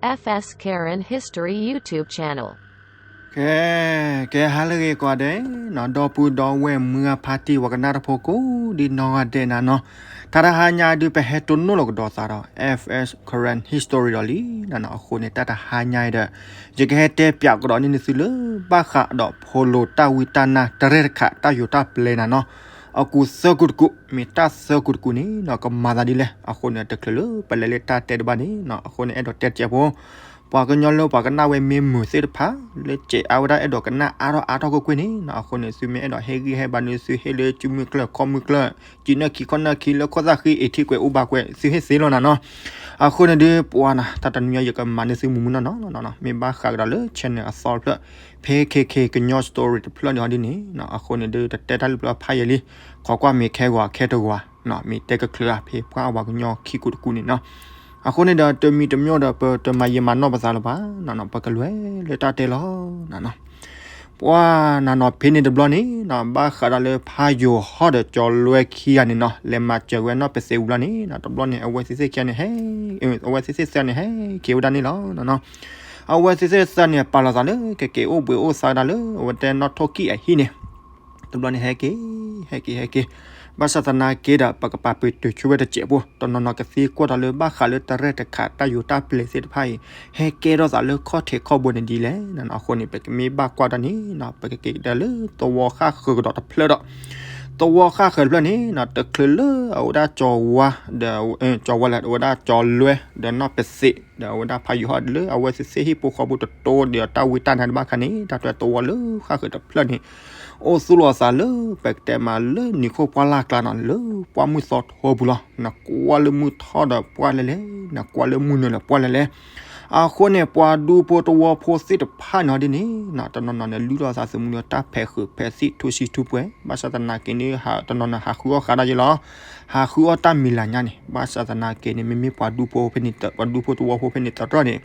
F S Karen History YouTube channel. ကဲ ကဲ ဟါလၢအဂ့ၤကိးဂၤဒဲးနီၤ, ဒီပုၢ်ဒီဝဲၢ်မုၢ်အဖါတံၢ်ဝဲကနၣ်တဖိကိးဒ်နီၢ်ဂၤဒဲးနၤနီၤ, တၢ်တဟါညါဒုး ပဟဲတိၢ်နီၣ်လီၤကဒီးသးဒီး F S Karen History ဒီးလံနၤနီၤ. အဃိန့ၣ် တၢ်တဟါညါအံၤဒီး ယကဟဲတဲပၠးကဒီးန့ၢ်သုလၢ ဘၣ်ဃးဒီးဖိလိာ်တၢ်ဝံတၢ်နါတရဲၣ်တခါ တၢ်ယိာ်တၢ်ပျဲၤနၤနီၤ. အကူသၢကူတကူ မ့ၢ်တၢ်သၢကူတကူန့ၣ်နီၤ ကမၤသးဒ်လဲၣ်. အဃိန့ၣ် တချုးလၢပလဲၤလၢတၢ်တဲတဘၣ်န့ၣ်နီၤ, အဃိန့ၣ် အဲၣ်ဒိးတဲတစဲးဖိ ပှၤကညီလၢပှၤကနၣ်ဝဲမ့ၢ်မုာ်သ့ၣ်တဖၣ် လၢစဲးအါဝဲဒၣ် အဲၣ်ဒိးကနၣ်အါထီၣ်အါထီၣ်ကွ့ၢ်ကွ့ၢ်န့ၣ်နီၤ. အဃိန့ၣ် သုမ့ၢ်အဲၣ်ဒိးဟ့ၣ်ဂံၢ်ဟ့ၣ်ဘါန့ၣ် သုဟ့ၣ်လၢစုမုၢ်ကျၢၢ်ခီၣ်မုၢ်ကျၢၢ် စုနၢၣ်ခံခီၣ်နၢၣ်ခံ လၢခီၣ်သၣ်ဃံအ့ၤထံကွဲးအိၣ်ဘၣ်ကွဲး သုဟ့ၣ်သ့လီၤနၤနီၤ. အဃိန့ၣ်ဒုး ပှၤနၤ တၢ်တနွံညါ ယကမၤန့ၢ်သုမုာ်မုာ်နီၢ်နီၢ်နီၢ်နီၢ်, မ့ၢ်ဘၣ်ဃးကဒီးလၢ channel အသီတဖျၢၣ် ဖဲ K K ကညီ story တဖျၢၣ်န့ၣ်ဟီဒ်န့ၣ်နီၤ. အဃိန့ၣ်ဒုး တတဲတၢ်လၢပျၢၤဖးယံာ်လံ, ခိးကွၢ်မ့ၢ်ခဲဂီၤခဲတဂီၤနီၤ, မ့ၢ်တဲကချုးဧါ ဖဲပှၤအဝဲကညီခံကူတကူန့ၣ်နီၤ. အဃိန့ၣ်ဒီး တမံၤတမံၤဒီး ပတမၤယံာ်မၤနီၢ်ပသးလၢၤဘၣ်နီၤနီၤ, ပကလဲၤလၢတၢ်တဲလီၤနၤနီၤ. ပှၤနၤနီၤ ဖဲန့ၣ်တဘျီန့ၣ်နီၤ ဘၣ်ဃးဒီးလၢဖးယိၤဟီၣ်ဒီးကၠီၤလွဲခံဂၤန့ၣ်နီၤ လဲၤမၤစၢၤဝဲနီၢ်ပသံးဝံၤဘျီန့ၣ်နီၤ, တဘျီန့ၣ် အဝဲသ့ၣ်သ့ၣ်ခံဂၤန့ၣ်ဟဲ အဝဲသ့ၣ်သ့ၣ်သၢန့ၣ် ဟဲက့ၤဝဲဒၣ်န့ၣ်လီၤနီၤနီၤ. အဝဲသ့ၣ်သ့ၣ်သၢန့ၣ် ပာ်လီၤသးလၢ ကက့ၤအိၣ်ဘှံးအိၣ်သါဝဲဒၣ်လၢ အဝဲတဲနီၢ်ထိၣ်ကံၢ်အဟံၣ်န့ၣ် တဘျီန့ၣ် ဟဲက့ၤ ဟဲက့ၤ ဟဲက့ၤ, ဘၣ်ဆၣ်သနာ်က့ဒီး ပကပာ်ပတုာ်ဆိဝဲတစဲးဖိ တနီၤနီၤကသံကွၢ်ဒီးလၢ ဘၣ်ဃးလၢတရဲၣ်တခါတၢ်ယိာ်တၢ်ပျဲၤသ့ၣ်တဖၣ်အံၤ ဟဲကဲထီၣ်သးလၢခီၣ်ထံးခီၣ်ဘိန့ၣ်ဒ်လဲၣ်နီၤ. အဃိန့ၣ် ပကမ့ၢ်ဘၣ်ကွၢ်တၢ်န့ၣ်နီၤ ပကက့ၤကဒါလၢသဝီဃၣ်ဃၢၤကဒီးတဖျၢၣ်ဒီး သဝီဃၣ်ဃၢၤတဖျၢၣ်န့ၣ်နီၤ တချုးလၢအဝဲဒၣ်ကၠီၤဝါဒီး ကၠီၤဝါလၢအဝဲဒၣ်ကၠီၤလွဲဒီးနီၢ်ပသံး ဒီးအဝဲဒၣ်ဖးယိၤဟီၣ်လၢအဝဲသ့ၣ်သ့ၣ်ဟံၣ်ဖိဃီဖိတတိဒီးတၢ်ဝံတၢ်နါတဘၣ်ခါန့ၣ် တၢ်တဲသဝီလၢဃၣ်ဃၢၤတဖျၢၣ်န့ၣ် အိၣ်သူၣ်လီၤသးလၢ ပကတဲမးလၢနံၤခိၣ်ပှၢ်လၢ်ကျါနီၤ လၢပှၢ်မုၢ်သီထိပူၤလီၤ. နကွၢ်လၢမုၢ်ထီၣ်ဒီးပှၢ်လဲၤလဲၤ, နကွၢ်လၢမုၢ်နုာ်ဒီးပှၢ်လဲၤလဲၤ. အဃိန့ၣ် ပှၤဒူဖိသဝီဖိသ့ၣ်တဖၣ်န့ၣ်ဒ်န့ၣ်နီၤ တနီၤနီၤန့ၣ် လုၢ်ထီၣ်သးသမူလၢတၢ်ဖဲးဃုာ်ဖဲးသံၣ်ထူဆံထူပှဲၤ, ဘၣ်ဆၣ်သနာ်က့န့ၣ် တနီၤန့ၣ် ဟးဃုအီၣ်ဃးဒၣ်ယဲလီၤ. ဟးဃုအီၣ်တၢ်မံၤလၤညါန့ၣ် ဘၣ်ဆၣ်သနာ်က့န့ၣ် မ့မ့ၢ်ပှၤဒူဖိဖဲန့ၣ် ပှၤဒူဖိသဝီဖိဖဲန့ၣ်သရၣ်န့ၣ်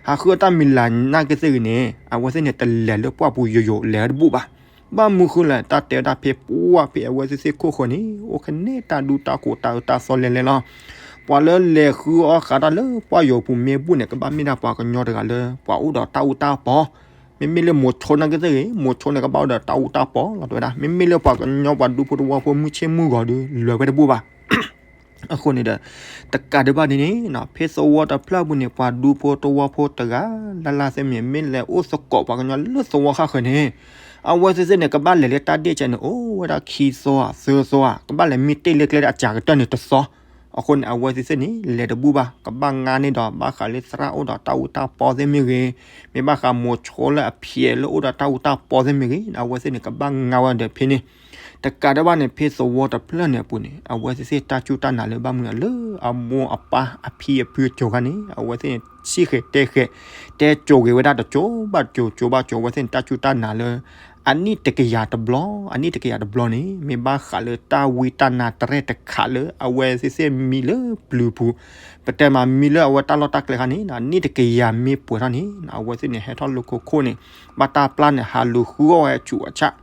ဟးဃုအီၣ်တၢ်မံၤလၤညါကသ့ၣ်ဂ့ၤန့ၣ် အဝဲသ့ၣ်န့ၣ် တလဲၤလၢပှၢ်ပူၤယိာ်ယိာ်လဲၤတဘူၣ်ဘၣ်. ဘၣ်မနုၤဃိလဲၣ် တၢ်တဲဝဲဒၣ်ဖဲပှၢ်ဖဲအဝဲသ့ၣ်သ့ၣ်ခိၣ်ဃၢၤန့ၣ် အိၣ်ခဲန့ၣ်တၢ်ဒူတၢ်ခိးတၢ်အၢတၢ်သီလဲၤလဲၤလီၤ. ပှၤလၢလဲၤဃုအီၣ်ဃးတၢ်လၢပှၢ်ယိာ်ပူၤမ့ၢ်ဘူၣ်န့ၣ် ကဘၣ်မ့ၢ်ဒၣ်ပှၤကညီတဂၤလၢ ပှၤအိၣ်ဒီးတၢ်အူတၢ်ပီ မ့မ့ၢ်လၢမိၤဆိနၢ်ကသ့ၣ်ဂ့ၤ မိၤဆိန့ၣ် ကဘၣ်အိၣ်ဒီးတၢ်အူတၢ်ပီလီၤ တဲဝဲဒၣ်. မ့မ့ၢ်လၢပှၤကညီပှၤဒူဖိသဝီဖိမုၢ်ဆ့ၣ်မုၢ်ဂီၤဒီး လဲၤဝဲတဘူၣ်ဘၣ်. အဃိန့ၣ်ဒီး တကးဒံးဘၣ်န့ၣ်န့ၣ် ဖဲသဝီတဖျၢၣ်အပူၤန့ၣ် ပှၤဒူဖိသဝီဖိတဂၤလၢ်လၢ်သ့ၣ်မ့ၢ် မ့ၢ်လဲၤအိၣ်သကိးပှၤကညီလၢသဝီဃၣ်ဃၢၤန့ၣ် အဝဲသ့ၣ်သ့ၣ်န့ၣ် ကဘၣ်လဲၤလၢတၢ်ဒ့ၣ်ကဲန့ၣ် အိၣ်ဝဲဒၣ်ခံသီဧါ သၢသီဧါ ကဘၣ်လဲၤမံတ့ၢ်လၢကျဲဒၣ်အစှၤကတၢၢ်န့ၣ်တသီ. အဃိန့ၣ် အဝဲသ့ၣ်သ့ၣ်န့ၣ် လဲၤတဘူၣ်ဘၣ် ကဘၣ်ငါန့ၢ်ဒီး ဘၣ်ဃးလၢသရၣ်အိၣ်ဒီးတၢ်အူတၢ်ပီသ့ၣ်မ့ၢ်ဂ့ၤ, မ့ၢ်ဘၣ်ဃးမိၤဆိလၢအဖျဲးလၢအိၣ်ဒီးတၢ်အူတၢ်ပီသ့ၣ်မ့ၢ်ဂ့ၤ အဝဲသ့ၣ်န့ၣ် ကဘၣ်ငါဝဲဒီးဖဲန့ၣ် တကးဒံးဘၣ်န့ၣ် ဖဲသဝီတဖျၢၣ်န့ၣ်အပူၤန့ၣ် အဝဲသ့ၣ်သ့ၣ်တၢ်စူၢ်တၢ်နာ်လၢဘၣ်မနုၤလၢ အမိၢ်အပၢ်အဖံအဖုအစိၤခါန့ၣ် အဝဲသ့ၣ်န့ၣ် စံၣ်ဃဲၤတဲဃဲၤ တဲစိၤဂ့ၤဝဲဒၣ်တစိၤဘၣ်တစိၤ စိၤဘၣ်စိၤ အဝဲသ့ၣ်န့ၣ် တၢ်စူၢ်တၢ်နာ်လၢ အနံၣ်တကယၤတဘျီ အနံၣ်တကယၤတဘျီန့ၣ် မ့ၢ်ဘၣ်ဃးလၢတၢ်ဝံတၢ်နါတရဲၣ်တခါလၢ အဝဲသ့ၣ်သ့ၣ်မံလၢပျုၤပူၤ ပတဲမးမံလၢအဝဲတၢ်လီၢ်တၢ်ကျဲခါန့ၣ် အနံၣ်တကယၤမ့ၢ်ပှဲၤထီၣ်န့ၣ် အဝဲသ့ၣ်န့ၣ် ဟဲထီၣ်လၢခိခိၣ်န့ၣ် ဘၣ်တၢ်ပျၢ်န့ၣ် ဟးလူၤဃုအီၣ်ဝဲအဆူးအဆၣ်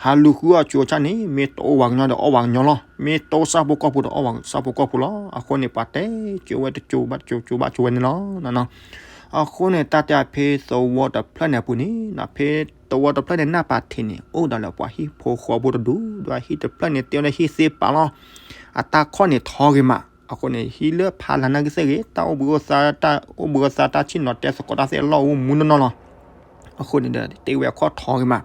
ဟးလူၤဃုအီၣ်အဆူးအဆၣ်န့ၣ် မ့ၢ်တအိၣ်ပှၤကညီဒီးအီၣ်ပှၤကညီလီၤ. မ့ၢ်တအိၣ်ဆၣ်ဖိကီၢ်ဖိဒီးအီၣ်ပှၤဆၣ်ဖိကီၢ်ဖိလီၤ. အဃိန့ၣ် ပှၤတဲစိၤဝဲတစိၤဘၣ်တစိၤ စိၤဘၣ်စိၤဝဲန့ၣ်လီၤ. အဃိန့ၣ် တၢ်တဲဖဲသဝီတဖျၢၣ်န့ၣ်အပူၤန့ၣ် ဖဲသဝီတဖျၢၣ်န့ၣ် နၢ်ပၢၢ်ထံးန့ၣ် အိၣ်ဒီးလၢပှၤဟံၣ်ဖိဃီဖိတဒူၣ် ဒီးဟံၣ်တဖျၢၣ်န့ၣ် တဲဝဲဒၣ်ဟံၣ်သ့ပာ်လီၤ. အတၢ်ခီၣ်န့ၣ်ထီဂ့ၤမး အဃိန့ၣ် ဟံၣ်လၢဖးလၢ်နၢ်ကသ့ၣ်ဂ့ၤ တၢ်အိၣ်ဘှံးအိၣ်သါ တၢ်အိၣ်ဘှံးအိၣ်သါတၢ်ဆ့ၣ်နီၤတဲသကိးတၢ်သ့ၣ်အလီၢ်အိၣ်မူနီၢ်နီၢ်လီၤ. အဃိန့ၣ်ဒီး တဲဝဲအခီၣ်ထီဂ့ၤမး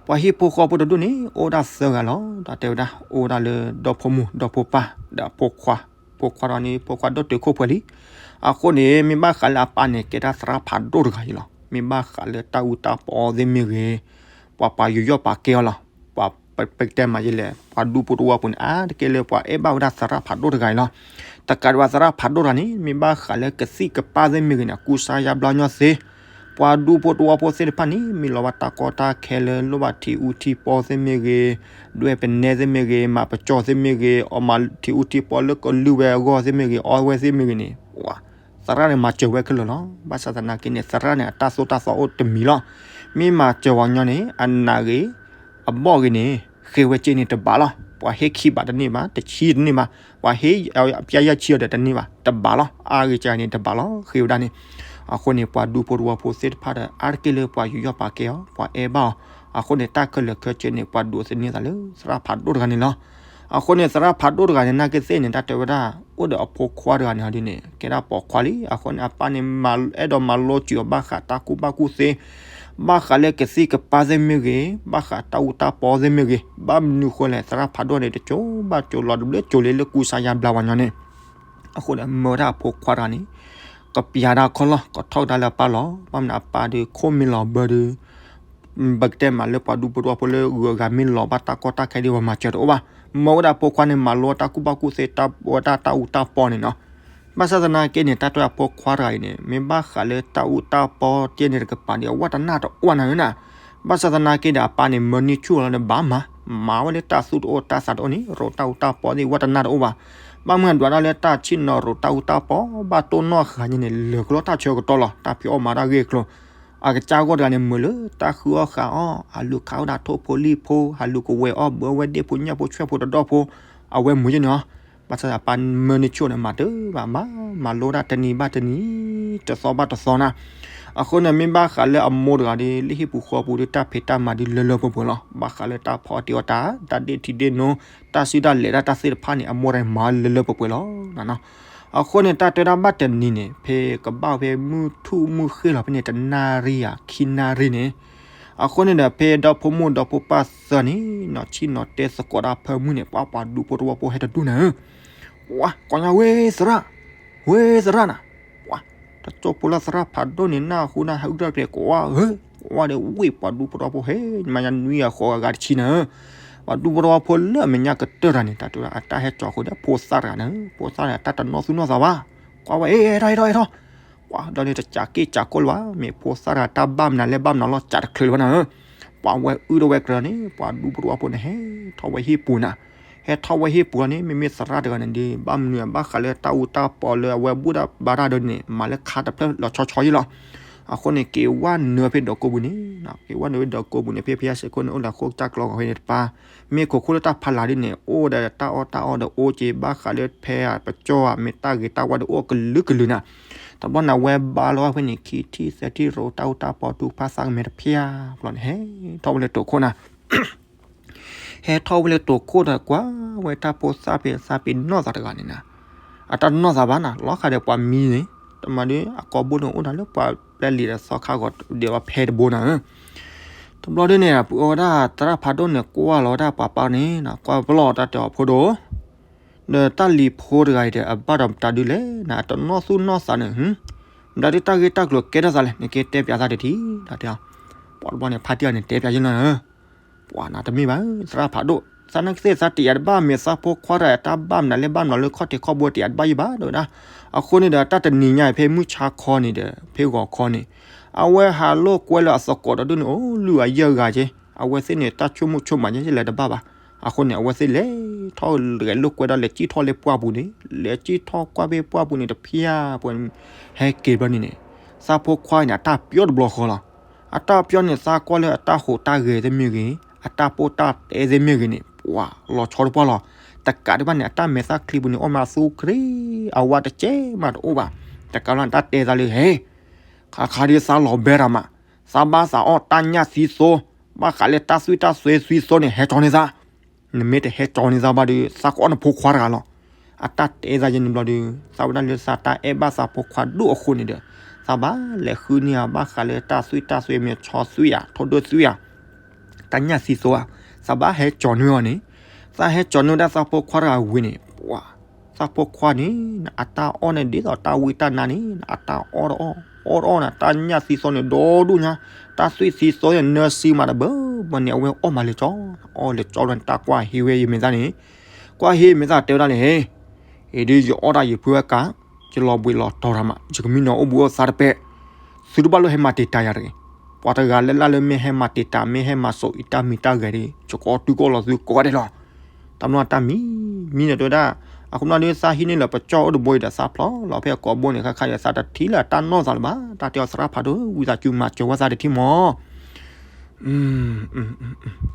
ပှၤဟံၣ်ဖိဃီဖိတဒူၣ်န့ၣ် အိၣ်ဒၣ်သၢဂၤလီၤ. တၢ်တဲဝဲဒၣ် အိၣ်ဝဲဒၣ်လၢဒီဖိမုၣ် ဒီဖိပၢ် ဒီးဖိခွါ, ဖိခွါဒီးန့ၣ် ဖိခွါဒိၣ်တုာ်ခိၣ်ပှဲၤလံ. အဃိန့ၣ် မ့ၢ်ဘၣ်ဃးလၢအပၢ်န့ၣ် ကဲတၢ်သရၣ်ဖးဒိၣ်တဂၤအံၤလီၤ. မ့ၢ်ဘၣ်ဃးလၢတၢ်အူတၢ်ပီသ့ၣ်မ့ၢ်ဂ့ၤ, ပှၤပာ်ယူးယီၣ်ပာ်ကဲအီၤလီၤ. ပှၤပကတဲမးယဲလဲၣ် ပှၤဒူဖိသဝီဖိန့ၣ် အါတက့ၢ်လၢပှၤအဲၣ်ဘၣ်ဝဲဒၣ်သရၣ်ဖးဒိၣ်တဂၤအံၤလီၤ. တကးဒံးဘၣ်သရၣ်ဖးဒိၣ်တဂၤန့ၣ် မ့ၢ်ဘၣ်ဃးလၢကသံၣ်ကပၢ်သ့ၣ်မ့ၢ်ဂ့ၤန့ၣ် အကူစါယါဘျါညီသ့ ပှၤဒူဖိသဝီဖိသ့ၣ်တဖၣ်န့ၣ် မ့ၢ်လီၤဘၣ်တၢ်ကီတၢ်ခဲလၢ လိၣ်ဘၣ်ထံအူထံပီသ့ၣ်မ့ၢ်ဂ့ၤ, ဒွဲၣ်ပနဲသ့ၣ်မ့ၢ်ဂ့ၤ, မၤပကၠီၣ်သ့ၣ်မ့ၢ်ဂ့ၤ, အီၣ်မၤထံအူထံပီလၢကလုၢ်ဝဲအဂီၢ်သ့ၣ်မ့ၢ်ဂ့ၤ, အီဝဲသ့ၣ်မ့ၢ်ဂ့ၤန့ၣ် သရၣ်န့ၣ်မၤစၢၤဝဲခဲလၢာ်လီၤ. ဘၣ်ဆၣ်သနာ်က့န့ၣ် သရၣ်န့ၣ် အတၢ်သိၣ်တၢ်သီအိၣ်တမံၤလီၤ. မ့ၢ်မၤစၢၤပှၤကညီန့ၣ် အနးဂ့ၤ အဘီၣ်ဂ့ၤန့ၣ် ဃ့ဝဲစ့န့ၣ်တဘၣ်လီၤ. ပှၤဟ့ၣ်ခံဘးတန့ၢ်ဘၣ်, တဆံတန့ၢ်ဘၣ်, ပှၤဟ့ၣ်အပျဲယဲၢ်ဆံအီၤဒီးတန့ၢ်ဘၣ်, တဘၣ်လီၤ. အါဂ့ၤကန့ၣ်တဘၣ်လီၤ, ဃ့ဝဲဒၣ်န့ၣ်. အဃိန့ၣ် ပှၤဒူဖိတဝီဖိသ့ၣ်တဖၣ်ဒီး အါတက့ၢ်လၢပှၤယူးယီၣ်ပာ်ကဲအီၤ ပှၤအဲၣ်ဘၣ်အီၤ. အဃိန့ၣ် တၢ်ခဲလၢာ်ခဲဆ့န့ၣ် ပှၤဒိးသန့ၤသးလၢသရၣ်ဖးဒိၣ်တဂၤန့ၣ်လီၤ. အဃိန့ၣ် သရၣ်ဖးဒိၣ်တဂၤန့ၣ် နာ်က့သ့ၣ်န့ၣ် တၢ်တဲဝဲဒၣ် အိၣ်ဒီးအဖိခွါတဂၤန့ၣ်ဟီဒ်န့ၣ် ကဲဒၣ်ပိာ်ခွါလံ. အဃိန့ၣ် အပၢ်န့ၣ် အဲၣ်ဒိးမၤလိစၢၤအီၤဘၣ်ဃးတၢ်ကူၣ်ဘၣ်ကူၣ်သ့ ဘၣ်ဃးလၢကသံၣ်ကပၤသ့ၣ်မ့ၢ်ဂ့ၤ, ဘၣ်ဃးတၢ်အူတၢ်ပီသ့ၣ်မ့ၢ်ဂ့ၤ, ဘၣ်မနုၤဃိလဲၣ် သရၣ်ဖးဒိၣ်န့ၣ် တစိၤဘၣ်စိၤလီၤတဘျ့စိၤလံလၢကူစါယါဘျါဝဲညီန့ၣ်. အဃိန့ၣ် မၢဝဲဒၣ်အဖိခွါတဂၤန့ၣ် ကပျးဒၣ်ခီၣ်လီၢ် ကထီၣ်ကဒါလၢအပၢ်လီၤ. ဘၣ်မနုၤအပၢ်ဒီး ခိၣ်မ့ၢ်လီၤဘၢဒီး ပကတဲမးလၢပှၤဒူဖိတဝီဖိလၢဂုၤအဂၤမ့ၢ်လီၤဘၣ်တၢ်ကီတၢ်ခဲဒ်ဝဲမၤစၢၤတအိၣ်ဘၣ်. မၢဝဲဒၣ်အဖိခွါန့ၣ် မၤလိတၢ်ကူၣ်ဘၣ်ကူၣ်သ့ တၢ်ဝဲဒၣ်တၢ်အူတၢ်ပီန့ၣ်နီၤ. ဘၣ်ဆၣ်သနာ်က့န့ၣ် တၢ်တဲအဖိခွါတဂၤအံၤန့ၣ် မ့ၢ်ဘၣ်ဃးလၢတၢ်အူတၢ်ပီတ့ၢ်န့ၣ်တကပၤန့ၣ် အဝဲတနာ်တအိၣ်နၤဧၢနၤ. ဘၣ်ဆၣ်သနာ်က့ဒီးအပၢ်န့ၣ် မၢနံၣ်ဆူၣ်လီၤဒီးဘၣ်မၤ, မၤဝဲလၢတၢ်သူၣ်တအိၣ်တၢ်သးတအိၣ်န့ၣ် ရိးတၢ်အူတၢ်ပီသ့ၣ် ဝဲတနာ်တအိၣ်ဘၣ်. ဘၣ်မနုၤဒွးဒၣ်လၢတၢ်ဆ့ၣ်နီၤရိးတၢ်အူတၢ်ပီ ဘၣ်တိၢ်နီၣ်ဃာ်ညါန့ၣ် လၢာ်ကလီတၢ်ဆၢကတီၢ်လီၤ. တၢ်ဖံးအီၣ်မၤတၢ်ဂ့ၢ်အကျိၤ အကစၢ်ဂီၢ်တဂၤန့ၣ် မုာ်လၢတၢ်ဃုအီၣ်ဃာ်အီၣ် ဟးလူၤခးဝဲဒၣ်ထိၣ်ဖိလံၣ်ဖိ ဟးလူၤကဝဲၤအီၣ်ဘၢဝဲဒ့ၣ်ဖိညၣ်ဖိဆွဲၣ်ဖိတဒီၣ်ဖိ အဝဲမုာ်ယဲန့ၣ်လီၤ. ဘၣ်ဆၣ်အပၢ်မၢနံၣ်ဆူၣ်န့ၣ် မၤတဘၣ်ဘၣ်, မၤလိဒၣ်တနံၤဘၣ်တနံၤ တသီဘၣ်တသီနၤ. အဃိန့ၣ် မ့ၢ်ဘၣ်ဃးလၢအမိၢ်တဂၤဒီး လၢဟံၣ်ပူၤဃီပူၤဒီးတၢ်ဖံးတၢ်မၤဒ်လၢလၢပှဲၤပှဲၤလီၤ. ဘၣ်ဃးလၢတၢ်ဖီအီၣ်တ့ၢ်အီၣ်တၢ် တၢ်ဒ့ၣ်ထံဒ့ၣ်နိ တၢ်စုၣ်တၢ်လဲၤတၢ်သ့ၣ်တဖၣ်န့ၣ် အမိၢ်တဂၤမၤလၢလၢပှဲၤပှဲၤလီၤ. အဃိန့ၣ် တၢ်တဲဒၣ်ဘၣ်တနံၤန့ၣ် ဖဲကဘၣ်ဖဲမုၢ်ထူၣ်မုၢ်ဃ့ၢ်လီၤဖဲန့ၣ် တနၣ်ရံၣ်ဧါ ခံနၣ်ရံၣ်န့ၣ် အဃိန့ၣ်ဒီး ဖဲဒီဖိမိၢ်ဒီဖိပၢ်သၢန့ၣ် နီၢ်ဆံၣ်နီၤတဲသကိးတၢ်ဖၢမုၢ်န့ၣ် ပှၤပှၤဒူဖိတဝီဖိဟဲတဒူၣ်နၤဧၢ ပှၤ ကွၢ်ညါဝဲသရၣ်, ဝဲသရၣ်နၤ, ပှၤ တစိၢ်ဖိလၢသရၣ်ဖးဒိၣ်န့ၣ် နၢ်ဟူနၢ်ဟဲအုၣ်တၢ်ကျဲၤ ကွၢ်ဧၢ, ကွၢ်ဒီးဝ့ၢ်ပှၤဒူဖိတဝီဖိဟဲ မၤညါနွံဂၤဃိးဂၤဂၤတဆံနၤဧၢ, ပှၤဒူဖိတဝီဖိလၢအမဲာ်ညါကတၢၢ်တဂၤန့ၣ် တၢ်တဲဝဲဒၣ်အတၢ်ဟဲကၠီၤဃုာ်ဒီးဖိသၣ်တဂၤန့ၣ် ဖိသၣ်တဂၤတၢ်တနီၣ်သူၣ်နီၣ်သးဘၣ်, ကွၢ်ဝဲ အဲၣ် အဲၣ်ထီၣ် အဲၣ်ထီၣ် အဲၣ်ထီၣ် ပှၤဒီးန့ၣ် တစးက့ၢ်စးကိၢ်လၢၤဘၣ်, မ့ၢ်ဖိသၣ်တဂၤတၢ်ဘၣ်မနုၤလဲၣ် ဘၣ်မနုၤလီၤ စးတချုးလၢၤဘၣ်နၤဧၢ, ပှၤဝဲအုၣ်ထီၣ်ဝဲကြၢးန့ၣ် ပှၤဒူဖိတဝီဖိန့ၣ် ဟဲထီၣ်ဝဲဟံၣ်ပူၤနၤ, ဟဲထီၣ်ဝဲဟံၣ်ပူၤလီၤန့ၣ် မ့မ့ၢ်သရၣ်တဂၤန့ၣ်ဒီး ဘၣ်မနုၤဘၣ်ဃးလၢတၢ်အူတၢ်ပီလၢအဝဲဘူၣ်တၢ်ဘါတၢ်ဒီးန့ၣ် မၤလၢခါတဖျၢၣ်လီၤဆီဆီယံလီၤ, အဃိန့ၣ် က့ၤဝဲနုာ်ဖဲဒီးကိးပူၤန့ၣ်, က့ၤဝဲနုာ်ဖဲဒီးကိးပူၤန့ၣ် ဖဲဖဲယါစ့ၢ်ခိၣ်န့ၣ် အိၣ်လၢဃိၣ်ကၢ်ကျီဂီၤဖဲန့ၣ်တပၤ မ့ၢ်ခိးခိၣ်လၢတၢ်ဖးလၢ်ဒ်န့ၣ် အိၣ်ဒီးတၢ်အီၣ်တၢ်အီဒီးအိၣ်က့ၤ ဘၣ်ဃးလၢဖဲပကၠီၣ်ဧါ မ့ၢ်တၢ်ဂ့ၤတၢ်ဝါဒီးအိၣ်ကလုာ်ကလုာ်နၤ, တဘျီန့ၣ် အဝဲဘါလီၤဝဲဖဲန့ၣ် ခံထံၣ်သၢထံၣ်ရိးတၢ်အူတၢ်ပီတူၢ်ဖးသးကမဲာ်တဖျၢၣ်ဘျီန့ၣ် ဟဲထီၣ်ဝဲလၢတိာ်ခိၣ်နၤ ဟဲထီၣ်ဝဲလၢတိာ်ခိၣ်ဒီးကွၢ်ဝဲတၢ်ဖိသၣ်ဖဲ သးပ့ၤနီၣ်သးတဂၤန့ၣ်နၤ, အတၢ်တနီၣ်သးဘၣ်နၤ လီၤဃာ်ဒီးပှၤမံန့ၣ်, တမၤဒ်အကိာ်ဘိန့ၣ်အိၣ်နၤလၢပှၤပျဲလံာ်ဒီးသီခါဂီၤဒီးဖဲတဘိနၤဧၢ, တဘျီဒ်န့ၣ် ပှၤဝဲဒၣ်သရၣ်ဖးဒိၣ်န့ၣ် ကွၢ်လီၤဝဲဒၣ်ပှၤပၢ်န့ၣ်နၤ ကွၢ်ပလီၢ်တၢ်တဲအီၤဖိဒိၣ် ဒီးတၢ်လံၤဖိတဂၤအံၤဒီး အဘၣ်ဒီးမတၤဒုလဲၣ်နၤ အတနီၣ်သူၣ်နီၣ်သးန့ၣ်, မတၤဒုတၢ်ဂ့ၢ်တၢ်ကျိၤကဲထီၣ်သးလဲၣ် နကတဲပၠးသးတထံၣ်, တဲအီၤ, ပှၤတဘျီန့ၣ် ဖါတံၢ်အီၤန့ၣ် တဲပၠးယဲၢ်နီၤဧၢ, ပှၤနၤတမ့ၢ်ဘၣ် သရၣ်ဖးဒိၣ်, သးနာ်က့သ့ၣ်သးတယာ်တဘၣ် မ့ၢ်သးဖိခွါတဂၤအတၢ်ဘၣ်မနုၤလဲၣ် ဘၣ်မနုၤလၢခီၣ်ထံးခီၣ်ဘိတယာ်တဘၣ်ယံဘၣ် တဲဝဲဒၣ်, အဃိန့ၣ်ဒီး တၢ်တနံၤညါအံၤ ဖဲမုၢ်ဆါခီန့ၣ်ဒီး ဖဲဂီၤခီန့ၣ် အဝဲဟးလိာ်ကွဲလၢအသကိးဒီးဒ်န့ၣ် အိၣ်လုၢ်အယဲၢ်ဂၤက့, အဝဲသ့ၣ်န့ၣ် တၢ်ဆိကမိၣ်ဆိကမးယဲၢ်လဲၤတဘၣ်ဘၣ်, အဃိန့ၣ် အဝဲသ့ၣ်လဲၤထီၣ်လဲၤလိာ်ကွဲဒီး လဲၤစံၣ်ထီၣ်လၢပှၢ်ပူၤန့ၣ်, လဲၤစံၣ်ထီၣ်ကွၢ်ဖဲပှၢ်ပူၤန့ၣ် တဖျၢၣ်ပှဲၤန့ၣ်, ဟဲက့ၤဘျီန့ၣ်န့ၣ်, သးဖိခွါန့ၣ် အတၢ်ပျီတဘျီဃီလီၤ, အတၢ်ပျီန့ၣ် သးကွၢ်လၢအတၢ်ဟူးတၢ်ဂဲၤသ့ၣ်မ့ၢ်ဂ့ၤ, အတၢ်ပိၢ်တၢ်တဲသ့ၣ်မ့ၢ်ဂ့ၤန့ၣ် ပှၤလီၤဆီတပှၢ်လီၤ, တကးဒံးဘၣ်န့ၣ် အတၢ်မဲာ်သၣ်ချံပူၤန့ၣ် အီၣ်မးသူခရံာ်, အဝါတကဲမးတအိၣ်ဘၣ်, တကးလီၤန့ၣ် တၢ်တဲသးလၢဟဲ ခါခါဒ်သးလီၤဘဲတၢ်မး, သးဘၣ်သးအီၣ်တၢ်ညၣ်သံသိ, ဘၣ်ဃးလၢတၢ်သွံၣ်တၢ်သွဲသံသိန့ၣ် ဟဲကၠီန့ၢ်သး, နမ့ၢ်တဟဲကၠီန့ၢ်သးဘၣ်ဒီး သးကအီၣ်နဖိခွါတဂၤလီၤ, အတၢ်တဲသးယဲၢ်န့ၣ်ဘျီဒီး သးဝဲဒၣ်လၢသးတၢ်အဲၣ်ဘၣ်သးဖိခွါဒိၣ်အဃိန့ၣ်ဒီး သးဘၣ်လဲၤဃုန့ၢ်အီၤ ဘၣ်ဃးလၢတၢ်သွံၣ်တၢ်သွဲမ့ၢ်ဆီသွံၣ်ဧါ ထိၣ်ဒိၣ်သွံၣ်ဧါ တၢ်ညၣ်သံသိဧါ, သးဘၣ်ဟဲကၠီန့ၢ်အီၤန့ၣ်, သးဟဲကၠီန့ၢ်ဒၣ်သးဖိခွါတဂၤဝံၤန့ၣ် ပှၤ, သးဖိခွါန့ၣ် အတၢ်အီၣ်န့ၣ်ဒ်သိးတၢ်ဝံတၢ်နါန့ၣ် အတၢ်အီၣ်တအီၣ်, အီၣ်တအီၣ်န့ၣ် တၢ်ညၣ်သံသိန့ၣ်ဒီဒူၣ်ညါ, တၢ်သွံၣ်သံသိန့ၣ် နၢစံမးတဘၢဘၢန့ၣ် အဝဲအီၣ်မးလဲၤကၠီ, အီၣ်လဲၤကၠီဘျီန့ၣ် တၢ်ကွၢ်ဟ့ၣ်ဝဲယမဲာ်သၣ်န့ၣ်, ကွၢ်ဟ့ၣ်မဲာ်သၣ်တဲဝဲဒၣ်န့ၣ် ဟ့ၣ် အံၤဒ်ယအီၣ်တၢ်ယဖုဝဲကး, ယလီၤဘှံးလီၤတီၤတၢ်မး ယကမံနီၤအိၣ်ဘှံးအိၣ်သါတပဲာ်, သုတဘၣ်လိၣ်ဟဲမၤတံာ်တာ်ယၤတဂ့ၤ, ပှၤတဂၤလၢ်လၢ်လၢမ့ၢ်ဟဲမၤတံာ်တာ် မ့ၢ်ဟဲမၤစိာ်အံၤတၢ်မံၤတၢ်ဂဲၤဒီး ယကအီၣ်တုၤကအီၣ်လီၤသုကိးဂၤဒဲးလီၤ, တၢ်မနုၤတၢ်မံၤမံၤန့ၣ်တဲဝဲဒၣ်, အဃိမနုၤဒ်သးဟံးန့ၢ်လၢပကၠီၣ်အိၣ်တဘိအံၤဒီးသးဖျီလီၤဖဲအကိာ်ဘိန့ၣ် ခါခါဒီးသးတထံၣ်လၢတၢ်နီၢ်သးလၢၤဘၣ်, တၢ်တဲအီၤသရၣ်ဖးဒိၣ် ဝံသးစူၤမၤစၢၤဝဲသးတထံၣ်မး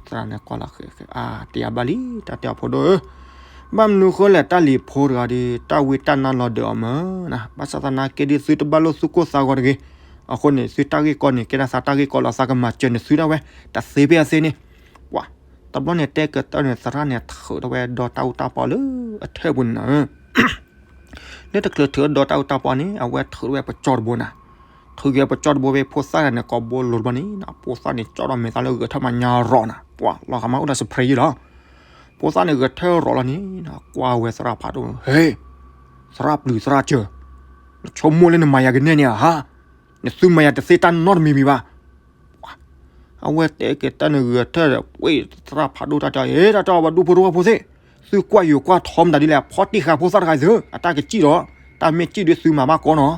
သရၣ်န့ၣ်ကွၢ်လီၤဃဲၤဃဲၤ အါ တယာ်ဘၣ်လံ တၢ်တဲအီၤဖိဒိၣ်ဧၢ, ဘၣ်မနုၤဃိလဲၣ် တၢ်လံၤဖိတဂၤဒီး တၢ်ဝံတၢ်နါလီၤဒၢးအီၤမးနၤ, ဘၣ်ဆၣ်သနာ်က့ဒီး သုတဘၣ်လိာ်သူၣ်ကိၢ်သးဂီၤတဂ့ၤ. အဃိန့ၣ် သုတၢ်ဂ့ၢ်ကီန့ၣ် ကဲဒၣ်သးတၢ်ဂ့ၢ်ကီလီၤ, သးကမၤစၢၤနသုဒၣ်ဝဲ တသ့ဖဲအသ့န့ၣ်. ပှၤ တဘျီန့ၣ် တဲကတၢၢ်န့ၣ် သရၣ်န့ၣ် ထုးထီၣ်ဝဲဒီတၢ်အူတၢ်ပီလၢအထၢၣ်ပူၤန့ၣ်နၤ လၢတချုးထုးဒီတၢ်အူတၢ်ပီန့ၣ် အဝဲထုးထီၣ်ဝဲပကၠီတဘိနၤ. ထုးက့ၤပကၠီတဘိဖဲဖိသၣ်တဂၤန့ၣ် ကိာ်ဘိလိၤတဘျီန့ၣ် ဖိသၣ်န့ၣ် ကၠီထီၣ်မဲာ်သၣ်လၢဂဲၤထၢၣ်မးညါရီၤနၤ. ပှၤ လီၤဂာ်မးအိၣ်ဒီး surprise ယုၢ်လီၤ. ဖိသၣ်န့ၣ်ဂဲၤထၢၣ်ရီၤလီၤန့ၣ် ကွၢ်ဝဲသရၣ်ဖးဒိၣ်, ဟ့, သရၣ်ပျုၤသရၣ်စၢၤ, နဆိကမိၣ်လၢနမၤယၤကန့ၢ်န့ၣ်ဧါ, နသုမၤယၤတသ့တၢ်နီတမံၤမံၤဘၣ်. အဝဲတဲကတၢၢ်န့ၣ် ဂဲၤထၢၣ်ဒီး ပှ့ၤသရၣ်ဖးဒိၣ်တၢ်တဲ, ဟ့ တၢ်တဲအီၤ ပှၤဒူဖိတဝၢ်ဖိသ့ၣ်, သုကွၢ်ယိၤကွၢ်ထီမတၤဒ်လဲၣ်, အဖီၣ်တံၢ်ဃာ်ဖိသၣ်တဂၤအံၤသု, အတၢ်ကစံၣ်ဒီး, တၢ်မ့ၢ်စံၣ်ဒီးသုမၤဘၣ်ကီနီၤ.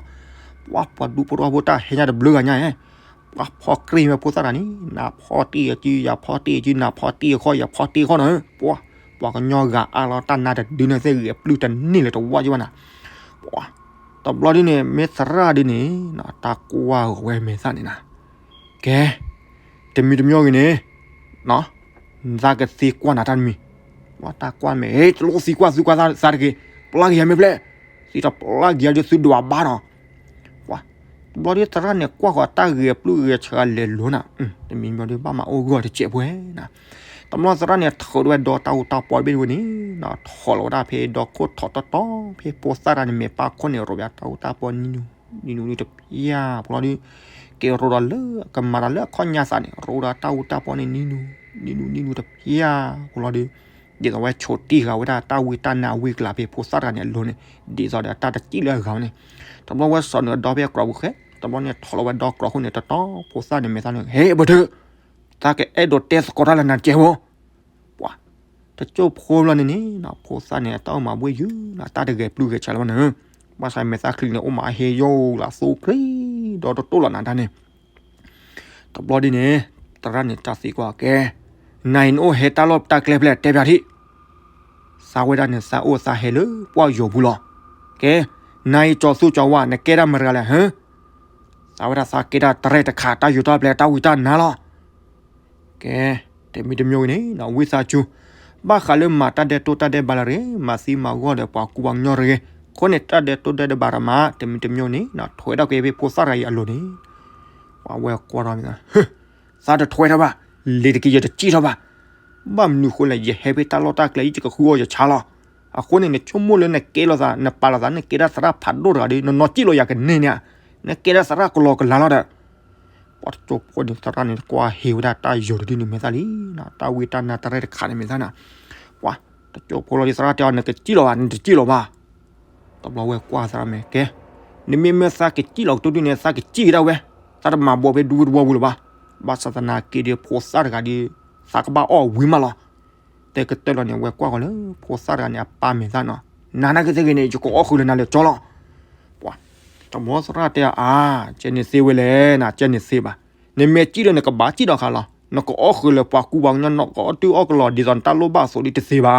ပှၤ ပှၤဒူဖိတဝၢ်ဖိတၢ်ဟဲညါတဘျုးဂၤညါဧါ, ပှၤဖီၣ်ကြ့ၢ်ဝဲဖိသၣ်တဂၤန့ၣ် နဖီၣ်တံၢ်အစု ယဖီၣ်တံၢ်အစု, နဖီၣ်တံၢ်အဃီ ယဖီၣ်တံၢ်အဃီနီၤ. ပှၤ ပှၤကညီဂၤအါလီၤ တၢ်နါတဒုန့ၣ်သ့ၣ်ဂ့ၤ အပျုၢ်တန့ၢ်လၢၤတဝၢ်ယဘၣ်နၤ. ပှၤ တဘျီဒ်န့ၣ် မ့ၢ်သရၣ်ဒ်န့ၣ် တၢ်ကွၢ်ဂီၤဝဲမဲာ်သၣ်န့ၣ်နၤ, ကဲ, တမံၤတမံၤဂ့ၤန့ၣ် နသးကသ့ကွၢ်နၤတၢ်တမံၤ, ပှၤတၢ်ကွၢ်မဲာ် ဟ့ တလိၣ်သံကွၢ် သုကွၢ်သးတဂ့ၤ, ပျၢ်က့ၤယၤမ့ၢ်ဖျဲၣ်, သံတပျၢ်က့ၤယၤဒီးသုဒွးဘၣ်နီၤ. ပှၤ တဘျီဒ်သရၣ်န့ၣ် ကွၢ်ဃီၤတၢ်ဂ့ၤအပျုၢ်ဂ့ၤဆှးလဲၤလိၤနၤ, တမံၤတမံၤဒီး ဘၣ်မၤအိၣ်ဂီၢ်တစဲးဖိဧါ. တဘျီသရၣ်န့ၣ် ထုးထီၣ်ဝဲဒီတၢ်အူတၢ်ပီတဘ့ၣ်ဝဲန့ၣ်, ထီၣ်လီၤဝဲဒၣ်ဖဲဒီခိၣ်ထီၣ်တီတီ ဖဲဖိသၣ်တဂၤန့ၣ် မဲာ်ပၢ်ခိၣ်န့ၣ် ရိးဝဲဒၣ်တၢ်အူတၢ်ပီနံၤနူၤ, နံၤနူၤနံၤတဖျၢၣ်ဖိလီၤဒီး, က့ၤရိးဒီးလၢကမၤတၢ်လၢအခီၣ်ညါသးန့ၣ် ရိးဝဲဒၣ်တၢ်အူတၢ်ပီန့ၣ် နံၤနူၤ, နံၤနူၤနံၤနူၤတဖျၢၣ်ဖိလီၤဒီး, ဒ်သိးဝဲဆိးတံၢ်ဃာ်ဝဲဒၣ်တၢ်ဝံတၢ်နါအဝံအကျါဖဲဖိသၣ်တဂၤန့ၣ်အလိၤန့ၣ်, ဒ်သိးဒီးတၢ်တစံၣ်လၢအဂၤန့ၣ်, တဘျီဝဲစိာ်နုာ်ဒီဖဲအကြိးပူၤဃဲ, တဘျီန့ၣ်ထီၣ်လီၤဝဲဒီကြိးခိၣ်န့ၣ် တီတီ ဖိသၣ်န့ၣ်မဲာ်သၣ်န့ၣ် ဟ့ ဘၢၣ်ထၢၣ်, သးကအဲၣ်ဒိးတဲသကိးတၢ်လၢနၤတကဲးဖိ ပှၤ တကၠိၢ်ဖိဘျီန့ၣ်န့ၣ် ဖိသၣ်န့ၣ် အတၢ်အိၣ်မၤဘှ့ၣ်ယုၢ်လီၤ တၢ်တဂဲၤပျုၢ်ဂဲၤဆှးလၢၤဘၣ်န့ၣ်, ဘၣ်ဆၣ်မဲာ်သၣ်ချံန့ၣ် အိၣ်မးအဟ့ယိၣ်လီၤ သိပြံဒီးတတိၢ်လီၤနၤတၢ်န့ၣ်, တဘျီဒ်န့ၣ် သရၣ်န့ၣ်တၢ်သံကွၢ်ကဲ, နၤအံၤနအိၣ်ဟဲတၢ်လီၢ်တၢ်ကျဲဖဲလဲၣ် တဲပၠးထံၣ် သးဝဲဒၣ်န့ၣ် သးအိၣ်သးဟဲလၢပှၢ်ယိာ်ပူၤလီၤ. ကဲ, နၤအံၤကၠီၤသူကၠီၤဝါ နကဲဒၣ်မတၤတဂၤလဲၣ်ဟၢ, သးဝဲဒၣ်သးကဲဒၣ်တရဲၣ်တခး တၢ်ယိၤတၢ်ပျဲတၢ်ဝံတၢ်နါလီၤ. ကဲ, တမံၤတမံၤဂ့ၤန့ၣ် ဝံသးစူၤ, ဘၣ်ဃးလၢမၤတၢ်ဒဲးတိၢ်တၢ်ဒဲးဘးလၢရ့ မၤသံမၤဂီၢ်ဒီးပှၤကူပှၤကညီတဂ့ၤ, အဃိန့ၣ် တၢ်ဒဲးတိၢ်ဒဲးဘးတမၤ, တမံၤတမံၤန့ၣ် ထွဲးထီၣ်က့ၤဖဲဖိသၣ်တဂၤအံၤအလိၤန့ၣ်, ပှၤဝဲကွၢ်ထီၣ်မ့ၢ်သး သးတထွဲထီၣ်ဘၣ်, လ့ၤတက့ၢ်ယတစံၣ်ထီၣ်ဘၣ်. ဘၣ်မနုၤဃိလဲၣ် ယဟဲဖဲတၢ်လီၢ်တၢ်ကျဲ ယကဃုအီၣ်ယဆါလီၤ. အဃိန့ၣ် နဆိကမိၣ်လၢနကဲလိာ်သး နပာ်လိာ်သး နကဲဒၣ်သရၣ်ဖးဒိၣ်တဂၤဒီး နနီၢ်စံၣ်လိာ်ယၤကန့ၢ်န့ၣ်ဧါ, နကဲဒၣ်သရၣ်ကလီကလီလီၤဒီး ပှၤတကၠိၢ်ဖိန့ၣ် သရၣ်န့ၣ် ကွၢ်ဟ့ၣ်ဝဲဒၣ်တၢ်ယိာ်တဒုန့ၣ်မဲာ်သၣ်လံ, တၢ်ဝံတၢ်နါတရဲၣ်တခါန့ၣ်မဲာ်သၣ်န့ၣ်, ပှၤတကၠိၢ်ဖိလီၤဒ်သရၣ်တဲအီၤ နကစံၣ်လီၤဘၣ် နတစံၣ်လီၤဘၣ်. တဘျီဝဲကွၢ်သရၣ်မဲာ်ကဲ, နမ့မ့ၢ်သးကစံၣ်လီၤကတိၢ်ဒုန့ၣ် သးကစံၣ်ကဒါဝဲ, သးတမၤဘီဖဲဒူဝဲတဝီပူၤလၢၤဘၣ်. ဘၣ်ဆၣ်သနာ်က့ဒီး ဖိသၣ်တဂၤဒီး သးကဘၣ်အီၣ်ဝံၤမးလီၤ. တဲကတၢၢ်လီၤန့ၣ် ဝဲကွၢ်ဃီၤလၢ ဖိသၣ်တဂၤန့ၣ် အပၢ်မဲာ်သၣ်နီၤ, နၤနာ်က့သ့ၣ်ဂ့ၤန့ၣ် ယကအီၣ်ဃုာ်လၢနၤလၢကၠီလီၤ. ပှၤ တဘျီသရၣ်တဲအီၤ အါ, ကဲန့ၣ်သ့ဝဲလဲၣ်နၤ, ကဲန့ၣ်သ့ဘၣ်. နမ့ၢ်စံၣ်ဒီးနကဘၣ်စံၣ်ဒီးခါလီၤ. နကအီၣ်ဃုာ်လၢပှၤကူပှၤကညီ နကအီၣ်တုၤအီၣ်ကလီ ဒ်သိးနတၢ်လိၣ်ဘၣ်အသိးဒီးတသ့ဘၣ်.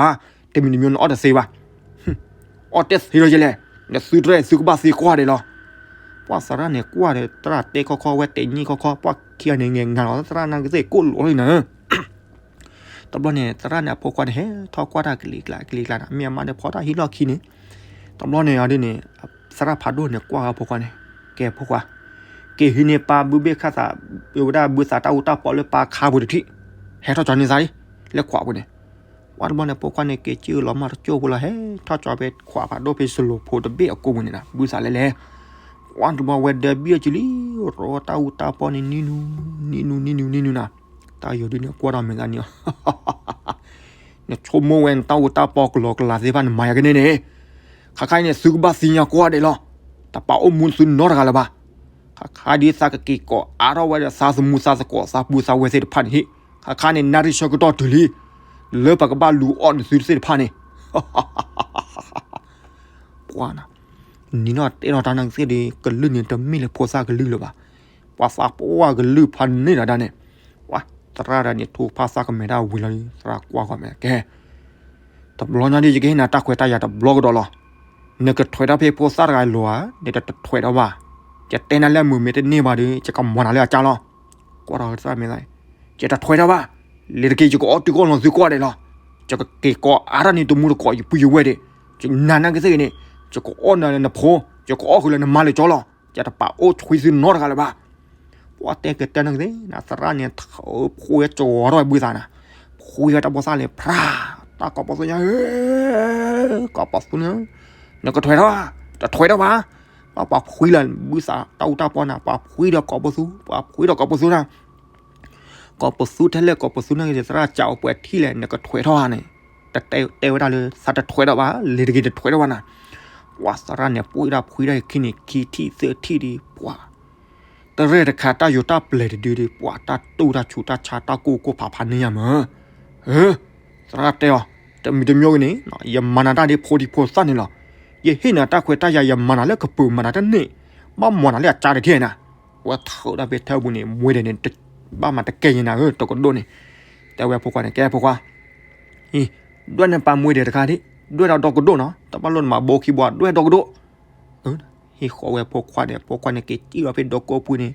တမံၤတမံၤနအီၣ်တသ့ဘၣ်. အီၣ်တသ့လီၤယဲလဲၣ်, နသုတရဲၣ်သုကဘၣ်သ့ကွၢ်ဒဲးလီၤ. ပှၤသရၣ်န့ၣ်ကွၢ်ဒီး သရၣ်တဲခီခီဝဲတဲနံၣ်ခီခီ ပှၤခံဂၤန့ၣ် ငဲၤငါလီၤ သရၣ်နာ်က့သ့ၣ်ကိၣ်လိာ်လံနၤ. တဘျီန့ၣ် သရၣ်န့ၣ်အဖိခွါန့ၣ် ဟဲထီၣ်ကွၢ်တၢ်ကလံၤကျါ ကလံၤကျါန့ၣ် မ့ၢ်အမါဒီးဖီတၢ်ဟံၣ်လီၢ်ခံန့ၣ်, တဘျီန့ၣ်အီၤဒ်န့ၣ် သရၣ်ဖးဒိၣ်န့ၣ်ကွၢ်ဃီဖိခွါန့ၣ်, ကဲ ဖိခွါ, က့ၤဟံးန့ၢ်ပၢ်ဘုဘ့ၣ်ခၣ်သး ဝဲဒၣ်ဘုသးတၢ်အူတၢ်ပီလၢပၢ်ခါပူၤတထံၣ်, ဟဲထီၣ်ကၠီန့ၢ်သးလံ, လၢခွးပူၤန့ၣ်. ပှၤတဘျီန့ၣ် ဖိခွါန့ၣ် က့ၤစံၣ်လီၤမၢ်တကၠိၢ်ဖိလီၤ ဟဲထီၣ်ကၠီဖဲခွးဖးဒိၣ်ဖဲစလိၤဖိတဘ့ၣ်အကိာ်ပူၤန့ၣ်နၤ ဘုသးလဲၤလဲၤ. ပှၤတဘျီဝဲဒၢဘံၣ်အစုလံ, ရိးတၢ်အူတၢ်ပီန့ၣ်နံၤနူၤ, နံၤနူၤနံၤနူၤနံၤနူၤနၤ, တၢ်ယိာ်ဒုန့ၣ်ကွၢ်ဒီးမဲာ်သၣ်န့ၣ် နဆိကမိၣ်ဝဲနတၢ်အူတၢ်ပီကလီကလီသ့ၣ်တဖၣ်န့ၣ် မၤယၤကန့ၢ်န့ၣ်, ခါခါအံၤန့ၣ် သုကဘၣ်သ့ၣ်ညါကွၢ်ဒဲးလီၤ. တပာ်အိၣ်မူသုနီတဂၤလၢၤဘၣ်. ခါခါဒ်သးကက့ၤကိးအါထီၣ်ဝဲဒီးသးသမူသးသကိးသးပူၤသးဝဲသ့ၣ်တဖၣ်န့ၣ်ဟံၣ်, ခါခါန့ၣ် နၣ်ရံၣ်ဆၢကတီၢ်တုၤလံ, လၢပကဘၣ်လူၤအီၣ်နသုတသ့ၣ်တဖၣ်န့ၣ် ပှၤနၤ, နံၤနီၢ်တဲထီၣ်တၢ်နာ်က့သ့ၣ်ဒီး ကလုၢ်န့ၣ်တမ့ၢ်လၢဖိသၣ်ကလုၢ်လၢၤဘၣ်. ပှၤသးပှၢ်ကလုၢ်ဖးန့ၢ်လီၤဒၣ်န့ၣ်, ပှၤသရၣ်ဒၣ်န့ၣ် ထူဖးသးကမဲာ်တၢ်ဝံၤလီၤဒီး သရၣ်ကွၢ်ဃီၤမဲာ်ကဲ, တဘျီညါဒီး ယကဟ့ၣ်နၤတၢ်ခွဲးတၢ်ယာ်တဘျီကဒီးလီၤ. နကထွဲးတၢ်ဖဲဖိသၣ်တဂၤအလိၤဧါ, နတထွဲးတၢ်ဘၣ်. ယတဲနၤလၢအမုာ်မ့ၢ်တန့ၢ်ဘၣ်ဒီး ယကမၤနၤလၢအကၢ်လီၤ. ကွၢ်ထီၣ်သရၣ်မဲာ်သၣ်, ယတထွဲးတၢ်ဘၣ်. လ့ၤတက့ၢ် ယကအီၣ်တုၤကအီၣ်လီၤသုကွၢ်ဒဲးလီၤ. ယကက့ၤကိးအါထီၣ်န့ၢ်တမူတကိး ယပုၢ်ယဝဲၢ်ဒၣ်, နၤနာ်က့သ့ၣ်ဂ့ၤန့ၣ်, ယကအီၣ်နၤလၢနဖိ, ယကအီၣ်ဃုာ်လၢနမါလၢကၠီလီၤ, ယတပာ်အိၣ်ဆှံသုနီတဂၤလၢၤဘၣ်. ပှၤတဲကတဲနာ်က့သ့ၣ်, သရၣ်န့ၣ် ထၢဖှိဝဲကၠီထီၣ်ဝဲဘုသးနၤ, ဖှံဝဲတၢ်ဖိသၣ်လဲၤဖြါ, တၢ်ကိးပသူညါဧၢ, ကိးပသူန့ၣ်, နကထွဲထီၣ်, တထွဲထီၣ်ဘၣ်, ပှၤဖှံလၢဘုသးတၢ်အူတၢ်ပီနၤ, ပှၤဖှံဒီးကိးပသူ, ပှၤဖှံဒီးကိးပသူနၤ ကိးပသူထဲလဲၣ် ကိးပသူနာ်က့ သရၣ်စံးအီၤပှဲၤထံၣ်လဲၣ် နကထွဲထီၣ်ဧါန့ၣ်, တဲဝဲဒၣ်လၢ သးတထွဲထီၣ်ဘၣ်, လဲၤတဂ့ၤတထွဲထီၣ်ဘၣ်နၤ. ပှၤသရၣ်န့ၣ် ပှ့ၤဒၣ်ဖှံဒၣ်ခံန့ၣ် ခံထံၣ်သၢထံၣ်ဒီး ပှၤ တရဲၣ်တခါတၢ်ယိၤတၢ်ပျဲၤတဒုဒီး ပှၤတၢ်တူၢ်တၢ်ဆူးတၢ်ဆါတၢ်ကိၢ်ကိၢ်ဖးဖးန့ၢ်ယၤမး သရၣ်တဲအီၤ, တမံၤတမံၤဂ့ၤန့ၣ် ယမၤနၤတၢ်ဒ်ဖိဒံဖိသၣ်န့ၣ်လီၤ. ယဟ့ၣ်နၤတၢ်ခွဲးတၢ်ယာ် ယမၤနၤလၢကပၢၤ မၤနၤတန့ၢ်, ဘၣ်မၤနၤလၢအကါတက့ၢ်နၤ. ဝဲထုးဒၣ်ဖဲထၢပူၤန့ၣ် မွဲဒဲးန့ၣ် ဘၣ်မၤတကဲယဲနၤဧၢ တကဒိၣ်န့ၣ်, တဲဝဲဖိခွါန့ၣ် ကဲဖိခွါ, ဒွဲၣ်နပာ်မွဲဒဲးတခါဒ်, ဒွဲၣ်ဒီးဒီကဒိၣ်နီၤ, တဘၣ်လိၣ်နမၤဘိခံဘိ ဒွဲၣ်ဒီကဒိၣ် ဟ့ၣ်ဃီဝဲဖိခွါန့ၣ် ဖိခွါန့ၣ်က့ၤစံၣ်လီၤဖဲဒီကိးပူၤန့ၣ်,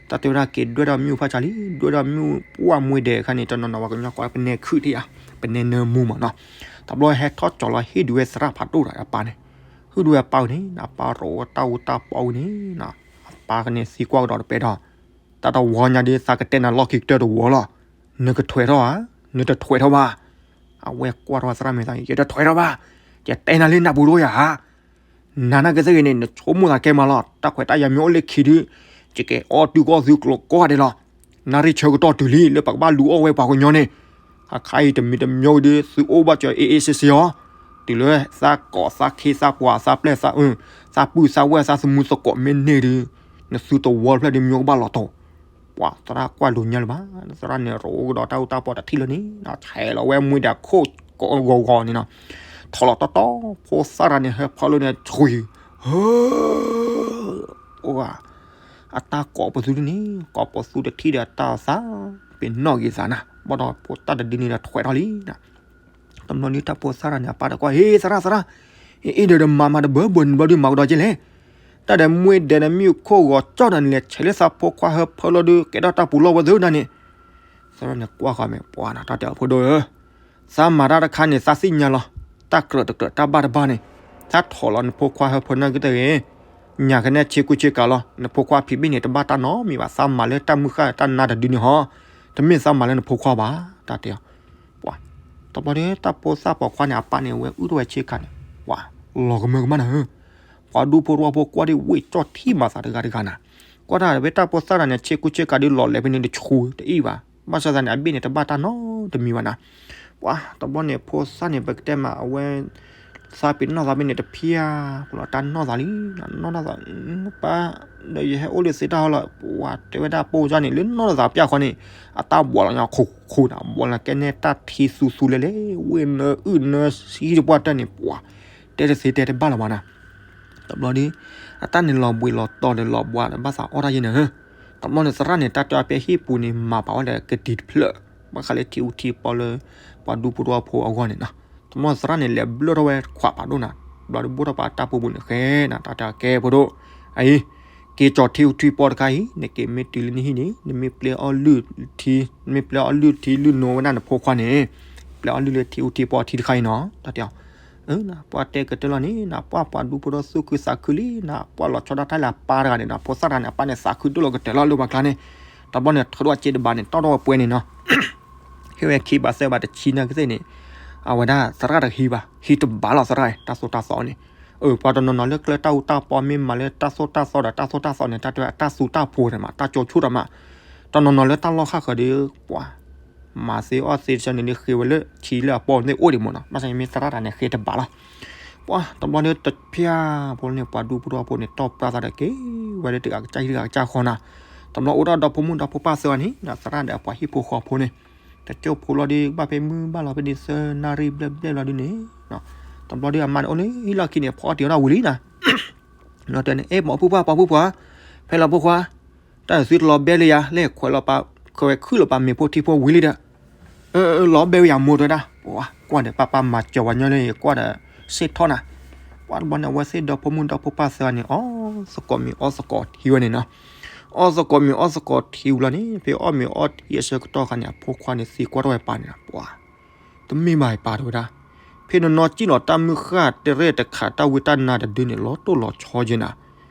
တၢ်တဲဝဲဒၣ်က့ၤဒွဲၣ်ဒီးမ့ၣ်အူဖးဆါလံ, ဒွဲၣ်ဒီးမ့ၣ်အူပှၢ်မွဲဒဲးအခါန့ၣ် တနီၤနီၤပှၤကညီကိးပနဲခုၣ်ထံၣ်ဧါ, ပနဲနၢမူမးနီၤ. တဘျီဟဲထီၣ်ကၠီၤလီၤဟ့ၣ်ဒုးဝဲသရၣ်ဖးဒိၣ်ဒီးအပၢ်န့ၣ်, ဟ့ၣ်ဒုးဝဲအပၢ်န့ၣ် အပၢ်ရိးဝဲတၢ်အူတၢ်ပီဝံၤန့ၣ်, အပၢ်ကန့ၣ်သံကွၢ်ကဒီးတပဲဒီး, တၢ်တဝီညါဒ်သးကတဲနၤလီၢ်ခံကတၢၢ်တဝီလီၤ, နကထွဲထီၣ်ဧါ, နတထွဲထီၣ်ဘၣ်. အဝဲကွၢ်ထီၣ်သရၣ်မဲာ်သးန့ၣ် ယတထွဲထီၣ်ဘၣ်, ယတဲနၤလၢနၢ်ပူၤတအိၣ်ယၤဧါ နၤနာ်က့သ့ၣ်ဂ့ၤန့ၣ် နဆိကမိၣ်သးကဲမးလီၤ, တၢ်ခွဲးတၢ်ယာ်မ့ၢ်အိၣ်လၢခံဒုး, ယက့ၤအီၣ်တုၤကီၢ်သုကျိၤကိးဂၤဒဲးလီၤ. နၣ်ရံၣ်ဆၢကတီၢ်တုၤလံ လၢပကဘၣ်လူၤအီၣ်ဝဲပှၤကညီန့ၣ်, အခါအံၤတမံၤတမံၤဒုး သုအိၣ်ဘၣ်စၢၤအ့ၣ်အ့ၣ်စ့စ့အီၤ, တုၤလၢသးကိးသးခ့သးပှၤသးပျဲၢ်သးအု, သးပုၢ်သးဝဲၢ်သးသမူသကိးမ့ၢ်န့ၢ်ဒုး, နသုတဝီတဖျၢၣ်ဒုး မ့ၢ်ကဘၣ်လီၤတိာ် ပှၤသရၣ်ကွၢ်လိာ်ညါလၢၤဘၣ်, သရၣ်န့ၣ် ရိးကဒီးတၢ်အူတၢ်ပီတထံၣ်လၢန့ၣ်, ဆဲးလီၤဝဲမွဲဒဲးခိၣ်ကိးဂီၤဂီၤန့ၣ်နီၤ, ထီၣ်လီၤတီတီ, ဖိသၣ်တဂၤန့ၣ် ဟၢဖၢလၢန့ၣ် ဆှံ, ဟၢ, အိၣ်, အတၢ်ကိးပသူဒ်န့ၣ်, ကိးပသူတထံၣ်ဒီးတၢ်သး, ပ့ၤနီၣ်ဂ့ၤသးနၤ, ဘၣ်ဒီးဖိတၢ်တဒုန့ၣ်ဒီးထွဲထီၣ်လံနၤ. တဘျီဒုးတၢ်ဖိသၣ်တဂၤန့ၣ် အပၢ်တကွၢ်, ဟ့ၣ် သရၣ် သရၣ်, အ့ၣ် ဒီးတမၤမၤတဘၢဘၢန့ၣ် ဘျီဒုးမၤကဒီးက့လဲၣ် တၢ်ဒီးမွဲဒဲးဒီးမ့ၣ်အူခိၣ်ဂီၤကၠီၣ်ဒီးန့ၣ် လဲၤဆဲးလၢသးဖိခွါဟၢဖၢလီၤဒုး ကဲထီၣ်တၢ်ပူၤလီၢ်ဝဲသ့ၣ်ဒၣ်န့ၣ်, သရၣ်န့ၣ်ကွၢ်ဃီမဲာ် ပှၤနၤတၢ်တဲအီၤဖိဒိၣ်ဧၢ, သးမၤတၢ်တခါန့ၣ် သးသ့ၣ်ညါလီၤ, တၢ်ကြၢးတကြၢးတၢ်ဘၣ်တဘၣ်န့ၣ်, သးထီၣ်လီၤနဖိခွါဟၢဖၢနာ်က့တဂ့ၤ, ညၣ်ကနဲၣ်ဆ့ကူဆ့ကၤလီၤ, နဖိခွါဖံးဘ့ၣ်န့ၣ် တဘၣ်တၢ်နီတမံၤဘၣ်, သးမၤလၢတၢ်မုၢ်ဃၢ်တၢ်နါတဒုန့ၣ်ဟီ, တမ့ၢ်သးမၤလၢနဖိခွါဘၣ်, တၢ်တဲအီၤ ပှၤ, တဘျီဒုးတၢ်ဖိသၣ်ပိာ်ခွါန့ၣ် အပၢ်န့ၣ် အဝဲအုၣ်ထီၣ်ဝဲဆ့ကၤန့ၣ်, ပှၤ, လီၤကမၢကမၣ်နၤဧၢ, ပှၤဒူဖိတဝီဖိကွၢ်ဒ်ဝ့ၢ်ကၠီၣ်ထံမၤသးတဂၤတဂၤနၤ, ကွၢ်တၢ်ဝဲတၢ်ဖိသၣ်တဂၤန့ၣ် ဆ့ကူဆ့ကၤဒုးလီၤလဲၤဖဲန့ၣ်တဆူတအံၣ်ဘၣ်, ဘၣ်ဆၣ်သးန့ၣ် အဘ့ၣ်န့ၣ် တဘၣ်တၢ်နီတမံၤဘၣ်နၤ, ပှၤ, တဘျီန့ၣ် ဖိသၣ်န့ၣ် ပကတဲမး အဝဲ သးပ့ၤနီၣ်သးဘ့ၣ်န့ၣ် တဖျါ, ပလီၤတၢ်နီၢ်သးလံ, နီၢ်နီၢ်သး, ပၢ်, ဒီးယဟဲအိၣ်လၢသ့တၢ်ဟီလီၤ, ပှၤတဲဝဲဒၣ်ပိၢ်စၢ်န့ၣ် လၢနီၢ်သးပျၢ်ဃီန့ၣ်, အတၢ်ဘှီလီၤညါခိၣ်ခိၣ်နၤ, ဘှီလီၤကဲနဲၣ်တၢ်ထံသူသူလဲၤလဲၤ, ဝ့ၢ်နၢအုၣ်နၢဆံတပှၢ်တၢၢ်န့ၣ် ပှၤ, တဲတသ့တဲတဘၣ်လၢၤဘၣ်နၤ, တဘျီဒုး, အတၢ်န့ၣ်လီၤဘှံးလီၤတီၤဒီးလီၤဘှါဒီးဘၣ်သးအီၣ်တၢ်ယဲၢ်နၤဧၢ, တဘျီန့ၣ် သရၣ်န့ၣ် တၢ်တဲအီၤဖဲဟံၣ်ပူၤန့ၣ် မၤပာ်ဝဲဒီးကတံၤတဖျၢၣ်, ဘၣ်ဃးလၢထံအူထံအပီလၢ ပှၤဒူဖိတဝီဖိအဂီၢ်န့ၣ်နီၤ, တဘျီသရၣ်န့ၣ် လဲၤဘျၢထီၣ်ဝဲခွးဖးဒိၣ်နၤ, ဘျီဒုးဘိၣ်ထီၣ်ပှၤတၢ်ပူၤပူၤန့ၣ်ဃဲနၤ, တၢ်တဲကဲဖိဒိၣ်, အအံၤ, က့ၤကၠီၤထံအူထံအပီတခါအံၤ, နက့ၤမ့ၢ်တုၤလၢနဟံၣ်န့ၣ် နမ့ၢ်ပျဲအီၣ်လုၢ်ထံ, နမ့ၢ်ပျဲအီၣ်လုၢ်ထံလုၢ်နိဝဲဒၣ်နဖိခွါန့ၣ်, ပျဲအီၣ်လုၢ်လၢထံအူထံအပီထံတခါအံၤနီၤ, တၢ်တဲအီၤ အၢ ပှၤတဲကတၢၢ်လီၤန့ၣ် နပှၢ်ပှၤဒူဖိဒီး သူၣ်ခုသးခုလံ နပှၢ်လီၤဆီဒၣ်တၢ်လၢအပၢ်တဂၤန့ၣ်နီၤ, ဖိသၣ်တဂၤန့ၣ် အပၢ်န့ၣ် သးခုဒိၣ်လီၤကတၢၢ်လီၤလၢပှၤကျါန့ၣ်, တဘျီန့ၣ် ထုးထီၣ်အစ့တဘးန့ၣ် တီၣ်ထီၣ်ဝဲပှဲၤန့ၣ်နီၤ, ဟ့ၣ်ဝဲခံဘးသၢဘးတဆံနာ်ကသ့ၣ်န့ၣ်, အဝဲဒၣ်သရၣ်တဟံးဘၣ်, ဟံးတဘးလီၤသရၣ် တၢ်သိၣ်တၢ်သီန့ၣ်, အၢ ပှၤတနီၤနီၤလၢကျဲတၢ်အူတၢ်ပီမ့ၢ်မၤလၢတၢ်သိၣ်တၢ်သီဒီး တၢ်သိၣ်တၢ်သီန့ၣ် တၢ်တဲဝဲတၢ်သူတၢ်ဖိန့ၣ်မး တၢ်ကၠိဆူၣ်တၢ်မး, တနီၤနီၤလၢတၢ်လီၢ်ဃၣ်ဃၢၤဒီး ပှၤ မၤသ့အီၣ်သ့တဆၢန့ၣ် ဒုးဃ့ဝဲလၢထံလၢအပီၢ်န့ၣ်အိၣ်ဒံးမးနီၤ, ဘၣ်ဆၣ်မ့ၢ်သရၣ်တဂၤန့ၣ် ဃ့တဘးလီၤ, ပှၤ တဘျီဒုးတဖျၢၣ်ဖိန့ၣ် ပှၤဒူဖိတဝီဖိန့ၣ် တီၢ်ပြၢသးဒီးက့ၤဝဲလၢတဂၤကစၢ်ဟံၣ်တဂၤကစၢ်ဃီနီၤ, တဘျီအိၣ်ဒီးဒီဖိမုၣ်ဒီဖိပၢ်သၢဂၤန့ၣ် သရၣ်ဒီးအပှၤဟံၣ်ဖိဃီဖိန့ၣ်, တကၠိဖိလီၤဒုး ဘၣ်ဖဲမုၢ်ဘၣ်လီၤဖဲဒ်သၢနၣ်ရံၣ်ဘျဲၣ်ဘျဲၣ်လီၤဒုးန့ၣ်, တဘျီဒုးအမါန့ၣ်အိၣ်လၢဟံၣ်လီၢ်ခံန့ၣ် ဖီအီၣ်တ့ၢ်အီၣ်ဒၣ်ဝံၤလံနီၤ လီၤတဲာ်န့ၣ် အဲၣ် ပိာ်ဖုၣ်ပှၢ် ပိာ်ဖုၣ်ပှၢ်, ဖဲလီၤဖိခွါ, တၢ်သုတလီၤဘဲလၢယၤ လဲၤခွဲးလီၤပာ် ခွဲးဝဲခုၣ်လီၤပာ်မ့ၤဖိထံဖိဝံၤလံဒီး, လီၤဘဲဝဲယၤမိၢ်တဲဒၣ်, ပှၤကွၢ်ဒီး ပၢ်ပၢ်မၤစၢၤဝဲညီလၢယကွၢ်ဒီး စ့ၢ်ထီၣ်နၤ, ပှၤတဘျီန့ၣ် အဝဲသ့ၣ်ဒီဖိမုၣ်ဒီဖိပၢ်သၢဂၤန့ၣ် အီၣ်သကိးမ့ၤအီၣ်သကိးထံဝဲန့ၣ်နီၤ, အီၣ်သကိးမ့ၤအီၣ်သကိးထံဝံၤလီၤန့ၣ် ဖဲအီၣ်မ့ၤအီၣ်ထံအဆၢကတီၢ်ခါန့ၣ် အဖိခွါန့ၣ်သံကွၢ်ထီၣ်ဝဲပၢ်န့ၣ် ပှၤ တမ့ၢ်ဘၣ်အံၤပၢ် တဲဝဲဒၣ်, ဖဲနနီၢ်စံၣ်လီၤတၢ်မုၢ်ဃၢ်တရဲၣ်တခါ တၢ်ဝံတၢ်နါတဒုန့ၣ် လီၤတိၢ်လီၤဆီက့ၤနၤ,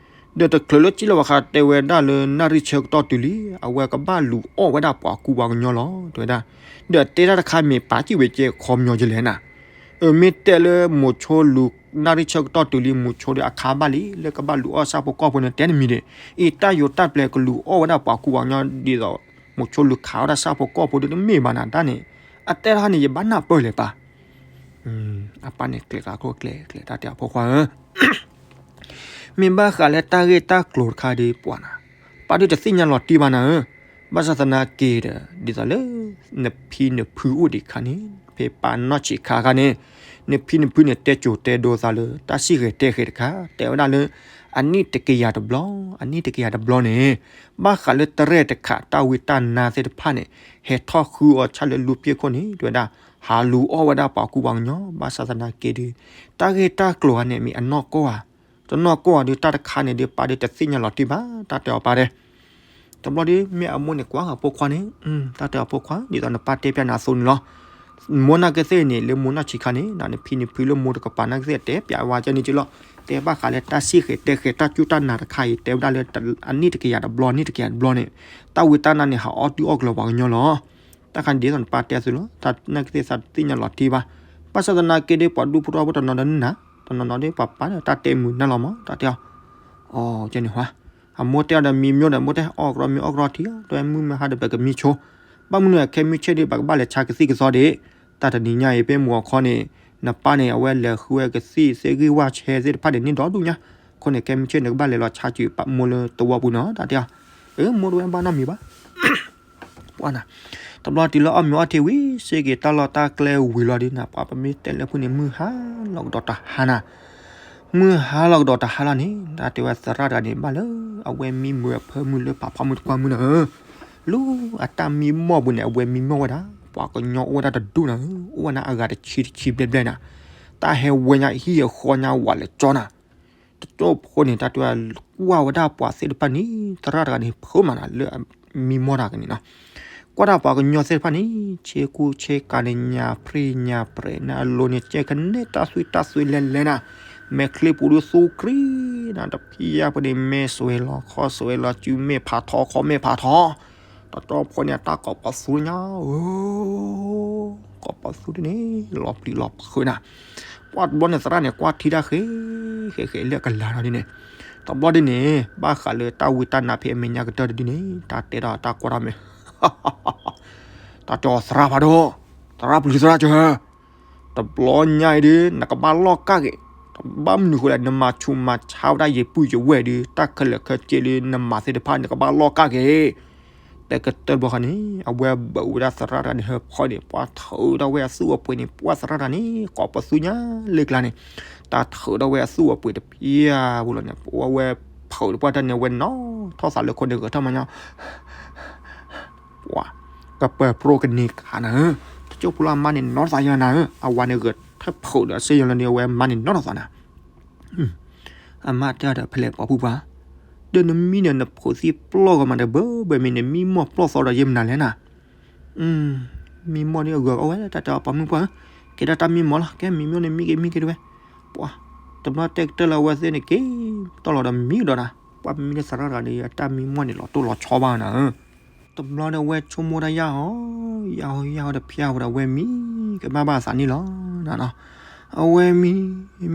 ဒီးတချုးလၢစံၣ်လီၤဘၣ်ဃး တဲဝဲဒၣ်လၢ နၣ်ရံၣ်ဆၢကတီၢ်တုၤလံ အဝဲကဘၣ်လူၤအီၣ်ဝဲဒၣ်ပှၤကူပှၤကညီလီၤ တဲဝဲဒၣ်, ဒီးတဲတၢ်တခါမ့ၢ်ပာ်စံၣ်ဝဲကဲခီပညီကလဲၣ်နၤ, အမ့ၢ်တဲလၢမိၤဆိလူၤ နၣ်ရံၣ်ဆၢကတီၢ်တုၤလံ မိၤဆိဒီးအခါဘၣ်လံ လၢကဘၣ်လူၤအီၣ်ဆၣ်ဖိကီၢ်ဖိန့ၣ် တဲတမံၤဒံး, အံၤတၢ်ယိၤတၢ်ပျဲၤကလူၤအီၣ်ဝဲဒၣ်ပှၤကူပှၤကညီဒ်သိး မိၤဆိလူၤခးဝဲဒၣ်ဆၣ်ဖိကီၢ်ဖိဒ်တမ့ၢ်ဘၣ်နၤ တၢ်န့ၣ်, အတဲတၢ်န့ၣ် ယဘၣ်နၢ်ပၢၢ်လဲၣ်ပၢ်, အပၢ်န့ၣ်ကျဲၤသးကျိၣ်ကျဲၤကျဲၤ တၢ်တဲအဖိခွါဧၢ မ့ၢ်ဘၣ်ဃးလၢတၢ်ဂ့ၢ်တၢ်ကျိၤတခါဒီးပှၤနၤ, ပၢ်ဒုးတသ့ၣ်ညါလီၤတံၢ်ဘၣ်နၤဧၢ, ဘၣ်ဆၣ်သနာ်က့ဒီး ဒ်သိးလၢ နဖံနဖုအိၣ်ဒံးခါန့ၣ် ဖဲပၢ်နီၢ်ဆံးခါခါန့ၣ်, နဖံနဖုန့ၣ် တဲစိၤတဲဒိသးလၢ တၢ်စံၣ်ဃဲၤတဲဃဲၤတခါ တဲဝဲဒၣ်လၢ အနံၣ်တကယၤတဘျီ, အနံၣ်တကယၤတဘျီန့ၣ် ဘၣ်ဃးလၢတရဲၣ်တခါ တၢ်ဝံတၢ်နါသ့ၣ်တဖၣ်န့ၣ် ဟဲထီၣ်ဃုအီၤဆၣ်လၢလူၤပှ့ၤခိၣ်န့ၣ် တဲဝဲဒၣ် ဟးလူၤအီၣ်ဝဲဒၣ်ပှၤကူပှၤကညီ ဘၣ်ဆၣ်သနာ်က့ဒီး တၢ်ဂ့ၢ်တၢ်ကျိၤဧါန့ၣ် မ့ၢ်အနီၢ်ကီၢ်ဧါ, တနီၢ်ကီၢ်ဧါဒီး တၢ်တခါန့ၣ်ဒီး ပၢ်ဒီးတသ့ၣ်ညါလီၤတံၢ်ဘၣ် တၢ်တဲအီၤပၢ်တဲ တဘျီဒီး မ့ၢ်အမိၢ်န့ၣ်ကွၢ်အဖိခွါန့ၣ်, တၢ်တဲအီၤဖိခွါ ဒ်သိးနပၢ်တဲပျးနၤအသိးန့ၣ်လီၤ, မိၢ်နာ်က့သ့ၣ်န့ၣ် လၢမိၢ်နီၢ်ဆံးခါန့ၣ် နဖံနဖုလၢမိၢ်တကပၤနာ်က့သ့ၣ် တဲပျးဝဲကဲန့ၣ်က့လီၤ, တဲဘၣ်ဃးလၢတၢ်စံၣ်ဃဲၤတဲဃဲၤ တၢ်စူၢ်တၢ်နာ်တခါအံၤ တဲဝဲဒၣ်လၢ အနံၣ်တကယၤတဘျီ နံၣ်တကယၤတဘျီန့ၣ် တၢ်ဝံတၢ်နါန့ၣ် ဟးအီၣ်တုၤအီၣ်ကလီၤပှၤကညီလီၤ, တၢ်ခါန့ၣ်ဒ်သိးနပၢ်တဲအသိးလီၤ, နာ်က့သ့ၣ်သးတသ့ၣ်ညါလီၤတံၢ်ဘၣ်, ဘၣ်ဆၣ်သနာ်က့ဒီး ပှၤဒူဖိထီဖိတနီၤဒီးနၤ, တနီၤနီၤဒီးပှၤပၢ်ဒီးတၢ်တဲမုာ်နၢ်လီၤမး တၢ်တဲအီၤ အီၤကဲန့ၣ်ဟါ, အမိၢ်တဲအီၤဒီးမံၤမျိၢ်ဒီး မိၢ်တဲ အီၣ်ကရီမံၤအီၣ်ကရီထံ တဲဝဲမုၢ်မဟါဒီး ပကမံဆိ, ဘၣ်မနုၤခဲမုၢ်ဆ့ၣ်ဒီး ပကဘၣ်လဲၤဆါကသံၣ်ကသီဒံး, တၢ်တနံၤညါအံၤ ဖဲမုၢ်ဂီၤခီန့ၣ် နပၢ်န့ၣ် အဝဲလဲၤဃုဝဲကသံၣ်သ့ၣ်ဂံၢ်ဝၢ်ဆဲသ့ၣ်တဖၣ်န့ၣ် န့ၢ်ဒီဒူၣ်ညါ, အဃိန့ၣ် ခဲမုၢ်ဆ့ၣ်န့ၣ် ကဘၣ်လဲၤလီၤဆါစူၤမိၢ်လၢသဝီပူၤနီၤ တၢ်တဲအီၤ, အၢ မိၢ်တဝဲဘၣ်နီတမံၤဘၣ် ပှၤနၤ, တဘျီတုၤလၢအီၣ်မ့ၤအီၣ်ထံဝံၤ စ့က့ၤတၢ်လီၢ်တၢ်ကျဲဝံၤလီၤဒီးနၤ ပှၤပမ့ၢ်တဲလၢဖုန့ၣ် မုၢ်ဟါလီၤကဒီးတဟါနၤ, မုၢ်ဟါလီၤကဒီးတဟါလီၤန့ၣ် တၢ်တဲဝဲသရၣ်တဂၤန့ၣ် ဘၣ်လၢ အဝဲမံမုာ်အဖၢမုၢ်လၢဖးဖီမုၢ်တကွၢ်မုၢ်နၤဧၢ, လၢအတၢ်မံမီၢ်ပူၤန့ၣ် အဝဲမံမီၢ်ဝဲဒၣ် ပှၤကညီအိၣ်ဝဲဒၣ်တဒူၣ်နၤဧၢ, အိၣ်ဝဲဒၣ်အဂၤတဆံတဆံဘျဲၣ်ဘျဲၣ်နၤ, တၢ်ဟဲဝဲညါဟံၣ်အဃီညါဝးလၢကၠီနၤ တကၠိဖိန့ၣ် တၢ်တဲဝဲ ကွၢ်ဝဲဒၣ်ပှၤသ့ၣ်တဖၣ်န့ၣ် သရၣ်တဂၤန့ၣ် ဖုးမးနၤ လၢအမံမီၢ်တၢ်ကန့ၣ်နီၤ, ကွၢ်တၢ်ပှၤကညီသ့ၣ်တဖၣ်န့ၣ် ဆ့ကူဆ့ကၤန့ၣ် ညၣ်ဖြံၣ်ညၣ်ပြဲးနၤ အလိၤန့ၣ် ကဲကနဲတၢ်သွံၣ်တၢ်သွံၣ်လဲၤလဲၤနၤ, မဲာ်ချံပူၤဒုးသူကြံနၤ တဖံးယၢ်ပူၤန့ၣ် မဲာ်စွဲၤလီၤခီၣ်စွဲၤလီၤ စုမဲာ်ဖးထီ ခီၣ်မဲာ်ဖးထီ တကၠိဖိန့ၣ် တၢ်ကိးပသူညါဧၢ ကိးပသူဒ်န့ၣ် လီၤပျံၤလီၤဖုးနၤ, ပှၤတဘျီန့ၣ် သရၣ်န့ၣ် ကွၢ်ထံတၢ်ဃဲ ဃဲဃဲလၢအကလၤနီၤဒ်န့ၣ်, တဘျီဒ်န့ၣ် ဘၣ်ဃးလၢတၢ်ဝံတၢ်နါဖဲအမဲာ်ညါကတၢၢ်တဒ်န့ၣ် တၢ်တဲထီၣ်တၢ်ကွၢ်ထီၣ်မ့ၢ် တၢ်တဲအီၤသရၣ်ဖးဒိၣ်, သရၣ်ပျံၤသရၣ်စၢၤ တဘျီညါအံၤဒုး နကဘၣ်လီၢ်ကၢ်က့ၤ, တဘၣ်မနုၤဃိလဲၣ် နမၤဆူးမၤဆါဝဲဒၣ်ယပုၢ်ယဝဲၢ်ဒုး တၢ်ခဲလၢာ်ခဲဆ့လၢနမၤသ့ၣ်တဖၣ် နကဘၣ်လီၢ်ကၢ်က့ၤ, တဲကတၢၢ်တဘျီဃီန့ၣ် အဝဲဘၣ်ဝဲဒၣ်သရၣ်တဂၤန့ၣ် ဟၢဖီန့ၣ် ပှၤထုးထီၣ်ဝဲအသူၣ်အပှ့ၤန့ၣ် ပှၤသရၣ်တဂၤန့ၣ် ကိးပသူညါလၢကျါန့ၣ်, တၢ်ထုးထီၣ်ဝဲအသူၣ်အပှ့ၤတဖံးယၢ်ပူၤလီၤန့ၣ် ပဝဲဖုးတပှၢ်တၢ်န့ၣ် အဝဲနီၣ်ထီၣ်သးလၢခိၣ်န့ၣ် ဂဲၤထီၣ်မၤညီ ပှၤ ကပၢၤပြိကန့ၢ်ကးနၤဧၢ, တကၠိဖိလၢအမါန့ၣ်နီၣ်ထီၣ်သးယၤနၤဧၢ, အဝၤန့ၣ်ဂဲၤထီၣ်ဖုးဒီးစ့ယီၤလၢန့ၣ် အဝဲမါန့ၣ်နီၣ်ထီၣ်သးနၤ, အမါတဲအီၤဒီးဖဲလဲၣ်ပှၤဖုပှၢ်, ဒီးနမံန့ၣ် နဖိးသံပျီၢ်ဂီၤမးဒီးဘၣ်ဘၣ်မ့ၢ်နမံမီၢ်ပျီၢ်သီဒီးယဲမနုၤလဲၣ်နၤ မံမီၢ်န့ၣ်အဂီၤအီၣ်ဝဲ တၢ်တဲအီၤပှၤမုၣ်ပှၢ်ဧၢ, ကဲဒၣ်တၢ်မံမီၢ်လီၤ ကဲမံမီၢ်န့ၣ်မံက့ၤမံက့ၤတဝဲ, ပှၤ တဘျီတဲကတၢၢ်လၢအဝဲသ့ၣ်န့ၣ်က့ၤတီၢ်လီၤဒီးမံကဒီးနၤ, ပှၤမံလၢသရၣ်တဂၤဒီး အတၢ်မံမီၢ်န့ၣ်လီၤတိၢ်လီၤဆီဘၣ်နၤဧၢ, တဘျီဒီးအဝဲဆိကမိၣ်တၢ်ယၢ်ဟီ ယၢ်ဟီယၢ်ဟီတဖျၢၣ်ဝဲဒီး အဝဲမံကဘၣ်ဘၣ်သးန့ၣ်လီၤနၤနီၤ, အဝဲမံ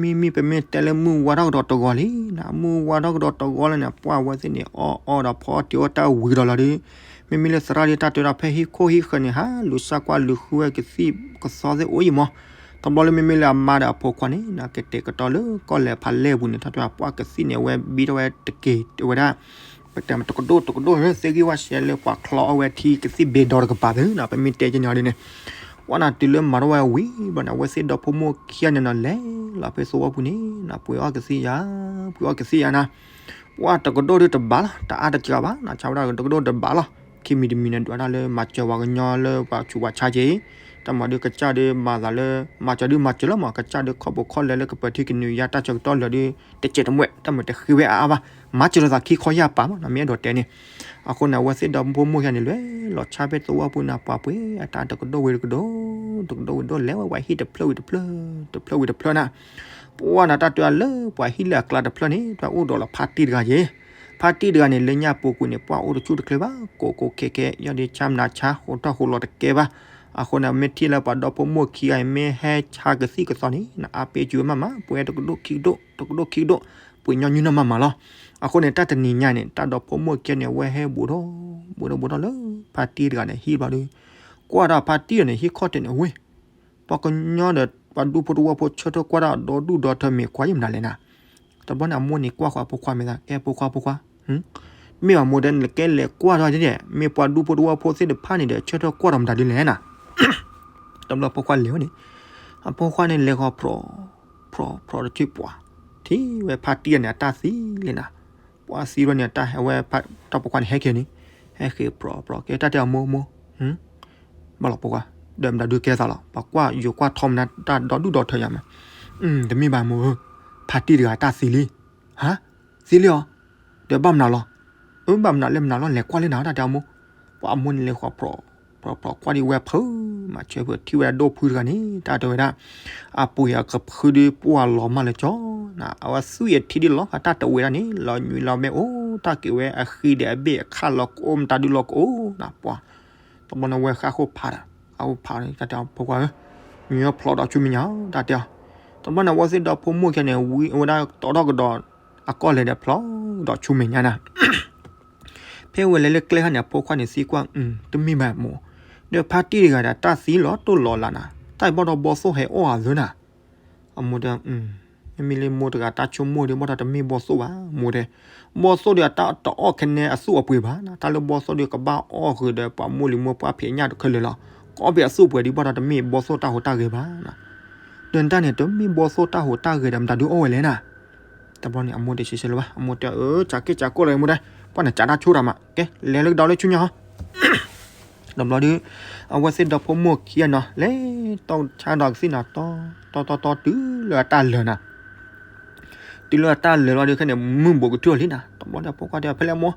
မံမံ ပမ့ၢ်တဲလၢမုၢ်ဝါထီၣ်ကဒီးတဂီၤလံနၤ, မုၢ်ဝါထီၣ်ကဒီးတဂီၤလၢန့ၣ် ပှၤအဝဲသ့ၣ်န့ၣ်အီၣ်အီဒီးဖီအီၣ်တ့ၤအီၣ်တၢ်ဝံၤကဒီးလီၤဒီး, မ့မ့ၢ်လၢသရၣ်ဒ်တၢ်တဲဒၣ်ဖဲဟံၣ်ခိၣ်ဟံၣ်ဃၢၤန့ၣ် ဟးလူၤစၢ်ကွၢ်လူၤဃုဝဲကသံၣ်ကသီသ့ၣ်အိၣ်အံၤမး, တဘျီလၢမ့မ့ၢ်လၢအမါဒီးအဖိခွါန့ၣ် ကတဲာ်ကတီၤလၢကီၢ်လဲၤဖးလဲၢ်ပူၤန့ၣ် တၢ်တဲပှၤကသံၣ်န့ၣ် အဝဲဘံထီၣ်ဝဲတက့ၢ်ဝဲဒၣ် ပတဲတကဒိၣ်တကဒိၣ်လၢသ့ၣ်ဂံၢ်ဝၣ်ရှဲလၢပှၤချီအီၣ်ဝဲထံကသံၣ်ဘ့ဒီတကပၤသ့ၣ်နၤ, ပမ့ၢ်တဲကန့ၣ်အီၤဒ်န့ၣ်, ပှၤနၤတုၤလၢမၤထီၣ်ဝဲဝံၤဘျီန့ၣ် အဝဲသ့ၣ်ဒီဖိမိၢ်ခံဂၤန့ၣ်နီၤ လဲၤလီၤဖဲသဝီပူၤန့ၣ်နၤ ပှ့ၤအီၣ်ကသံၣ်ယၤ, ပှ့ၤအီၣ်ကသံၣ်ယၤနၤ, ပှၤတကဒိၣ်ဒုးတဘၣ်လီၤ တအါတကးဘၣ်နၤ ဆါဝဲဒၣ်တကဒိၣ်တဘၣ်လီၤ, ခံမံၤတမံၤန့ၣ် ဒွးဒၣ်လၢမၤစၢၤပှၤကညီလၢပှၤဆူးပှၤဆါက့ၤ, တၢ်မၤဒုးကစၢ်ဒုးမၤသးလၢ မၤစၢၤဒုးမၤစၢၤလီၤမး ကစၢ်ဒုးခီၣ်ဘိခီၣ်လဲလၢကပၢၤထံကနုာ်ယါတၢ်ဆၢကတီၢ်လၢာ်ဒုး တစဲးတမှဲာ် တၢ်မၤတဃ့ဝဲအါအါဘၣ်, မၤစၢၤလိာ်သးခံခီယၢ်ပာ်မး နမ့ၢ်အဲၣ်ဒိးတဲန့ၣ်, အဃိန့ၣ် အဝဲသ့ၣ်ဒီဖိမိၢ်ခံဂၤန့ၣ် လဲၤလီၤဆါဖဲသဝီပူၤန့ၣ် ပှၤပှ့ၤအတၢ်တကဒိၣ်ဝံၤတကဒိၣ် တကဒိၣ်ဝံၤဒိၣ်လဲၤဝဲပှၤဟံၣ်တဖျၢၣ်ဝံၤတဖျၢၣ်, တဖျၢၣ်ဝံၤတဖျၢၣ်နၤ, ပှၢ်နၤတၢ်တဲအီၤလၢပှၤဟံၣ်လၢအကျါတဖျၢၣ်န့ၣ် တၢ်အိၣ်ဒီးလီၤဖါတံၢ်တဂၤယဲ, ဖါတံၢ်တဂၤန့ၣ် လၢညါပူၤကွံာ်န့ၣ် ပှၢ်အိၣ်တဆူၣ်တချ့ဘၣ်, ကိးကိးခဲခဲ ယီၢ်ဒ့ဆါမနၤဆါ ဟိးထီၣ်ဟိးလီၤတကဲဘၣ်, အဃိန့ၣ် မ့ၢ်ထံၣ်လၢပှၤဒီဖိမိၢ်ခံဂၤအံၤ မ့ၢ်ဟဲဆါကသံၣ်ကသီန့ၣ် နအါပ့ၤကွံာ်ဝဲမးမး, ပှဲၤတကဒိၣ်ခံကဒိၣ်, တကဒိၣ်ခံကဒိၣ်, ပှ့ၤညီနုၢ်နီၢ်မးမးလီၤ. အဃိန့ၣ် တၢ်တနံၤညါန့ၣ် တၢ်ဒီဖိမိၢ်ခံဂၤန့ၣ် အဝဲဟဲဘူးထီၣ်, ဘူးထီၣ်ဘူးထီၣ်လၢ ဖါတံၢ်တဂၤန့ၣ် ဟံၣ်ဘျီဒီး ကွၢ်တၢ်ဖါတံၢ်တဂၤန့ၣ် ဟံၣ်ခီၣ်ထံးန့ၣ်ဝဲ ပှၤကညီဒီး ပှၤဒူဖိတဝီဖိဆၢထၢၣ်ကွၢ်တၢ်ဒီဒူၣ်ဒီထၢမ့ၢ်ကွၢ်ယမနုၤလဲၣ်နၤ. တဘျီန့ၣ် အမိၢ်န့ၣ်ကွၢ်ဃီအဖိခွါမ့ၢ်သး ကဲဖိခွါဖိခွါ, မ့ၢ်ဘၣ်မိၢ်တဲ နကဲလဲၤကွၢ်ထီၣ်ဒ်န့ၣ် မ့ၢ်ပှၤဒူဖိတဝီဖိသ့ၣ်တဖၣ်န့ၣ်ဒီး ဆၢထၢၣ်ကွၢ်ဒီးမတၤဒ်လဲၣ်နၤ. တဘျီအဖိခွါလဲၤဝဲန့ၣ်, အဖိခွါန့ၣ်လဲၤဃီၤဖြီၣ်, ဖြီၣ်ဖြီၣ်တထံၣ်ပှၤ, ထံၣ်ဝဲဖါတံၢ်န့ၣ် အတၢ်သံလံနၤ. ပှၤသံလီၤန့ၣ် တၢ်ဟဲဝဲ တၢ်ဖိခွါန့ၣ်ဟဲက့ၤန့ၣ်, ဟဲက့ၤဖြီၣ်ဖြီၣ်ကဲတၢ်တဲအမိၢ်မိၢ်, ဘၣ်လီၤဖိခွါ, ဒီးမတၤဒုးကဲသးလီၤ, ပှၤကွၢ်ယိၤကွၢ်ထီမနုၤတၢ်ဒီဒူၣ်ဒီထၢယၤမး, တမ့ၢ်ဘၣ်မိၢ်ဧၢ, ဖါတံၢ်တဂၤတၢ်သံလံ, ဟါ, သံလံအီၤ, ဒီးဘၣ်မနုၤလီၤ, အၢ ဘၣ်မနုၤလၢမနုၤလီၤ လဲၤကွၢ်လၢနၤတၢ်တဲအမိၢ်. ပှၤအမိၢ်န့ၣ်လဲၤဃီၤဖြီၣ်, ဖြီၣ်ဖြီၣ်ကွၢ်ဒံးဝဲဖုး, မၤဆၢဖုးထံၣ်ဝဲဒၣ်ဒိၣ်ဖုတဂၤန့ၣ် တၢ်တဲဝဲဒၣ်, အပှ့ၤအကဖုဒုးပှၢ်လီၤမၢ်လၢကၠီနၤ, အဝဲသွံၣ်အထံဒ်လီၤဃာ်တၢ်တဝဲဒၣ်န့ၣ် လီၤညွံးလီၤဘဲအိၣ်တၢ်က့ၤဝဲအဃံဒီးအဘ့ၣ်အခၣ်လီၤကအိၣ်မတၤဒုလီၤကအိၣ်နၤပှၤ တဘျီန့ၣ်ဝဲဃၣ်ဃိဖးဒီး, ဃၣ်ဃိဖးဒီးတၢ်တဲအီၤဖိခွါဧၢ, မ့ၢ်ဖျီဒီးဆူမဲာ်ညါတၢ်တဲအီၤ, တဘျီန့ၣ်အဝဲသ့ၣ်ဒီဖိမိၢ်ခံဂၤန့ၣ် ဝံၤဝဲဒၣ်တီထီၣ်ကဒီး, အကီၢ်လဲၤဒီးဖျီဒီးဆူမဲာ်ညါနၤ ဖဲဝဲလဲၤလၢကျဲခါန့ၣ် အဖိခွါန့ၣ်သံကွၢ်, တမ့ၢ်ဘၣ်မိၢ်, ဒီးဖါတံၢ်တဂၤဒီးတၢ်သံလီၤတိၢ်လီၤလးနၤ, တၢ်အံၤဘၣ်ဒီးဘီသိၣ်ဟဲအီၣ်အသၢနၤ. အမိၢ်တဲ, မ့မ့ၢ်လၢမိၢ်တဂၤတၢ်ဆိကမိၣ်ဒီး ဘၣ်ဒီးတမ့ၢ်ဘီသိၣ်ဘၣ်, မိၢ်တဲ, ဘီသိၣ်ဒီးတၢ်တအီၣ်ခဲန့ၣ်အသူၣ်အပှ့ၤဘၣ်နၤ, တၢ်လၢဘီသိၣ်ဒီးကဘၣ်အီၣ်ဃုာ်ဒီးပှၤမိၢ်လံၤမိၢ်ပှၢ်ဖံးညၣ်တခဲလၢာ်လီၤ, ကအီၣ်ဖဲအသူၣ်အပှ့ၤဒီး ဘၣ်ဒီးတမ့ၢ်ဘီသိၣ်တၢ်ဟူးတၢ်ဂဲၤဘၣ်နၤ. ဒီးနတၢ်န့ၣ် တမ့ၢ်ဘီသိၣ်တၢ်ဟူးတၢ်ဂဲၤဒီး မတၤဒုးအီၣ်ဝဲလဲၣ်နၤ. တဘျီန့ၣ် အမိၢ်တဆံးဆံးလၢၤဘၣ်, အမိၢ်တဲ, အၢ ကးက့ၢ်ကးကိၢ်လီၤ မိၢ်တဲ, ပှၢ်န့ၣ်ကးတၢ်ဆိတၢ်မး, ကဲ လဲၤလၢကဒီးလၢဆူညါဟီ တဘျီဒီး အဝဲသ့ၣ်ဒီဖိမိၢ်ခံဂၤနီၤ လဲၤတီၢ်ဆါဒီးကသံၣ်နီၤ တီတီတီ တုၤလၢအတၢ်လၢာ်နၤ, တုၤလၢအတၢ်လၢာ်လီၤဒီး ခဲန့ၣ် မုၢ်ဘူးကထူၣ်လံနၤ, တဘျီဒီးဖိခွါတဲ ဖဲလဲၣ်မိၢ်,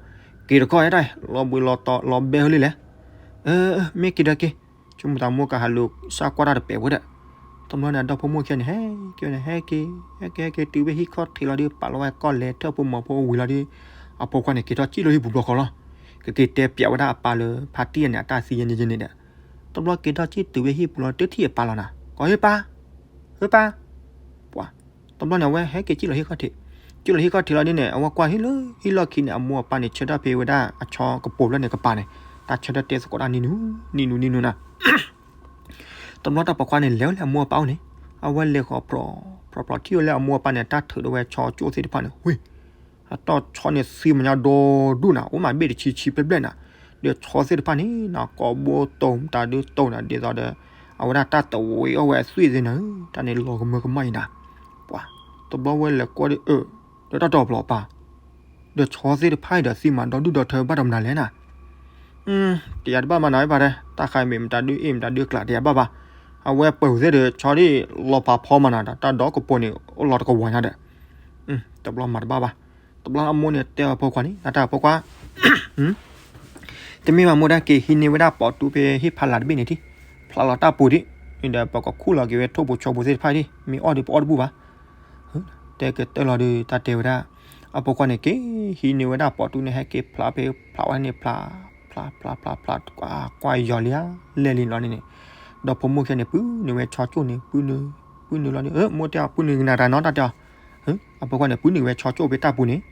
က့ၤတခီယတၢ် လီၤဘှံးလီၤတီၤလီၤဘဲဟၢလံလဲၣ်, အၢ မ့ၢ်က့ၤဒီးက့ၤ, ဆိကမိၣ်သးမိၢ်ကဟးလူၤစၢ်ကွၢ်တၢ်တပဲာ်ဝဲဒီး, တဘျီန့ၣ် အဒီဖိမိၢ်ခံဂၤန့ၣ် ဟဲက့ၤန့ၣ် ဟဲက့ၤ ဟဲက့ၤ ဟဲက့ၤ ဟဲက့ၤ တုၤဝဲဟံၣ်ခီၣ်ထံးလီၤဒီး ပာ်လီၤဝဲကီၢ်လဲၤထၢၣ်ဖိမီၤဖိဝံၤလီၤဒီး အဖိခွါန့ၣ် က့ၤထီၣ်စံၣ်လၢဟံၣ်ပူၤဘျီဃီလီၤ, ကက့ၤတဲပျးဝဲဒၣ်အပၢ်လၢ ဖါတံၢ်န့ၣ် အတၢ်သံယဲန့ၣ်ယဲန့ၣ်ဒီး, တဘျီက့ၤထီၣ်စံၣ်တုၤဝဲဟံၣ်ပူၤလီၤ တထံၣ်အပၢ်လီၤနၤ, ကီၢ်ဟ့ၣ်ပၢ်, ဟ့ၣ်ပၢ်, ပှၤ, တဘျီန့ၣ် အဝဲဟဲက့ၤစံၣ်လီၤဟံၣ်ခီၣ်ထံး, စံၣ်လီၤဟံၣ်ခီၣ်ထံးလီၤဒ်န့ၣ် အဝဲကွၢ်ဟံၣ်လၢ ဟံၣ်လီၢ်ခံန့ၣ် အမိၢ်အပၢ်န့ၣ် ဆၢထၢၣ်ဖဲဝဲဒၣ်အဆီကပိာ်ဖျၢၣ်န့ၣ်ကပၤန့ၣ်, တၢ်ဆၢထၢၣ်တဲသကိးတၢ်နံၤနူၤ, နံၤနူၤနံၤနူၤနၤ တဘျီတၢ်ပိာ်ခွါန့ၣ် လဲၤဝဲလၢအမိၢ်အပၢ်အိၣ်န့ၣ်, အဝဲလဲၤဃီၤဖြီၣ်ဖြီၣ်ဖြီၣ်ထံၣ်ဝဲလၢအမိၢ်အပၢ်န့ၣ် တၢ်ထုးဒီးဝဲဆီကၠိၣ်သ့ၣ်တဖၣ်န့ၣ်, ဝ့ၢ်, အတီၢ်ဆီန့ၣ်သံမညါဒီဒူၣ်နၤ, အိၣ်မးဘ့ၣ်တဆံဆံဘျဲၣ်ဘျဲၣ်နၤ, ဒီးဆီသ့ၣ်တဖၣ်န့ၣ်နၤ ကိးဘိတိၢ်မတၤဒုတိၢ်နၤ ဒ်သိးဒီး အဝဲဒၣ်တၢ်တဝံၤအီၣ်ဝဲအသွံၣ်သ့ၣ်နၤ, တၢ်န့ၣ်လီၤကမၢကမၣ်အံၤနၤ, ပှၤ, တဘျီဝဲလဲၤကွၢ်ဒီး အၢ, ဒီးတၢ်တီၢ်ပျီပၤ ဒီးဆီသ့ၣ်တဖၣ်အံၤဒီးသံမးဒီဒူၣ်ဒီထၢဘၣ်ဒီးမနုၤလဲၣ်နၤ, တယၤတဘၣ်မးနၤဝဲပၢ်တဲ, တၢ်ဃးမ့ၢ်မတၤဒုအ့ၣ်မတၤဒုကျးတယၤဘၣ်ဘၣ်, အဝဲပၢၤသ့ၣ်ဒီးဆီဒ်လီၤပာ်ဖီမးနၤဒီး တၢ်ဒီကပိာ်န့ၣ် အိၣ်လီၤတကဝီၤညါဒီး, တဘျီမၤတဘၣ်ဘၣ်, တဘျီအမိၢ်န့ၣ်တဲအီၤဖိခွါန့ၣ် နတၢ်ဖိခွါ တမ့ၢ်ဘၣ်မိၢ်ဒၣ်က့ၤဟံးန့ၢ်ဝဲဒၣ်ပိာ်တူၢ်ဖဲဟံၣ်ဖးလးတဘ့ၣ်န့ၣ်ထံၣ်, ဖျးလီၤတၢ်ပူၤဒံး, ဒီးပကခူၣ်လီၤက့ၤဝဲထိၣ်ဖိဆီဖိသ့ၣ်တဖၣ်ဒံး, မ့ၢ်အီၣ်ဒီးပအီၣ်တဘူၣ်ဘၣ်, တဲကတၢၢ်လီၤဒီး တၢ်တဲဝဲဒၣ်, အဖိခွါန့ၣ်က့ၤဟံးန့ၢ်ဝဲဒၣ်ပိာ်တူၢ်န့ၣ် ဟဲက့ၤဖျးဖဲဖျးဝဲန့ၣ်ဖျး, ဖျးဖျးဖျးဖျး, ကွၢ်ယီၤလံဧါ, လဲၢ်လံလီၤန့ၣ်န့ၣ်, ဒီးဖိမိၢ်ခံဂၤန့ၣ် ပုၢ်နုာ်ဝဲဆီကၠိၣ်န့ၣ် ပုၢ်နုာ်, ပုၢ်နုာ်လီၤဒီး အၢ မိၢ်တဲအီၤ ပုၢ်နုာ်ကနၣ်တၢ်နီတၢ်တဲအီၤ, အဖိခွါန့ၣ် ပုၢ်နုာ်ဝဲဆီကၠိၣ်ဖဲတၢ်ပူၤန့ၣ်,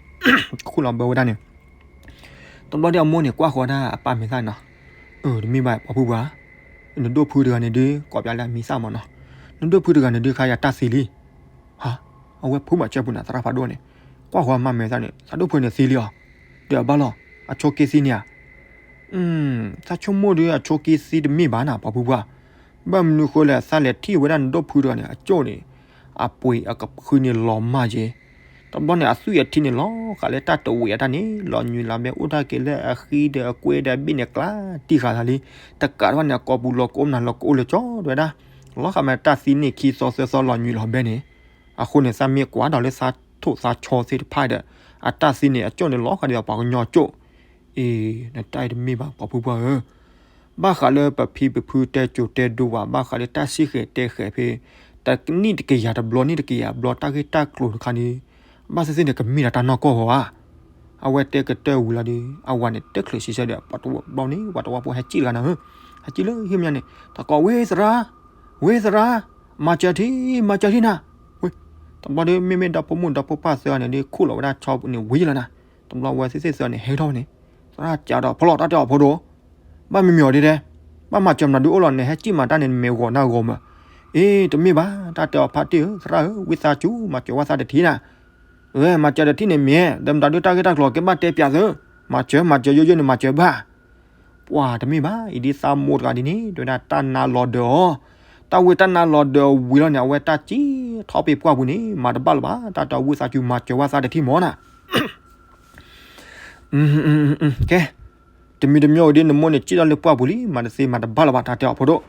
ခူၣ်လီၤဘၢဝဲဒၣ်န့ၣ် တဘျီဒီးအမိၢ်န့ၣ် ကွၢ်ဃီဒၣ်အပၢ်မဲာ်သၣ်နီၤ, အၢ တမ့ၢ်ဘၣ်ပှၤဖုပှၢ်, နဒိၣ်ဖုတဂၤန့ၣ်ဒုး ကိးပျးလၢအမံၤသၣ်မးနီၤ, နဒိၣ်ဖုတဂၤန့ၣ်ဒုး ခါယၤတၢ်သံလံ, ဟါ, အဝဲဖုမးဆၢပူၤနၤ သရၣ်ဖးဒိၣ်န့ၣ်, ကွၢ်ဃီအမါမဲာ်သၣ်န့ၣ် သးဒိၣ်ဖုန့ၣ်သံလံအီၤ, ဒီးအဘၣ်လီၤ, အဆိးက့သံန့ၣ်ဧါ သးဆိကမိၣ်ဒီးအဆိးက့သံတမ့ၢ်ဘၣ်နၤ ပှၤဖုပှၢ်, ဘၣ်မနုၤဃိလဲၣ် သးလဲၤထံၣ်ဝဲဒၣ်နဒိၣ်ဖုတဂၤန့ၣ် အကၠိၣ်န့ၣ်, အပှ့ၤအကဖုန့ၣ်လီၤမၢ်က့ၤ, တဘျီန့ၣ် အသွံၣ်အထံန့ၣ်လီၤဃာ်လၢတၢ်တဝံၤအတၢ်န့ၣ် လီၤညွံးလီၤဘဲအိၣ်တၢ်က့ၤလၢအဃံဒီးအဘ့ၣ်န့ၣ် ကျါတံၢ်ဃာ်သးလံ, တကးတဘၣ်န့ၣ် အကိာ်ပူၤလီၤကအိၣ်မနုၤလီၤကအိၣ်လၢကၠီဒဝဲဒၣ်, လီၤဃာ်မးတၢ်သံန့ၣ်ခံသီသၢသီလီၤညွံးလီၤဘဲန့ၣ်, အဃိန့ၣ် သးမ့ၢ်ကွၢ်ဒီးလၢသးထိၣ်သးဆီသ့ၣ်တဖၣ်ဒီး, အတၢ်သံန့ၣ် အကၠိၣ်န့ၣ်လီၤဃာ်ဒ်သိးပှၤကညီကၠိၣ်, အ့ နတၢ်အံၤတမ့ၢ်ဘၣ်ပှၤဖုပှၢ်ဧၢ, ဘၣ်ဃးလၢပဖံပဖုတဲစိၤတဲဒိဝဲ ဘၣ်ဃးလၢတၢ်စံၣ်ဃဲၤတဲဃဲၤဖဲ တနံၣ်တကယၤတဘျီ နံၣ်တကယၤဘျီ တၢ်ဂ့ၢ်တၢ်ကျိၤတခါန့ၣ် ဘၣ်သ့ၣ်သ့ၣ်န့ၣ် ကမ့ၢ်ဒၣ်တၢ်နီၢ်ကီၢ်ဧါ. အဝဲတဲကတၢၢ်ဝံၤလီၤဒီး အဝၤန့ၣ် တချုးဆံဆၢဒီး ပှၤတဘျီန့ၣ် ပှၤတဝီဖိဟဲစံၣ်တဂၤနၤဧၢ, ဟဲစံၣ်လၢဟံၣ်မညါန့ၣ် တကိး ဝ့သရၣ်, ဝ့သရၣ်, မၤစၢၤထံ, မၤစၢၤထံနၤ. ဝ့ၢ် တဘျီဒီး မ့မ့ၢ်ဒီဖိမိၢ်ဒီဖိပၢ်သၢဂၤန့ၣ်ဒီး ခူၣ်လီၤဝဲဒၣ်ဆီပူၤန့ၣ်ဝံၤလီၤနၤ. တဘျီဝဲသ့ၣ်သ့ၣ်သၢဂၤန့ၣ် ဟဲထီၣ်ဝဲန့ၣ် သရၣ်ကးဒီး ဖီလီၤ တၢ်တဲအီၤဖိဒိၣ်, ဘၣ်မံၤမံၤအီၤဒ်တဲ, ဘၣ်မၤစၢၤမနုၤဒုးအိၣ်လီၤန့ၣ် ဟဲစံၣ်မၤတၢ်န့ၣ် နမဲာ်ဂီၤနၢ်ဂီၤမး. အ့ တမ့ၢ်ဘၣ် တၢ်တဲအီၤဖါတံၢ်ဧၢ, သရၣ်ဧၢ, ဝံသးစူၤ မၤစၢၤဝဲသးတထံၣ်နၤ. အဝဲမၤစၢၤတထံၣ်န့ၣ်မ့ၢ် ဒီးမတၤဒုးတၢ်ဂ့ၢ်တၢ်ကျိၤက့ၤဘၣ်တဲပၠးသု, မၤစၢၤ မၤစၢၤယိယိန့ၣ် မၤစၢၤဘၣ်. ပှၤတမ့ၢ်ဘၣ် အံၤဒ်သးမိၢ်တဂၤဒ်န့ၣ် တဲဝဲဒၣ်တၢ်နါလီၤဒၢးအီၤ, တၢ်ဝံတၢ်နါလီၤဒၢးဝံၤလီၤန့ၣ် အဝဲတၢ်စံၣ်ထီၣ်ဖဲပှၢ်ပူၤန့ၣ် မၤတဘၣ်လၢၤဘၣ်, တၢ်တဲအီၤဝံသးစူၤ မၤစၢၤဝဲသးတထံၣ်မးနၤ. ကဲ, တမံၤတမံၤအံၤဒ်နမိၢ်န့ၣ် စံၣ်ထီၣ်လၢပှၢ်ပူၤလံ မၤတသ့မၤတဘၣ်လၢၤဘၣ် တၢ်တဲအီၤဖိဒိၣ်.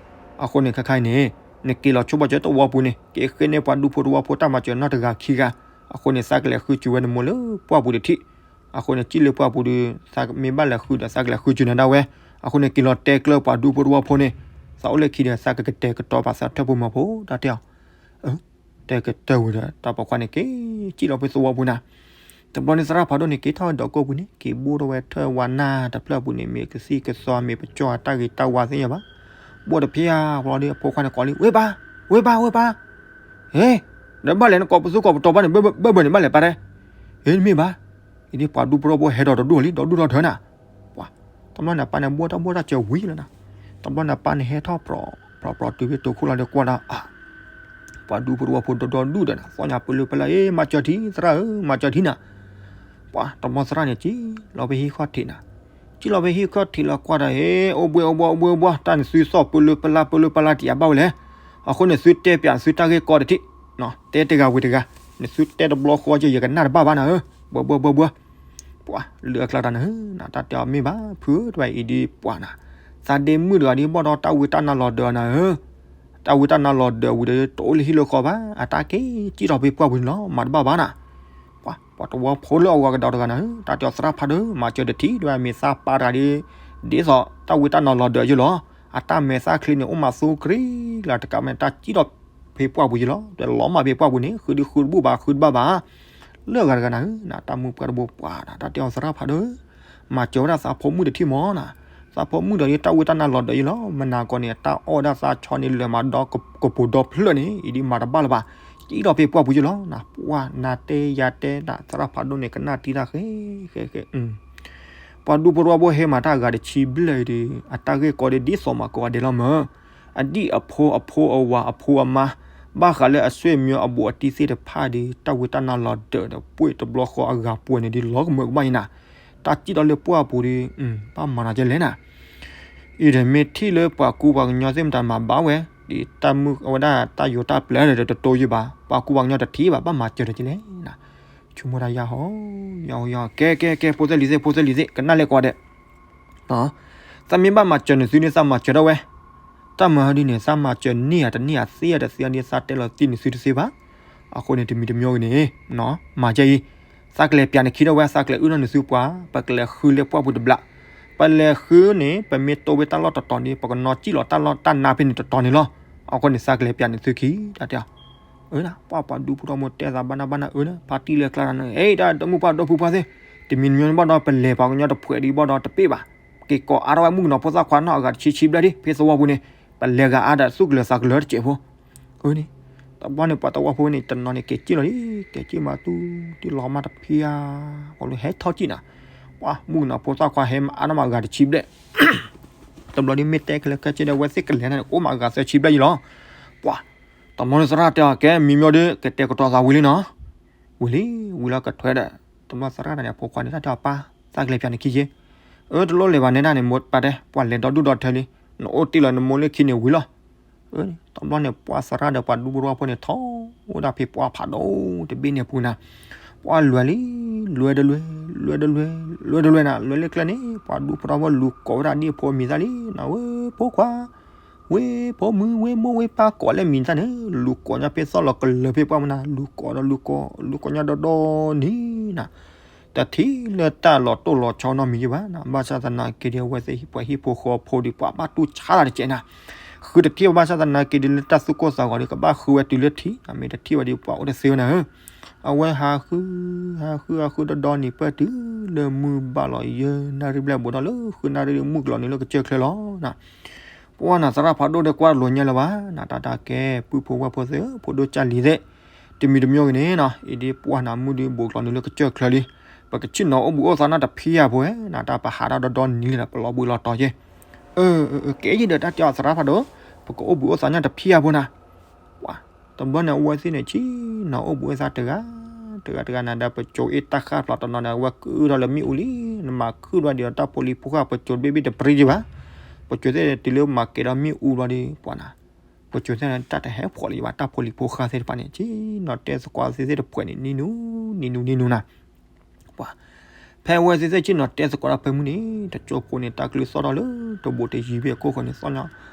အဃိန့ၣ်ခဲခါအံၤန့ၣ် နက့ၤလီၤဆိဘၣ်စၢၤသဝီပူၤန့ၣ် က့ၤဃ့န့ၢ်ပှၤဒူဖိသဝီဖိတၢ်မၤစၢၤနီတဂၤခံဂၤ, အဃိန့ၣ် သးကလဲၤဃုစၢၤဝဲနမိၢ်လၢပှၢ်ပူၤတထံၣ်. အဃိန့ၣ် စံၣ်လၢပှၢ်ပူၤဒီး သးမ့ၢ်ဘၣ်လဲၤဃုဒီး သးကလဲၤဃုစၢၤနၤဒၣ်ဝဲ. အဃိန့ၣ် က့ၤလီၤတဲကျၢၤပှၤဒူဖိသဝီဖိန့ၣ်, သးအိၣ်လၢခံဒီး သးကကတဲာ်ကတီၤပာ်သးထၢၣ်ဖိမၤဖိ တၢ်တဲအီၤ တဲကတၢၢ်ဝံၤဒီး တၢ်ပိာ်ခွါန့ၣ်က့ၤစံၣ်လီၤဖဲသဝီပူၤနၤ. တဘျီန့ၣ်သရၣ်ဖးဒိၣ်န့ၣ် က့ၤထီၣ်ဝဲဒီးကိၢ်ပူၤန့ၣ် က့ၤဘိၣ်ထီၣ်ဝဲထၢၣ်ဝါနၢ်တဖျၢၣ်ပူၤန့ၣ် မ့ၢ်ကသံၣ်ကသီ မ့ၢ်ပကၠီၣ်အတၢ်ဂ့ၤတၢ်ဝါသ့ၣ်ညါဘၣ်. ဘိၣ်တဖျၢၣ်ဘျီဒီး အဖိခွါန့ၣ်ကိးလံ ဝ့ၢ်ပၢ်, ဝ့ၢ်ပၢ်, ဝ့ၢ်ပၢ်, ဟ့, ဒီးဘၣ်လဲၤနကိးပသူကိးပတီၤဘၣ်န့ၣ် ဘၢဘၢန့ၣ် ဘၣ်လဲၤပၢ်တဲ, ဟ့ တမ့ၢ်ဘၣ်, အံၤဒ်ပှၤဒူဖိသဝီဖိဟဲဒီးတဒူၣ်လံ ဒီဒူၣ်ဒီထၢနၤ. ပှၤ, တဘျီန့ၣ်အပၢ်န့ၣ်ဘိၣ်တၢ်ဘိၣ်တၢ်စၢၤဝံၤလီၤနၤ. တဘျီန့ၣ်အပၢ်န့ၣ်ဟဲထီၣ်ပြီ, ပြီပြီတုၤဖဲတိၤခိၣ်လီၤဒီးကွၢ်ဒၣ် ပှၤဒူဖိသဝီဖိဒီဒီဒူၣ်ဒီးနၤ သီၣ်ညါပလၢပလၢ အ့ မၤစၢၤထံ သရၣ်ဧၢ မၤစၢၤထံနၤ. ပှၤတဘျီသရၣ်န့ၣ် စံၣ်လီၤဖဲဟံၣ်ခီၣ်ထံးနၤ, စံၣ်လီၤဖဲဟံၣ်ခီၣ်ထံးလီၤကွၢ်ဒီး ဟ့ အိၣ်ဘှံးအိၣ်ဘှီအိၣ်ဘှံးအိၣ်ဘှီ တၢ်နသုသီၣ်ပလၢပလၢပလၢပလၢတယၤဘၣ်ဝဲလဲၣ်. အဃိန့ၣ် သုတဲပၠးသုတၢ်ဂ့ၢ်ကီတထံၣ်, တဲတဂၤဝံၤတဂၤ, နသုတဲတဘျီဃီက့ၤ ယကနၣ်တဘၣ်ဘၣ်နၤဧၢ, ဘှီဘှီဘှီဘှီ. ပှၤလၢအကျါတၢ်နၤဧၢ, တၢ်တဲအီၤမ့ၢ်ဘၣ် ဖုဧၢ တဝဲအံၤဒ်ပှၤနၤ, သးဒ့မုၣ်တဂၤဒ်ဘၣ်ဒီးတၢ်ဝံတၢ်နါလီၤဒၢးနၤဧၢ, တၢ်ဝံတၢ်နါလီၤဒၢးဝံၤဒီး တအိၣ်လၢဟံၣ်လၢဃီဘၣ်, အတၢ်က့ၤစံၣ်ထီၣ်ဖဲပှၢ်ပူၤန့ၣ်လီၤ, မၤတဘၣ်ဘၣ်နၤ. ပှၤ, ပှၤတဝီဖိလၢအဂီၤကဒီးတဂၤနၤဧၢ, တၢ်တဲအီၤသရၣ်ဖးဒိၣ် မၤစၢၤတထံၣ် တဝဲမ့ၢ်သးပၢ်တဂၤဒ်, ဒ်သိးတၢ်ဝံတၢ်နါလီၤဒၢးယလီၤ, အတၢ်မဲာ်သၣ်ချံန့ၣ် အိၣ်မးသူကရံလၢတကးမ့ၢ်တၢ်စံၣ်ထီၣ်ဖဲပှၢ်ပူၤယလီၤ, ဒီးလီၤမၢ်ဖဲပှၢ်ပူၤန့ၣ် ဃုဒုဃုတဘူၣ်ဘၣ် ဃုတဘၣ်ဘၣ် လၢအဂၤတဂၤနၤဧၢ, နတၢ်မုၣ်ပှၢ်တဘိပှၤနၤ, တၢ်တဲအီၤသရၣ်ဖးဒိၣ်ဧၢ, မၤစၢၤဝဲဒၣ်သးဖိမုၣ်တထံၣ်မးနၤ, သးဖိမုၣ်ဒီးတၢ်ဝံတၢ်နါလီၤဒၢးယလီၤ, မနၤကီးန့ၣ် တၢ်အီၣ်ဝဲဒၣ်သးဆီန့ၣ် လၢာ်မးဒီးကပိာ်ဒီဖျၢၣ်န့ၣ် အံၤဒ်မၤတဘၣ်လၢၤဘၣ်, စံၣ်ထီၣ်ဖဲပှၢ်ပူၤယလီၤနၤ, ပှၤနၤတဲယၤတဲနၤ သရၣ်ဖးဒိၣ်န့ၣ် ကနၣ်တံၢ်တၢ်ဃဲဃဲဃဲ ပှၤဒူဖိသဝီဖိဟဲမၤတၢ်အဂၤတဆံဘျဲၣ်အံၤဒီး အတၢ်ဂ့ၢ်ကီဒီးဒ်သိးမးကိးဂၤဒဲးလီၤမၢ်, အဒံၣ်အဖိအဖိအဝၤအဖိအမါ, ဘၣ်ဃးလၢအဆွေမျိုးအဘူးအတံၢ်သ့ၣ်တဖၣ်ဒီး တၢ်ဝံတၢ်နါလီၤဒၢးဒီးပှ့ၤတဘျီဃီအဂၤပှဲၤန့ၣ်ဒ်လီၤကမၢကမၣ်အံၤနၤ, တၢ်စံၣ်ထီၣ်လၢပှၢ်ပူၤဒီး ဘၣ်မၤနၤကဲလဲၣ်နၤ အံၤဒီးမ့ၢ်ထံၣ်လၢပှၤကူပှၤကညီသ့ၣ်မတၤမၤဘၣ်ဝဲ, ဒ်တၢ်မုၣ်အဝဲဒၣ်တၢ်ယိၤတၢ်ပျၢၤဒီးတတိယဘၣ်, ပှၤကူပှၤကညီတထံၣ်ဘၣ်, ဘၣ်မၤစၢၤဒီးကလဲၣ်နၤ, ဆိကမိၣ်တၢ်ယၢ်ဟီ, ယၢ်ဟီယၢ်ဟီ, ကဲကဲကဲ ဖိသၢလံၤသ့ၣ် ဖိသၢလံၤသ့ၣ် ကနၣ်လဲၣ်ကိးဂၤဒဲး, သးမ့ၢ်ဘၣ်မၤစၢၤနသုန့ၣ် သးမၤစၢၤဒၣ်ဝဲ, တၢ်မၤဟီဒ်န့ၣ် သးမၤစၢၤန့ၢ်ဧါတန့ၢ်ဧါ သ့ဧါတသ့ဧါဒ်သးတဲလီၤတံၢ်နသုတသ့ဘၣ်, အဃိန့ၣ် တမံၤတမံၤဂ့ၤန့ၣ်, မၤကဲအံၤ, သးကလဲၤပၠးနခံဒၣ်ဝဲ သးကလဲၤအုၣ်ထီၣ်နသုပှၤ, ပကလဲၤဃုလၢပှၢ်ပူၤတဘျီ, ပလဲၤဃုန့ၣ် ပမ့ၢ်တိဝဲတၢ်လီၢ်တတီၤန့ၣ် ပကနီၣ်စံၣ်လီၤတၢ်လီၢ်တၢ်နါဖဲန့ၣ်တတီၤန့ၣ်လီၤ, အဃိန့ၣ် သးကလဲၤပၠးနသုခံ, တၢ်တဲအီၤ အၢ ပှၤပှၤဒူဖိသဝီဖိတဲသးဘၣ်နၢ်ဘၣ်နၢ်အၢ ဖါတံၢ်လၢကျါတၢ်န့ၣ် အ့ တၢ်တမုၣ်ပှၢ်ဒီဖုပှၢ်သ့ၣ်, တမံၤတမံၤန့ၣ်ဘၣ်ဒီး ပလဲၤပှၤကညီတဖှဲးဒံးဘၣ်ဒီးတပ့ၢ်ဘၣ်, က့ၤကိးအါထီၣ်ဝဲမုၣ်ကနီၤဖိသၣ်ခွါနီၢ်အဂၤတဆံဆံဘျဲၣ်ဒံး ဖဲသဝီပူၤန့ၣ်, ပလဲၤဂၤအါဒီးသူၣ်ကလၢၤသးကလၢၤတစဲးဖိ, အၢန့ၣ်, တဘျီန့ၣ် ပှၤသဝီဖိန့ၣ် တနီၤန့ၣ် က့ၤစံၣ်လီၤဒံး က့ၤစံၣ်မးတူၢ်တံၢ်လီၤမးတဖံးဧါ, ပှၤလၢဟဲထီၣ်စံၣ်နၤ, ပှၤမုၣ်ကနီၤဖိသၣ်ခွါဟဲမးအါထီၣ်မးအဂၤတဆံဘျဲၣ် တဘျီဒ်မ့ၢ်တဲခဲလၢာ်ခဲဆ့ဒီး အဝဲသ့ၣ်ကလဲၤန့ၣ် အိၣ်မးအဂၤသၢဆံဘျဲၣ်ယံလီၤ. ပှၤ, တမီၤန့ၣ်သရၣ်တဲအီၤ ကဲ မံၤမၠိဒီး ကတဲာ်ကတီၤသးဝံၤလံနီၤ. ဝံၤလံ, ဝံၤလီၤကထွဲဒီး တဘျီသရၣ်တဂၤန့ၣ် အဖိခွါန့ၣ် တၢ်တဲအီၤပၢ်, သးကလဲၤပၠးနခံက့ၤ. အၢ တလိၣ်လဲၤဘၣ်နဲဒၣ်န့ၣ် မိၢ်ပၢ်တဲ, ပှၤလဲၤဒီဒူၣ်ဒီထၢလံ, နအိၣ်တ့ၢ်လီၤနမိၢ်လၢခံန့ၣ်ဝံၤလီၤ. အၢ, တဘျီန့ၣ် ပှၤသရၣ်ဒီးပှၤဒူဖိသဝီဖိန့ၣ် ထီၣ်ဝဲဒၣ်ဖဲပှၢ်ဖးဒိၣ်တဘ့ၣ်န့ၣ်အပူၤနၤ, ပှၤလွဲၤလံ, လွဲၤတလွဲၤ, လွဲၤတလွဲၤ, လွဲၤတလွဲၤနၤ, လွဲၤလၢကျဲန့ၣ် ပှၤဒူဖိသဝီဖိလူၤကိးဝဲဒၣ်ဒ်အဖိအမံၤသၣ်လံ, နဝဲဖိခွါ, ဝ့ၢ်ဖိမုၣ်, ဝ့ၢ်မိၢ်, ဝ့ၢ်ပၢ်ကိးလၢမံၤသၣ်န့ၣ်, လူၤကိးညါဖဲသီၣ်လီၤကလၢၤဖဲပှၢ်မနၤ, လူၤကိးဒီးလူၤကိး, လူၤကိးညါဒီဒီန့ၣ်နၤ. တထံၣ်လၢတၢ်လီၤတိၢ်လီၤဆီနီတမံၤယဘၣ်နၤ, ဘၣ်ဆၣ်သနာ်က့ဒီး အဝဲသ့ၣ်ပှၤဟံၣ်ဖိဃီဖိဒီး ပှၤဘၣ်တူၢ်ဆါတကဲးနၤ, ဃုတထံၣ်ဘၣ်ဆၣ်သနာ်က့ဒီး လၢတၢ်သူၣ်ကိၢ်သးဂီၤဒီး ကဘၣ်ဃုဝဲတုၤလၢထံး, မ့ၢ်တထံၣ်ဝဲဒီး ပှၤအိၣ်တသ့ဝဲနၤဧၢ. အဝဲဟးဃု ဟးဃု ဟးဃုဒီဒီနံၤပၢၢ်တုၤလၢမုၢ်ဘၣ်လီၤယဲၢ်နၣ်ရံၣ်ဘျဲၣ်ဘိးဒီး လၢဃုနၣ်ရံၣ်မုၢ်ကျီၤနုာ်လၢကစၢၢ်ချၢလီၤနၤ. ပှၢ်နၤ သရၣ်ဖးဒိၣ်ဒီးကွၢ်လိာ်ညါလၢၤဘၣ်နၤ, တၢ်တၢ်ကဲ ပုၢ်ဖိဝဲၢ်ဖိသ့ၣ်ဧၢ, ဖိဒိၣ်ကၢ်လံၤသ့ၣ်, တမံၤတမံၤဂ့ၤန့ၣ်နၤ, အံၤဒ်ပှၢ်နၤ မုၢ်ဒုးဘိးကျီၤနုာ်လၢကစၢၢ်ချၢလံ, ပကဆ့ၣ်နီၤအိၣ်ဘှံးအိၣ်သါနၢ်တဖံးဧါဖိဧါနၤ, တၢ်ပဟးထီၣ်ဒီဒီနံၤလံဒီး ပလီၤဘှံးလီၤတီၤက့, ကဲယံၤဒီးတၢ်တဲအီၤ သရၣ်ဖးဒိၣ်, ပကအိၣ်ဘှံးအိၣ်သါနၢ်တဖံးဧါဖိနၤ. ပှၢ် တဘျီန့ၣ် အဝဲသ့ၣ်န့ၣ် ဆ့ၣ်နီၤအိၣ်ဘှံးအိၣ်သါတဂၤ တဂၤတဂၤနၤဒီး ပစိၤအ့ၣ်တၢ်ဃၣ်ဖျါတနီၤန့ၣ် အဝဲကုၢ်ထီၣ်လၢမ့ၣ်အူလံ, နမၤခုၣ်ဘၣ်ဒီးတၢ်ဖိလံၤဖိဃၢ် ပစိၤတဘ့ၣ်ဘ့ၣ်တပြံက့ဘၣ်, ပစိၤသ့ၣ်တုၤလၢမၤကဲၤဒီးမ့ၣ်အူဘျီဒီး ပှၢ်နၤ, ပစိၤသ့ၣ်န့ၣ် တၢ်တဟဲဖှိးလၢၤဘၣ်, တၢ်ဖိလံၤဖိဃၢ်သ့ၣ်တဖၣ်န့ၣ် ဆ့ၣ်နီၤတဲသကိးသ့ၣ်သ့ၣ်တဖှဲးန့ၣ် နံၤနူၤ နံၤနူၤ နံၤနူၤနၤ. ပှၢ် ဖဲအဝဲသ့ၣ်သ့ၣ်ဆ့ၣ်နီၤတဲသကိးတၢ်ဖဲမုၢ်န့ၣ် တစိၢ်ဖိန့ၣ် တၢ်ကလုၢ်သီၣ်ထီၣ်လၢတဘိးတယံၤဘ့ၣ်အခိၣ်ဃီန့ၣ် သီၣ်ညါ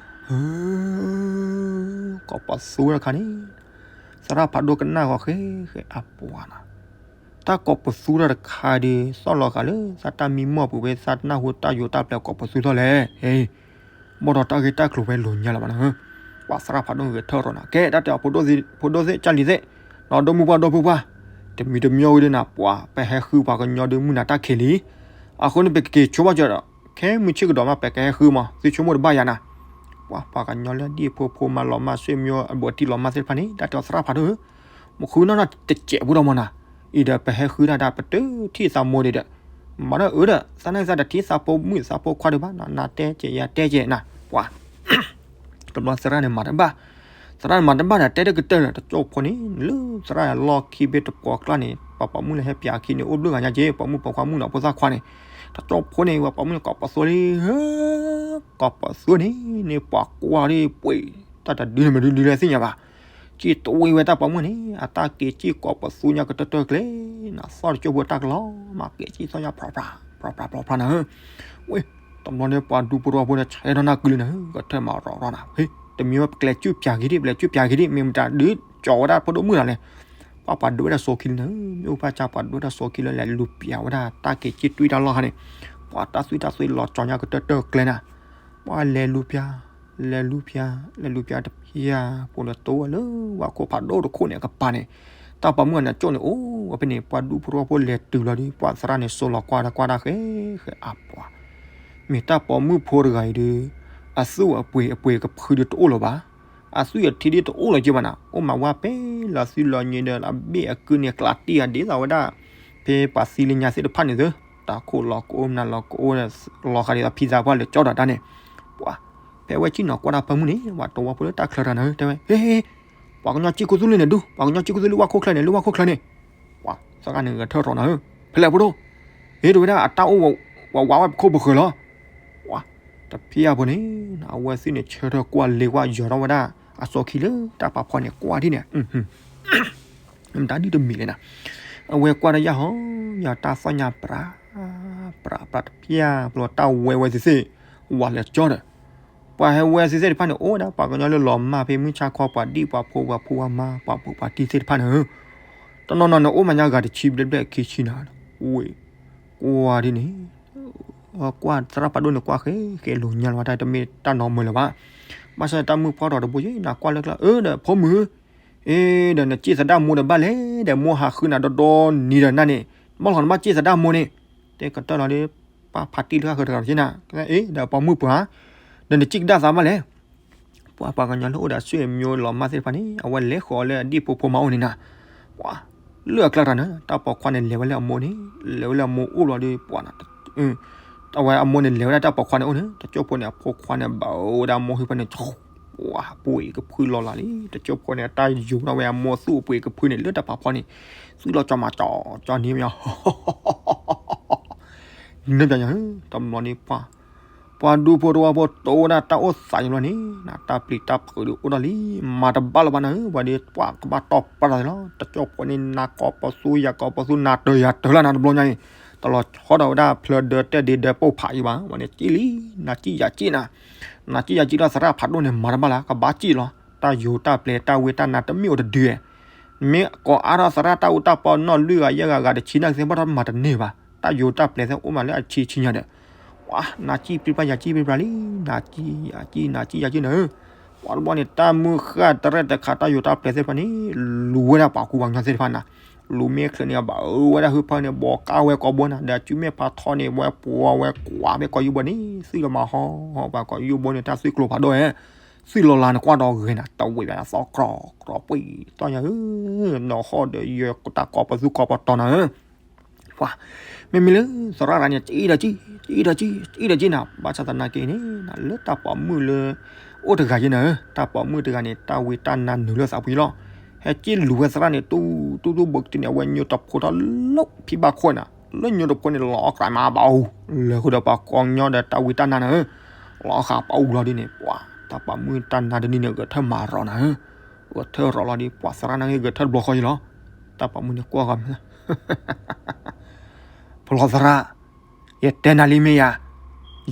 ဟၢ ကိးပသူတၢ်တခါန့ၣ်, သရၣ်ဖးဒိၣ်ကနၣ်ဂီၤဃဲဃဲအပှၤနၤ, တၢ်ကိးပသူတၢ်တခါဒီး သီၣ်လီၤဃာ်လၢသးတၢ်မံမီၢ်ပူၤဖဲသးနၢ်ဟူတၢ်ယိၤတၢ်ပျဲၤကိးပသူထီၣ်လဲၣ်, ဟ့ ဘၣ်ဒီးတၢ်ဂ့ၢ်တၢ်ကျိၤဖဲလိာ်ညါလၢၤဘၣ်နၤ, ပှၢ်သရၣ်ဖးဒိၣ်ဂဲၤထၢၣ်ရီနၤ, ကဲတၢ်တဲအီၤ ဖိဒိၣ်သ့ၣ်ကၢ်လံၤသ့ၣ်, ဒီးဒိၣ်မုၢ်ပှၢ်ဒီပုၢ်ပှၢ်, တမံၤတမံၤဝံၤဒီးနၤ ပှၢ် ပဟဲဃုပှၤကညီဒီးမုၢ်နၤတၢ်ခံးလံ, အဃိန့ၣ် ပကက့ၤဆိဘၣ်ကၠီဒီး ခဲမုၢ်ဆ့ၣ်ကဒီးမး ပကဟဲဃုမး သုဆိကမိၣ်တဘၣ်ယၤနၤ, ပှၢ် ပှၤကညီလၢအဒံၣ်အဖိဖိမၤလီၤမၢ် ဆွေမျိုးအဘူးအတံၢ်လီၤမၢ်သ့ၣ်တဖၣ်န့ၣ် တၢ်တဲအီၤသရၣ်ဖးဒိၣ်ဧၢ, မ့ၢ်ဃုနီၢ်နီၢ်တစဲးဖိဒီးမးနၤ, အံၤဒီးပဟဲဃုတၢ်ဒၣ် ပတထံၣ်သးမိၢ်ဒံးဒီး, မၤဒီးအၢဒီး သးနာ်သးတထံၣ်သးဖိမုၣ်သးဖိခွါဒံးဘၣ်နၤ, နၤတဲကဲးယၤတဲကဲးနၤ, ပှၢ် တဘျီသရၣ်န့ၣ်မၤတဘၣ်, သရၣ်န့ၣ်မၤတဘၣ်ဒီး တဲတကတၢၢ်ဒီး တစိၢ်ဖိန့ၣ် လၢသရၣ်လီၢ်ခံဘ့ၣ်တပှီၤကျါန့ၣ် ပှၤပိာ်မုၣ်လၢဟဲပၠးခံန့ၣ် အိၣ်ဘျုးဂၤညါက့ၤ ပိာ်မုၣ်ပိာ်ခွါမုၣ်နီၤဖိသၣ်ခွါန့ၣ်, တစိၢ်ဖိန့ၣ် ပှၤပိာ်မုၣ်န့ၣ် ကိးပသူလံ, ကိးပသူန့ၣ် န့ၣ်ပှၤကွၢ်ဒ်ပှ့ၤ တၢ်တဒုန့ၣ် မနုၤဒုလဲၣ်သ့ၣ်ညါဘၣ်, က့ၢ်တဝ့ဝဲတၢ်ပိာ်မုၣ်န့ၣ် အတၢ်က့ၤက့ၢ်ကိးပသူညါကတၢၢ်တၢၢ်ကျဲနၤ, သီၣ်တစိၢ်ဖိတၢ်ကလီၤမး က့ၤက့ၢ်သီၣ်ညါ ဖြးဖြး ဖြးဖြး ဖြးဖြးနၤဧၢ, ဝ့ၢ် တဘျီန့ၣ်ပှၤဒူဖိတဝီဖိန့ၣ် ဆဲးထီၣ်နၢ်ကုလံနၤဧၢ, ကထၢၣ်မၤရီၤရီၤနၤ, ဟ့ တမံၤဝဲပကျဲၤစုပၠးက့ၤဒံး ပကျဲၤစုပၠးက့ၤဒံး မ့ၢ်မတၤဒုးကၠီၤဝဲဒၣ်ဖိဒိၣ်မုၣ်လီၤလဲၣ်, ပှၤပှၤဒိးဝဲဒၣ်စိခံလံနၤဧၢ, မ့ၢ်အိၣ်ဘၣ်ဆၣ်ပှၤဒိးဝဲဒၣ်စိခံလၢ လဲၤလူၤပၠးဝဲဒၣ်တၢ်က့ၤက့ၢ်တွံၢ်တၢ်လီၢ်ခါန့ၣ်, ပှၤတၢ်သွံၣ်တၢ်သွံၣ်လီၤကၠီညါကတၢၢ်တၢၢ်ကျဲနၤ, ပှၤလဲၤလူၤပၠး လဲၤလူၤပၠး လဲၤလူၤပၠးတဖၠၣ်ဖိဒီး တိဝဲလၢဝၤခိၣ်ဖးဒိၣ်တခိၣ်န့ၣ်အကပၤန့ၣ်, တၢ်ပိာ်မုၣ်အနၢ်ကၠိၣ်န့ၣ် အိၣ်ဝဲဖဲန့ၣ် ပှၤဒူဖိတဝီဖိလဲၤတုၤလီၤဒီး ပှၤသရၣ်န့ၣ် စိၤလီၤကွၢ်တၢ်ကွၢ်တၢ်ဃဲဃဲအပှၤ, မ့ၢ်တၢ်ပိာ်မုၣ်ဖိတဂၤအံၤဒီး အသူၣ်အပှ့ၤအပှ့ၤကဖုဒီးတအိၣ်လၢၤဘၣ်, အသွံၣ်အထံဒ်တအိၣ်လၢၤက့ဘၣ်နၤ, အိၣ်မးဝဲဖဲလီၤသွံလီၤညံဒီး အဘ့ၣ်အကုန့ၣ် ကျးတံၢ်အဒ်သိးဝဲဒၣ် ဖဲပှၤသံလၢညါသ့ၣ်တဖၣ်န့ၣ်သု, တၢ်ခိၣ်လီၤကအိၣ် မနၤလီၤကအိၣ် လီၤဃာ်ဒ်သိးဖံသးပှၢ်လၢကၠီဒီးတၢ်န့ၣ်, ပှၤ ဖဲအဝဲဆ့ၣ်နီၤကွၢ်တၢ်ဖၢမုၢ်န့ၣ် ပှၤတဝီဖိလၢတၢ်ချၢတၢ်နၤဧၢ တဲဝဲ, ဟ့ ဟ့ ပှၤကညီစ့ၢ်ကီးသူလ့ၤန့ၣ်ဒုး ပှၤကညီစ့ၢ်ကီးသူလ့ၤဝဲခိၣ်ချၢန့ၣ် လၢဝဲခိၣ်ချၢန့ၣ်, ပှၤ သရၣ်န့ၣ်ဂဲၤထၢၣ်ထီၣ်နၤဧၢ, ဖဲလဲၣ်ဖိဒိၣ်, ဟ့ တဝဲဒၣ်အတၢ်အိၣ်ဝးဝးဝဲပခိၣ်ပဃၢၤလီၤ, ပှၤ တဖၠၣ်ဖိန့ၣ် အဝဲသ့ၣ်န့ၣ် ဆၢထၢၣ်ကွၢ်လ့ကွၢ်ယီၤထီၣ်ဝဲဒၣ် အစီခံလၢတၢ်ပာ်ဖှိၣ်န့ၣ် ကွၢ်ဒ်န့ၣ် မတၤဒ်တမံၤလဲၣ်နၤ, အဝဲကွၢ်တၢ်ယၢ်ဟီ ယၤတၢ်သီၣ်ညါပြး ပြးပြးတဖၠၣ်ဖိလီၤ တၢ်ဝဲဝဲသ့ၣ်သ့ၣ် ဝးလၢကၠီဒီး ပှၤဟဲဝဲသ့ၣ်သ့ၣ်တဖၣ်န့ၣ် အိၣ်ဝဲဒၣ်ပှၤကညီလၢလီၤမၢ်ဖဲမုၢ်ဆါခီ ပှၤဒံၣ်ပှၤဖိပှၤဖိပှၤမါ ပှၤဘူးပှၤတံၢ်သ့ၣ်တဖၣ်န့ၣ်ဧၢ, တနီၤနီၤန့ၣ် အိၣ်မးညါဂၤတဆံဘျဲၣ်ဘျဲၣ်ခံဆံနၤ, ဝ့ၢ် ကွၢ်ဒ်န့ၣ် ကွၢ်သရၣ်ဖးဒိၣ်န့ၣ် ကွၢ်ဃဲဃဲလိာ်ညါလီၤဝဲဒၣ် တမ့ၢ်တၢ်နီၤမုာ်လၢၤဘၣ်, ဘၣ်ဆၣ်တၢ်မုၣ်ပှၢ်ထီၣ်တဘိယဲ နကွၢ်လၢကျါ အၢ ဒီးဖိမုၣ် အ့ ဒီးနစ့ၣ်သဒါမိၢ်ဒီးဘၣ်လဲၣ် ဒီးမိၢ်ဟးဃုနၤဒီဒီနံၤဒီးနၤန့ၣ် ဘၣ်လီၤနဘၣ်စ့ၣ်သဒါမိၢ်န့ၣ်, တဲကတၢၢ်လီၤဒီး ပှၤဖးတံၢ်တဂၤဃၢၤတဂၤက့နၤ, အ့ ဒီးပိာ်မုၣ်ပှၢ်ဧါ, ဒီးနစ့ၣ်ကဒါသးဘၣ်လဲၣ်, ပှၤပှၤကညီလၢအိၣ်ဒီးအဆွေမျိုးလီၤမၢ်သ့ၣ်တဖၣ်န့ၣ် အဝဲလဲၤဃီၤလၢအဒံၣ်ဖိဖိမါအိၣ်န့ၣ်နၤ, ပှၤ လၢအကျါတၢ်န့ၣ် တၢ်ပိာ်ခွါန့ၣ် လဲၤဝဲလၢအမိၢ်န့ၣ် လဲၤဝဲလၢအမိၢ်အိၣ်လီၤဒီး ပှၤ အဝဲအမိၢ်န့ၣ် လဲၤဝဲဒၣ်တၢ်ပိာ်ခွါန့ၣ်အိၣ်န့ၣ် တကၠိၢ်ဖိန့ၣ် အဖိခွါန့ၣ် ဘၣ်ဝဲဒၣ်အမိၢ်ဟံၣ်ဖဲန့ၣ် ပှၤပှ့ၤကဖုလီၤလၢ်လံ, တကၠိၢ်ဖိန့ၣ် အတၢ်ယိၤထီၣ်ဝဲအမိၢ်သူၣ်အပှ့ၤကဖုန့ၣ် လၢတၢ်ပိာ်ခွါန့ၣ် သူၣ်လီၤကၠီမးကၠီကၠီန့ၣ်မ့ၢ် နပျီညါ တဘျီန့ၣ် ပှၤ ပှၤဒူဖိတဝီဖိတိဝဲဒၣ်တၢ်အိၣ်သးယံၤလီၤန့ၣ် နတၢ်ပျံၤတၢ်ဖုးဒီးအိၣ်ဒီးလံ မၤတဘၣ်လၢၤဘၣ်နၤဧၢ, ပှၤဒီးပှၤကဘၣ်တီၢ်ပာ်သးလီၤ, တကၠိၢ်ဖိန့ၣ် နၤကိးပသူ ယၤကိးပသူ နၤတၢၤယၤတၢၤလၢနၤတဘျီညါအံၤ, တလီၤဆီဒီးဝဲဒၣ်ဖျၢၣ်ဒၢတဲဒ့ဒၢပိၢ်ဖးအံၤဘၣ်, ဝဲန့ၣ်က့ၣ်လံ, နၤက့ၣ်ယၤက့ၣ်နၤ, နၤက့ၣ်ယၤက့ၣ်လီၤ သရၣ်ဖးဒိၣ်န့ၣ် မၤတဘၣ်လၢၤ ကဘၣ်က့ၣ်လီၤ, တၢ်ယိၤတၢ်ပျဲၤတၢ်ဝ့တၢ်နါတမ့ၢ်အိၣ်တဒု, မ့ၢ်ကိးအါထီၣ်သရၣ်တၢ်အူတၢ်ပီနီၢ်လွံၢ်ဂၤယဲၢ်ဂၤ ဂၤတဆံနာ်က့သ့ၣ်ဘၣ်ထီၣ်မၤတန့ၢ်ဘၣ်, တၢ်ယိၤတၢ်ပျဲသ့ၣ်အိၣ်မးလၢအဆံဆံညါဒီး, ဝါ နၤစံၣ်ပြံပြါယၤစံၣ်ပြံပြါလံ, နၤစံၣ်ယၤစံၣ် နၤစံၣ်ယၤစံၣ်နၤဧၢ, ပှၤတဘျီန့ၣ် တၢ်မုၢ်ဃၢ်တရဲၣ်တခါ တၢ်ယိၤတၢ်ပျဲသ့ၣ်တဖၣ်န့ၣ် လူၤဝဲဒၣ်ပှၤကူပှၤကညီသ့ၣ်တဖၣ်နၤ, လူၤမ့ၢ်ချ့န့ၣ် ဘၣ်အၢဝဲဒၣ်ဟုဖၢန့ၣ် ဘီကါဝဲကိးဘိနၤ ဒီးအစုမဲၢ်ဖးထီန့ၣ် ဝဲပှၤဝဲကွၢ်ဖဲကီၢ်ယူၢ်ဘိန့ၣ် သွံၣ်လီၤမၤဟီ ပှၤကီၢ်ယူၢ်ဘိန့ၣ် တၢ်သွံၣ်ကျိၤဖးဒိၣ်ဧါ သွံၣ်လီၤလၤနကွၢ်ဒီးဂ့ၤနၤ တဝံၤဘၣ်သီကြီကြီ ပှံၢ်သီၣ်ညါဧၢ, နီၢ်ဟီၣ်ဒီးယတၢ်ကိးပသူကိးပတီၤနၤဧၢ, ပှၤ မ့မ့ၢ်လၢသရၣ်တဂၤန့ၣ် စံၣ်ဒီးစံၣ် စံၣ်ဒီးစံၣ် စံၣ်ဒီးစံၣ်နၤ, ဘၣ်ဆၣ်သနာ်က့န့ၣ် လၢတၢ်ပိာ်မုၣ်လၢ အိၣ်တဂၤယဲနၤဧၢ, တၢ်ပိာ်မုၣ်တဂၤန့ၣ် တၢ်ဝံတၢ်နါနုာ်လၢသးပူၤလီၤ, ဟဲစံၣ်လူၤဝဲသရၣ်န့ၣ် တူၢ်တူၢ်တူၢ်ဘိကတံၢ်န့ၣ် အဝဲညိတဖိထီၣ်လၢဖံဘၣ်ခိၣ်နၤ, လၢညိတဖိန့ၣ် လီၤအီၣ်ဃာ်မးဘၣ်အူ, လဲၤဃုာ်ဒီးပှၤကညီဒီးတၢ်ဝံတၢ်နါနၤဧၢ, လီၤအီၣ်ဃာ်ပှၤအူလီၤဒ်န့ၣ် ပှၤ တၢ်ပိာ်မုၣ်တၢ်နါတနံၤန့ၣ် ဂဲၤထၢၣ်မၤရီၤနၤဧၢ, ဂဲၤထၢၣ်ရီၤလီၤဒ် ပှၤသရၣ်နာ်က့ဂဲၤထၢၣ်တဘျီဃီယလီၤ, တၢ်ပိာ်မုၣ်န့ၣ်ကွၢ်ဃီ ဖျီသရၣ်, ယတဲနၤလံမ့ၢ်ယၤ,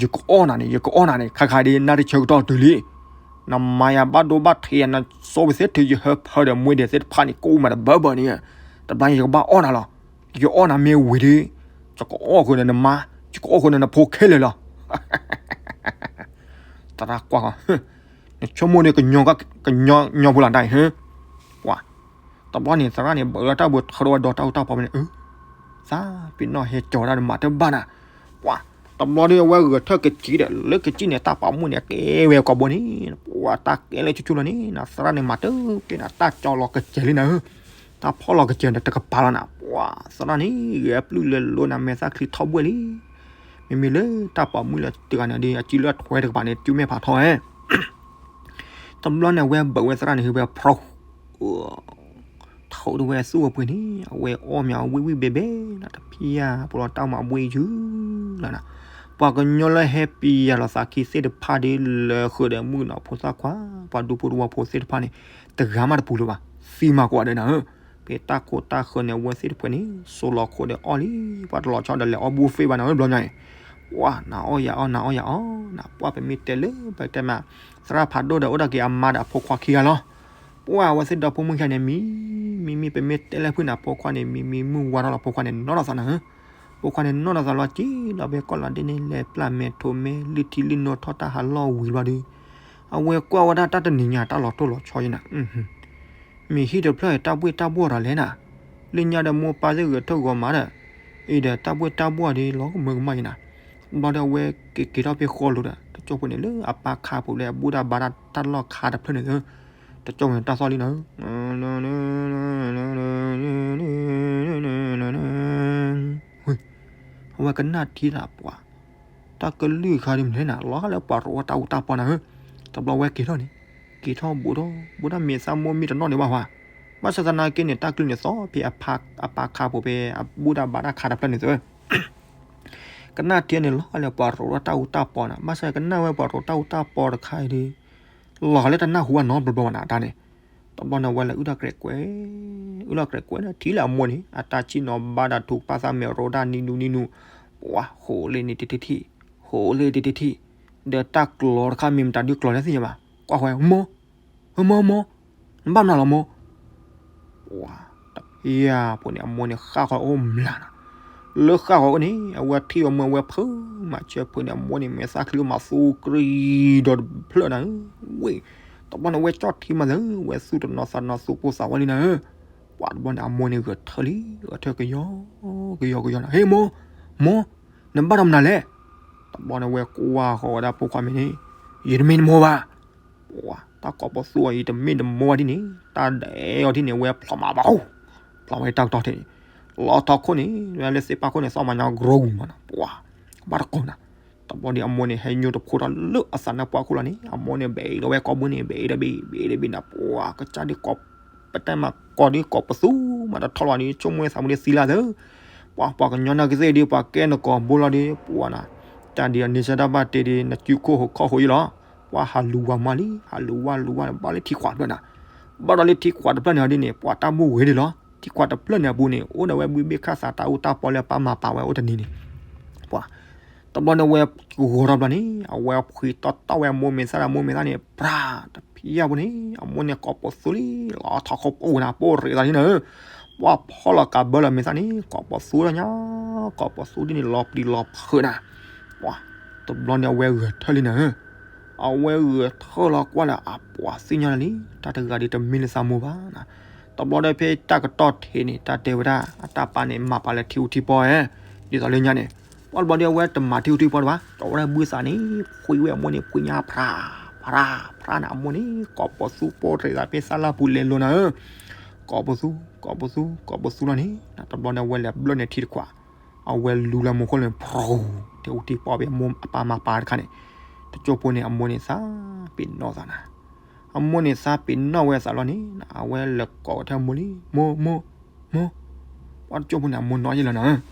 ယကအီၣ်နၤန့ၣ် ယကအီၣ်နၤန့ၣ် ခါခါဒ် နၢ်တဆၢကတီၢ်တုၤလံ, နမၤယၤဘၣ်ဒိဘၣ်ထံးယၤ နစိဝဲသ့ၣ်ထုးယဟၢဖၢဒီး မှဲဒဲးသ့ၣ်တဖၣ်န့ၣ် ကိးမးတဘၢဘၢန့ၣ်, တဘျီန့ၣ် ယကဘၣ်အီၣ်နၤလီၤ, ယအီၣ်နၤမ့ၢ်ဝံၤဒီး ယကအီၣ်ဃုာ်ဒီးနမါ, ယကအီၣ်ဃုာ်ဒီးနဖိခဲလၢာ်လီၤ သရၣ်ကွၢ်ဃီ, နဆိကမိၣ်န့ၣ် ကညီဖိလီၤတၢ်အံၤ, ပှၤ တဘျီန့ၣ် သရၣ်န့ၣ် ဘၣ်လၢတၢ်ဘိးထၢထီၣ်ဝဲဒီးတၢ်အူတၢ်ပီမ့ၢ်န့ၣ်, သးပ့ၤနီၣ်ဟဲကၠီၤဝဲဒၣ်ဒီးမၤတဘၣ်နၤ, ပှၤ တဘျီဒီးအဝဲဂဲၤထၢၣ်ကစံၣ်ဒီး လၢကစံၣ်န့ၣ် တၢ်ပိာ်မုၣ်န့ၣ် ကဲဝဲကိးဘိန့ၣ်, ပှၤတၢ်ကဲလၢဆူၣ်ဆူၣ်လီၤန့ၣ် နသရၣ်န့ၣ်မၤတကဲနၤ တၢ်ကၠီလီၤကစဲၤလံနၤဧၢ, တၢ်ဖီၣ်လီၤကစဲၤဒီးတကပၤလီၤနၤ, ပှၤသရၣ်န့ၣ် ဂဲၤပျုၢ်လဲၤလိနၤ မဲာ်သၣ်ချံထီဘှဲၣ်လံ, မ့မ့ၢ်လၢတၢ်ပိာ်မုၣ်လၢတဂၤန့ၣ်ဒီး အစုလၢအထွဲတကပၤန့ၣ် စုမဲာ်ဖးထီဝဲ တဘျီန့ၣ် အဝဲဘၢးဝဲသရၣ်န့ၣ် ဟ့ၣ်ဝဲဖျီ ထိးတဝဲသူၣ်ဝဲပှ့ၤန့ၣ် အဝဲအီၣ်မးဝံၣ်ဝံၣ်ဘဲဘဲနၤ တဖံးယၤ ပလီၤတၢ်မၤဘှ့ၣ်ယုၢ်လီၤနၤ, ပှၤကညီလၢဟဲပံၤယၤလီၤသးခံသ့ၣ်တဖၣ်ဒီး လဲၤဃုာ်ဒီးမုၣ်ကနီၤဖိသၣ်ခွါ ပှၤဒူဖိတဝီဖိသ့ၣ်တဖၣ်န့ၣ် တဂၤမးတပူၤလၢၤဘၣ်, သံမၤကိးဂၤဒဲးနၤဧၢ, ဖဲတၢ်ခိၣ်တၢ်ဃၢၤန့ၣ် အဝဲသ့ၣ်တဖၣ်န့ၣ် စိလီၤခိၣ်ဒီးအီၣ်လံ, ပှၤတလီၤဆီဒီးလဲၤအီၣ်ဘူၣ်ဖ့ၣ်ဘၣ်နၤဧၢ ဘျီညါအံၤ, ပှၤနၤအီၣ်ယၤအီၣ် နၤအီၣ်ယၤအီၣ်နၤ, ပှၤပမ့ၢ်တဲလၢပတဲမး သရၣ်ဖးဒိၣ်ဒီးအိၣ်ဒၣ်က့ၤအမါဒီးအဖိခွါခံဂၤလီၤ, ပှၤအဝဲသ့ၣ်ဒီဖိမုၣ်ခံဂၤန့ၣ် မံ မံ မံ ပမ့ၢ်တဲလၢဖုၣ်နၤ ဖိခွါန့ၣ် မံ မံ မုၢ်ဝါထီၣ်လီၤ ဖိခွါန့ၣ် နီၢ်ထီၣ်သးနၤဧၢ, ဖိခွါန့ၣ် နီၢ်ထီၣ်သးလီၤက့ၤလီၤ ဖဲကီၢ်လီၤဒ့န့ၣ် လဲၤပျၢ်မဲာ်ထိးမဲာ် လုၢ်ထံလုၢ်နိထီၣ်တၢ်ဟးလီၢ်ဝံၤဘျီဒီး အဝဲကွၢ်ဝဲဒၣ်တၢ်တနံၤညါတၢ်လီၤတိၢ်လီၤဆီယဲနၤ မ့ၢ်ဟံၣ်တဖျၢၣ်တၢ်ဘှ့ၣ်တၢ်ဘှီၣ်ဒီးလဲၣ်နၤ, လၢညါဒီးမိၢ်ပၢ်သ့ၣ်ဂဲၤထၢၣ်ဂီၤမးဒီး, အံၤဒီးတၢ်ဘှ့ၣ်တၢ်ဘှီၣ်ဒီးလီၤကမၢကမၣ်ယဲနၤ, ဘျီဒီးအဝဲက့ၤက့ၤထီၣ်ဖဲဃီလိၤဒီး တကၠိဖိန့ၣ်လၢအပၢ်ခါပူၤလၢအဘူၣ်တၢ်ဘါတၢ်လီၢ်ခါတဖျၢၣ်န့ၣ်, တကၠိဖိန့ၣ်တၢ်သီၣ်လံနၤ အဝဲကနၣ်ထံလၢပှၤ, တၢ်ကလုၢ်ခါဒ်မနုၤလဲၣ်နၤ လီၤဟးလၢပှၤရိးဝဲတၢ်အူတၢ်ပီနၤဧၢ, တဘျီဝဲက့ၤထီၣ်န့ၣ်, က့ၤထီၣ်ဘူးထီၣ် ဘူးထီၣ်မ့ၢ်သးမိၢ်မ့ၢ်တနီၣ်န့ၣ်ဘၣ်ဝဲ, ဘၣ်ဆၣ်သနာ်က့န့ၣ် တၢ်ကလုၢ်န့ၣ်သီၣ်ဖဲအပၢ်ခါပူၤဖဲအဘူၣ်တၢ်ဘါတၢ်ခါတဖျၢၣ်န့ၣ်သၢ ကနၣ်ထံန့ၣ်လီၤလၢပှၤရိးထီၣ်တၢ်အူတၢ်ပီနၤ, ဘၣ်ဆၣ်ကနၣ်ဝဲပှၤရိးတၢ်အူတၢ်ပီတခါအံၤဒီး, လီၤလၢတနၢ်ဟူဘၣ်နီတဘျီဘၣ်နၤတၢ်န့ၣ်, တဘျီန့ၣ်ဝဲလဲၤအုၣ်တၢ်ကြဲးကွဲး, အုၣ်တၢ်ကြဲးကွဲးဒီးထံၣ်လၢအမိၢ်န့ၣ် အတၢ်ဆံၣ်နီၤဘါဒီးထူးပၢ်သၣ်မဲာ်ရိးတၢ်နံၤနူနံၤနူ, ပှၤဃိးလ့န့ၣ်တထံၣ်ထံၣ်, ဃိးလ့တထံၣ်ထံၣ်, ဒီးတၢ်ကျီတခါမ့ၢ်မတၤဒုးကျီလဲၣ်သ့ၣ်ညါဘၣ်, ကွၢ်ဃီ, မိၢ်, မိၢ်မိၢ်, နဘၣ်မျးလီၤမိၢ် ပှၤတဖံးယၤဖိန့ၣ် အမိၢ်န့ၣ်ဃၣ်ဃီအိၣ်မျးနၤ, လၢဃၣ်ဃီအိၣ်န့ၣ် အဝဲထံၣ်အမိၢ်အဝဲဖုးမးဆၢဖုးန့ၣ် အမိၢ်န့ၣ် မဲာ်သၣ်ချံမးသူကြံဒီးတဖျၢၣ်နၤဧၢ, ဝ့ၢ်, တဘျီန့ၣ်ဝဲကၠီၣ်ထံမးသၢ ဝဲသူၣ်တနီၤသးနီၤသူၣ်ပိၢ်သးဝဲလံနၤဧၢ, ပှၤတဘျီန့ၣ် အမိၢ်န့ၣ်ဂဲၤထၢၣ်လံ ဂဲၤထၢၣ်ကယီကယီကယီနၤ, ဟ့ၣ်မိၢ်, မိၢ်, နဘၣ်ဒီးမနုၤလဲၣ်, တဘျီန့ၣ်ဝဲကွၢ်ဃီဝဲဒၣ်ဖိခွါမ့ၢ်န့ၣ်, ယတမ့ၢ်နမိၢ်ဘၣ် ပှၤတၢ်ကိးပသူအီၤအံၤ တမ့ၢ်တမိၢ်ဘၣ်ဒ်န့ၣ် တၢ်ဒဲးအီၤဒ်န့ၣ် ဝဲဖျီမးဘၣ်, ဖျီဝဲတၢ်ကတီၢ်ထဲန့ၣ်, လီၤထီခိၣ်န့ၣ် ဝဲလၢသ့ၣ်ပၢ်ခိၣ်န့ၣ် သီၣ်မးညီကြီမးနၤ ပှၤ, ဘၣ်တကိးနၤ, တဘျီဒီးအမိၢ်န့ၣ် ဟဲညိတဖိထီၣ်လၢအသးနါပှၢ်ခိၣ်လီၤန့ၣ် အမိၢ်န့ၣ် ဘဲးဒီးဝဲကိာ်ဘိန့ၣ် ဘဲးဒီးဘ့ၣ် ဘဲးဒီးဘ့ၣ်နၤ ပှၤ ကစၢ်ဒ်ကိး ပတဲမးကိးဒ်ကိးပသူမးတထီၣ်လီၤန့ၣ် ဆိကမိၣ်သးမူဒ်သံလၢသၢ ပှၤ ပှၤကညီနာ်က့သ့ၣ်ဒီး ပှၤကဲနကိာ်ဘိလီၤဒီး ပှၤနၤ, တၢ်ဒ်အန့ဆၢတၢ်ဘၣ်တ့ဒီး နစုခိၣ်ဟိးခီၣ်ဟိးယံလီၤ, ပှၤဟးလူၤဝဲမးလံ ဟးလူၤဝဲလူၤဝဲ ဘၣ်လၢထံခွးတဖျၢၣ်နၤ, ဘၣ်ဒီးလၢထံခွးတဖျၢၣ်န့ၣ်ဒ်န့ၣ် ပှၤတၢ်ဘူၣ်ဝဲဒၣ်လီၤ, ထံခွးတဖျၢၣ်န့ၣ်အပူၤန့ၣ် အိၣ်ဒီးဝဲဘုဘ့ၣ်ခၣ်သးတၢ်အူတၢ်ပီလၢပၢ်မၤပာ်ဝဲအိၣ်တနံၤန့ၣ်, ပှၤ တဘျီန့ၣ်အဝဲဂီၤထီၣ်တဘျီန့ၣ် အဝဲဖှံတီတီဝဲအမိၢ်မ့ၢ်သၣ်ဒီး အမိၢ်မ့ၢ်သၣ်န့ၣ် ပြၢ်တဖံယၢ်ပူၤန့ၣ် အမိၢ်န့ၣ်ကိးပသူလံ လီၤထီၣ်ခီပအိၣ်နၤ ပအိၣ်ရ့းသးလံနၤဧၢ, ပှၤဖီၣ်လီၤကးဘၢလီၤမ့ၢ်သၣ်န့ၣ် ကိးပသူဒီးညါ, ကိးပသူဒ်န့ၣ် လီၤပျံၤလီၤဖုးနၤ, ပှၤ တဘျီန့ၣ်အဝဲဂဲၤထၢၣ်လံနၤဧၢ, အဝဲဂဲၤထၢၣ်လီၤကွၢ်လၢအပှၤသ့ၣ်ညါလၢလံ တၢ်တဂၤဒ်တမ့ၢ်လၢသးမိၢ်ဘၣ်နၤ, တဘျီဒီးဖဲတၢ်ကတီၢ်ထံးန့ၣ် တၢ်တဲဝဲဒၣ် အတၢ်ပၢ်န့ၣ် မၤပာ်လၢထံအိၣ်ထံပီၢ်ဧဲ, ဒ်သိးလၢညါန့ၣ် ပှၤတဘျီဒီးအဝဲတမၤထံအိၣ်ထံပီၢ်တဘၣ်, ကၠီဝဲဒၣ်ဘုသးန့ၣ် ဖှံဝဲအမိၢ်န့ၣ် ဖှံညါဖြး ဖြး ဖြးနၤ အမိၢ်န့ၣ် ကိးပသူပိၢ်ရ့းသးဖဲသၣ်လၢ်ပူၤလဲၤလိၤနၤဧၢ, ကိးပသူ ကိးပသူ ကိးပသူလီၤန့ၣ် တဘျီန့ၣ်အဝဲလဲၤဘျၢၣ်န့ၢ်ထံတခွး, အဝဲလူလၢမိၢ်ခိၣ်လၢ ဖူ ထံအိၣ်ထံပီၢ်ဖဲအမိၢ်အပၢ်မၤပာ်တခါန့ၣ်, တကၠိၢ်ဖိန့ၣ် အမိၢ်န့ၣ်သးပ့ၤနီၣ်သးနၤ, အမိၢ်န့ၣ်သးပ့ၤနီၣ်ဝဲသးလီၤန့ၣ် အဝဲလဲၤကိးဝဲထဲအမိၢ်လံ မိၢ် မိၢ် မိၢ်, ပှၤတကၠိၢ်ဖိန့ၣ် အမိၢ်နီၣ်ယဲၢ်လီၤနၤ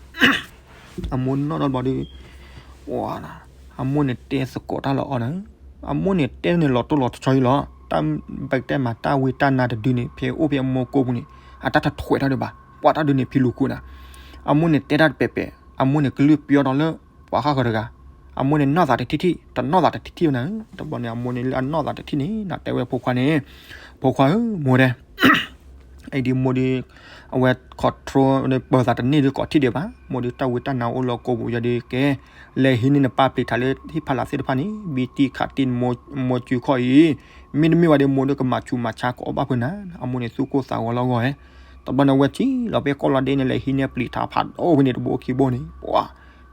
အမိၢ်နီၣ်ဒီးဘျီဒီး ပှၤ အမိၢ်န့ၣ်တဲသကိးတၢ်လီၤအီၤနၤ, အမိၢ်န့ၣ်တဲန့ၣ်လီၤတိၢ်လီၤဆီယဲၢ်လီၤ, တၢ်ဘၣ်တဲမၤတၢ်ဝံတၢ်နါတဒုန့ၣ် ဖဲအိၣ်ဖဲအမိၢ်ကိာ်ပူၤန့ၣ် အတၢ်တထွဲးထီၣ်ဒံးဘၣ်, ပှၤတၢ်ဒုန့ၣ်ဖံလူၤခိၣ်နၤ, အမိၢ်န့ၣ်တဲတၢ်တပဲာ်ပဲာ်, အမိၢ်န့ၣ်ကလုၢ်ပျီဒီးလၢ ပှၤဃၣ်ဃၢၤတဂၤ, အမိၢ်န့ၣ်နီၣ်သးတထံၣ်ထံၣ် တနီၣ်သးတထံၣ်ထံၣ်နၤ, တဘျီန့ၣ် အမိၢ်န့ၣ်လၢအနီၣ်သးတထံၣ်န့ၣ် နတဲဝဲဖိခွါန့ၣ်, ဖိခွါဧၢ မိၢ်ဒဲ အံၤဒ်မိၢ်ဒီး အဝဲ control ပၢၤသးတန့ၢ်ဒီးကိးထံၣ်ဒံးဘၣ်, မိၢ်ဒီးတၢ်ဝံတၢ်နါအိၣ်လၢကိာ်ပူၤယၤဒီးကဲ, လဲၤဟံးန့ၢ်နပၢ်ပျံၤထးလၢဟံၣ်ဖးလာ်သ့ၣ်တဖၣ်န့ၣ် ဘံတံၢ်ခးတံၢ် မိၢ်စုခီၣ်အံၤ, မ့တမ့ၢ်ဘၣ်ဒီးမိၢ်ဒီးကမၤဆူးမၤဆါကအီၣ်ဘၣ်ဖုးနၤ, အမိၢ်န့ၣ်သူၣ်ကိၢ်သးဂီၤလီၤဂီၤဧဲ, တဘျီန့ၣ်ဝဲထံၣ်လီၤဖဲကီၢ်လီၤဒ့န့ၣ် လဲၤဟံးန့ၢ်ပျံၤထးဖးဒိၣ်ဝဲန့ၣ်တဘိခံဘိန့ၣ် ပှၤ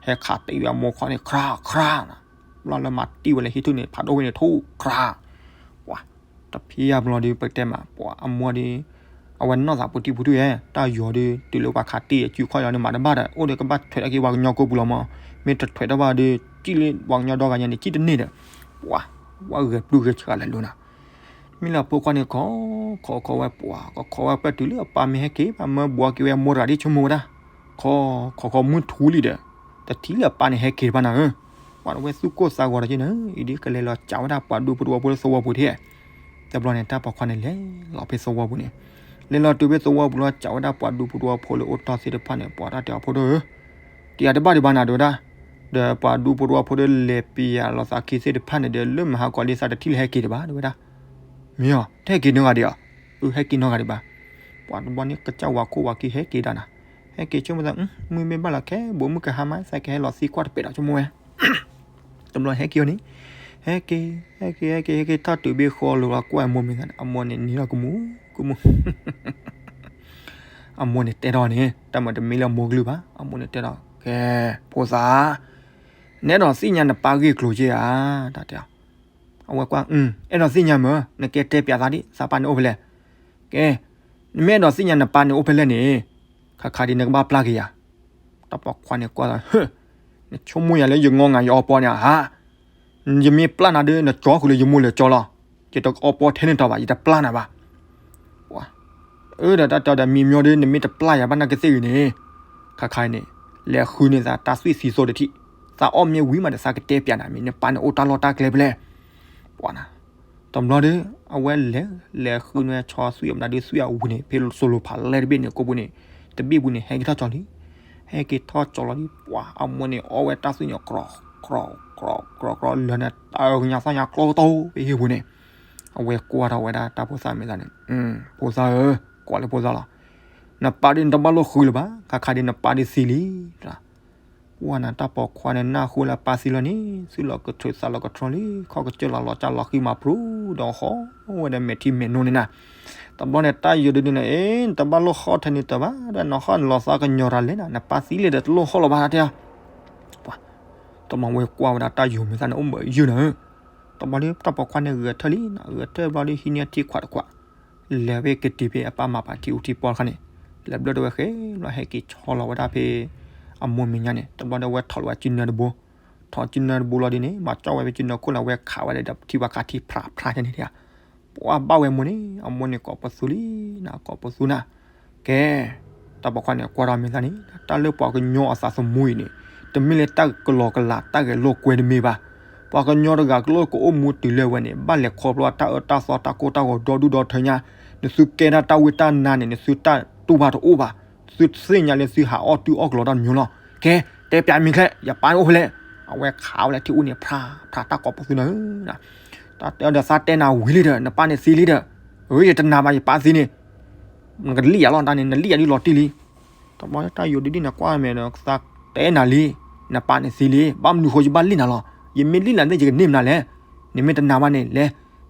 ဟဲခးတံၢ်ဝဲအမိၢ်ခီၣ်န့ၣ် ခြးခြးနၤ, ဘျီလၢမၤတံၢ်ဝဲလဲၤဟံးထူၣ်န့ၣ် ဖးဒိၣ်ဝဲန့ၣ်ထူၣ်ခြး ပှၤ တဖံယၢ်ဘျီဒီး ပတဲမး ပှၤအမိၢ်ဒီး အဝဲနီၢ်သးပူၤတံၢ်ပူၤထူၣ်ဧဲ, တၢ်ယီၤဒီး တုၤလၢပှၤခးတံၢ်အစုခီၣ်ယီၤန့ၣ် မၤတဘၣ်ဒီး အိၣ်ဒီးကဘၣ်ထွဲးထီၣ်က့ၤပှၤကညီကိာ်ပူၤလီၤမး, မ့ၢ်တထွဲးထီၣ်ဘၣ်ဒီး စံၣ်လၢပှၤကညီဒီဂၤညါန့ၣ် စံၣ်တန့ၢ်ဒီး ပှၤ ဝဲဂဲၤပျုၢ်ဂဲၤဆှးလဲၤလိၤနၤ မ့ၢ်လၢအဖိခွါန့ၣ် ခိးခိးခိးဝဲပှၤ ကခိးဝဲပှဲၤတုၤလၢအပၢ်မ့ၢ်ဟဲက့ၤဘၣ် မၢဘှီက့ၤဝဲအမိၢ်တဂၤဒ်ဆိကမိၣ်ဝဲဒၣ်, ခိးခိးခိးမုၢ်ထူလံဒီး တထံၣ်လၢအပၢ်န့ၣ်ဟဲက့ၤတဖၣ်နၤဧၢ, ပှၤဝဲသူၣ်ကိၢ်သးဂီၤဒီးက့နၤ, အံၤဒ်ကလဲၤလီၤစးဝဲဒၣ်ပှၤဒူဖိတဝီဖိလၢသဝီပူၤထံၣ်, တဘျီန့ၣ် တၢ်ပိာ်ခွါန့ၣ်လဲၤလီၤဖဲသဝီပူၤန့ၣ်, လဲၤလီၤတုၤဖဲသဝီပူၤလီၤ စးဝဲဒၣ်ပှၤဒူဖိတဝီဖိလၢအိၣ်တီၢ်သ့ၣ်တဖၣ်န့ၣ် ပှၤတၢ်တဲအီၤဖိဒိၣ်ဧၢ တယၤတဘၣ်ဒံးဘၣ်နၤဒိဝဲဒၣ်, ဒီးပှၤဒူဖိတဝီဖိဒီးလဲၤပယၤလီၤသးခံသ့ၣ်တဖၣ်န့ၣ်ဒီး လၢမဟါကီးလံသးတထံၣ်လၢဟဲက့ၤဒံးဘၣ်ဒိဝဲဒၣ်, မ့ၢ်အီၤ တဟဲက့ၤနီတဂၤဒံးဧါ, အဟဲက့ၤနီတဂၤဒံးဘၣ်, ပှၤတဘျီန့ၣ် ကစၢ်ဝၤခိၣ်ဝၤခံဟဲက့ၤဒၣ်နၤ, ဟဲက့ၤဆိကမိၣ်သး မုၢ်မ့ၢ်ဘၣ်လီၤခဲ ဘိးမုၢ်ကဟါမး သးကဟဲလီၤသံကွၢ်တပဲာ်ဒီးဆိကမိၣ်ဝဲ တဘျီဟဲက့ၤအီၤန့ၣ်, ဟဲက့ၤ ဟဲက့ၤ ဟဲက့ၤ ဟဲက့ၤထီၣ်တုၤဘ့ၣ်ဃီလိၤလီၤကွၢ်အမိၢ်မ့ၢ်သးန့ၣ် အမိၢ်န့ၣ်နံၤလီၤကမူၤ ကမူၤ အမိၢ်န့ၣ်တဲထီၣ်န့ၣ် တၢ်မၤတမံၤလၢအမိၢ်ကလုၢ်ဘၣ် အမိၢ်န့ၣ်တဲထီၣ် ကဲ ဖိသၣ်, နအဲၣ်ဒိးသ့ၣ်ညါနပၢ်ဂ့ၢ်ကျိၤက့ဧါ, တၢ်တဲအီၤ, အဝဲကွၢ် အဲၣ်ဒိးသ့ၣ်ညါမ့ၢ် နကဲတဲပျးသးဒ် သးပၢ်န့ၣ်အိၣ်ဖဲလဲၣ်, ကဲ, နမ့ၢ်အဲၣ်ဒိးသ့ၣ်ညါနပၢ်န့ၣ်အိၣ်ဖဲလဲၣ်န့ၣ်, ခါခါဒ်နကဘၣ်ပျၢ်က့ၤယၤ, တၢ်ပိာ်ခွါန့ၣ်ကွၢ်လီၤ, နဆိကမိၣ်ယၤလၢယငီငၤယအီပီန့ၣ်ဧါ, ယမ့ၢ်ပျၢ်နၤဒီး နကၠီဃုာ်လၢယမိၢ်လၢကၠီလီၤ, ယတအီပီထဲန့ၣ်တီဘၣ် ယတပျၢ်နၤဘၣ် အၢ ဒီးတၢ်တဲဒီးမံၤမီၤဒီး နမ့ၢ်တပျၢ်ယၤဘၣ်နာ်ကသ့ၣ်ဂ့ၤန့ၣ်, ခါခါအံၤန့ၣ်, လဲၤဃုန့ၢ်သးတၢ်သွံၣ်သံသိတထံၣ်, သးအီၣ်မ့ၢ်ဝံၤမးဒီးသးကတဲပျးနၤမ့ၢ် နပၢ်န့ၣ်အိၣ်တၢ်လီၢ်တၢ်ကျဲဖဲလဲၣ်, ပှၤနၤ, တဘျီဒီး အဝဲလဲၤ လဲၤဃုန့ၢ်ဆီသွံၣ်အမနုၤဒီးသွံၣ်အဝံၤန့ၣ် ဖဲသိၣ်လိဖးလဲၢ်တဘ့ၣ်န့ၣ်ကိာ်ပူၤန့ၣ်, တဘ့ၣ်ပူၤန့ၣ် ဟဲက့ၤထီၣ်ကၠီလီၤလံ, ဟဲက့ၤထီၣ်ကၠီလီၤလံ ပှၤအမိၢ်န့ၣ်အီၣ်ဝဲတၢ်သွံၣ်န့ၣ် ကြီ ကြီ ကြီ ကြီ လၢာ်န့ၣ် တၢ်ကညါသၣ်ညါကျီကတီၤဖဲဟံၣ်ပူၤန့ၣ်, အဝဲကွၢ်ထီၣ်ဝဲဒၣ်တၢ်ဖိသၣ်မ့ၢ်သးန့ၣ်, ဖိသၣ်ဧၢ, ကွၢ်လၢဖိသၣ်လီၤ, နပၢ်ဒ်နတဘၣ်လိၣ်ဃုလၢၤဘၣ်, ခါခါဒ်နပၢ်ဒ်သံလံ, ပှၤနၤတၢ်ပိာ်ခွါန့ၣ် နၢ်ဟူလၢပၢ်သံလီၤန့ၣ် သုးလီၤကထုးသးလီၤကထြီလံ, ခီၣ်ကစၢၢ်လီၤလီၤကၢ်လီၤဃံမၤပြူၤဒီးဟီၣ်ဝဲဒီးမဲာ်ထံမဲာ်နိန့ၣ်နၤ, တဘျီန့ၣ် တၢ်ယိာ်ဒုးဒုးန့ၣ် အ့ နတဘၣ်လိၣ်ဟီၣ်ထဲန့ၣ်တဘၣ် ဒီးနဟီၣ်န့ၣ်လီၤသးကညီၤတၢ်လဲၣ်နၤ နပၢ်သံလံဒီးတလိၣ်ဟီၣ်လီၤဘၣ်တဲအီၤ ပှၤ တမၤဝဲကွၢ်ဝဲဒၣ်တၢ်ယိာ်မ့ၢ်သးန့ၣ် အိၣ်မုာ်ယုၢ်နၤဧၢ, တဘျီဒီးတၢ်ပိာ်ခွါန့ၣ်ဂဲၤထၢၣ်လံနၤ ဂဲၤထၢၣ်ဘျီဒီးဟံးန့ၢ်ထံခွးတခွး, လဲၤဝဲကတံၤဖဲအပၢ်မၤပာ်ထံအိၣ်ထံပီတခါန့ၣ်, လဲၤဘျၢၣ်ဒိဝဲဃဲဘျီဟဲက့ၤဆီလီၤဝဲဒၣ်ဖဲ အမိၢ်မဲာ်ညါန့ၣ် တဘျီဒီးဝဲထီၣ်လီၤဝဲစုနၢတဘိ, ထီၣ်စုနၢတဘိလီၤဒ်န့ၣ် မၤကၠီၣ်ဝဲဖဲစုနၢခိၣ်လီၤ ဝဲခးဝဲဒီးထံပှၤခးထံဖျးဖျးန့ၣ် ပှၤဘၣ်ဝဲမိၢ်န့ၣ် အမိၢ်န့ၣ်ကိးပသူလံနၤ ကိးပသူနၤ, ကဲ တၢ်ပိာ်ခွါန့ၣ်ကွၢ်ထီၣ်မ့ၢ်သးန့ၣ် တၢ်လၢပှၤကညီအသးသမူအံၤန့ၣ် တမ့ၢ်လၢတၢ်ကလီကလးတၢ်ဂဲၤလိာ်ကွဲတမ့ၢ်ဘၣ်, ပှၤကညီတဂၤကလိၣ်ကအိၣ်မူတုၤလၢဝဲန့ၣ် ဘၣ်လဲၤခီဖျိတၢ်အၢတၢ်သီတၢ်ကိၢ်တၢ်ဂီၤဒီဒူၣ်ဒီထၢညါ, နသုကဲဒၣ်တၢ်ဝံတၢ်နါန့ၣ် နသုတၢ်တူၢ်ဘၣ်တအိၣ်ဘၣ်, သုသ့ၣ်ညါလၢသုဟးအီၣ်တုၤအီၣ်ကလီတၢ်တမံၤလီၤ, ကဲ တဲပျးမ့ၢ်ချဲ ယပၢ်န့ၣ်အိၣ်ဖဲလဲၣ် အဝဲခးဝဲလၢထံၣ်အူန့ၣ် ဖြါဖြါတၢ်ကိးပသူနၤဧၢ, တၢ်တဲအီၤဒီး သးတဲနၤဝံၤလံဒီး နပၢ်န့ၣ်သံလံဒီး, အၢ ယတနာ်ဘၣ် ယပၢ်သံန့ၣ် နကလံၣ်ယၤလီၤ တၢ်န့ၣ် နလံၣ်ယၤဒ်လီၤတံၢ်လံ. တဘျီတၢ်ယိာ်ဒုဒ်န့ၣ်ကွၢ်မဲာ်ဒီး သးတဲနၤလံ, နပၢ်န့ၣ်သံလံ, ဘၣ်မနုၤဃိယဘၣ်လံၣ်နၤလီၤ, ယမ့ၢ်လံၣ်နၤသ့ၣ် ယကန့ၢ်မနုၤလဲၣ်, နမ့ၢ်တနာ်ဘၣ်န့ၣ် လဲၤ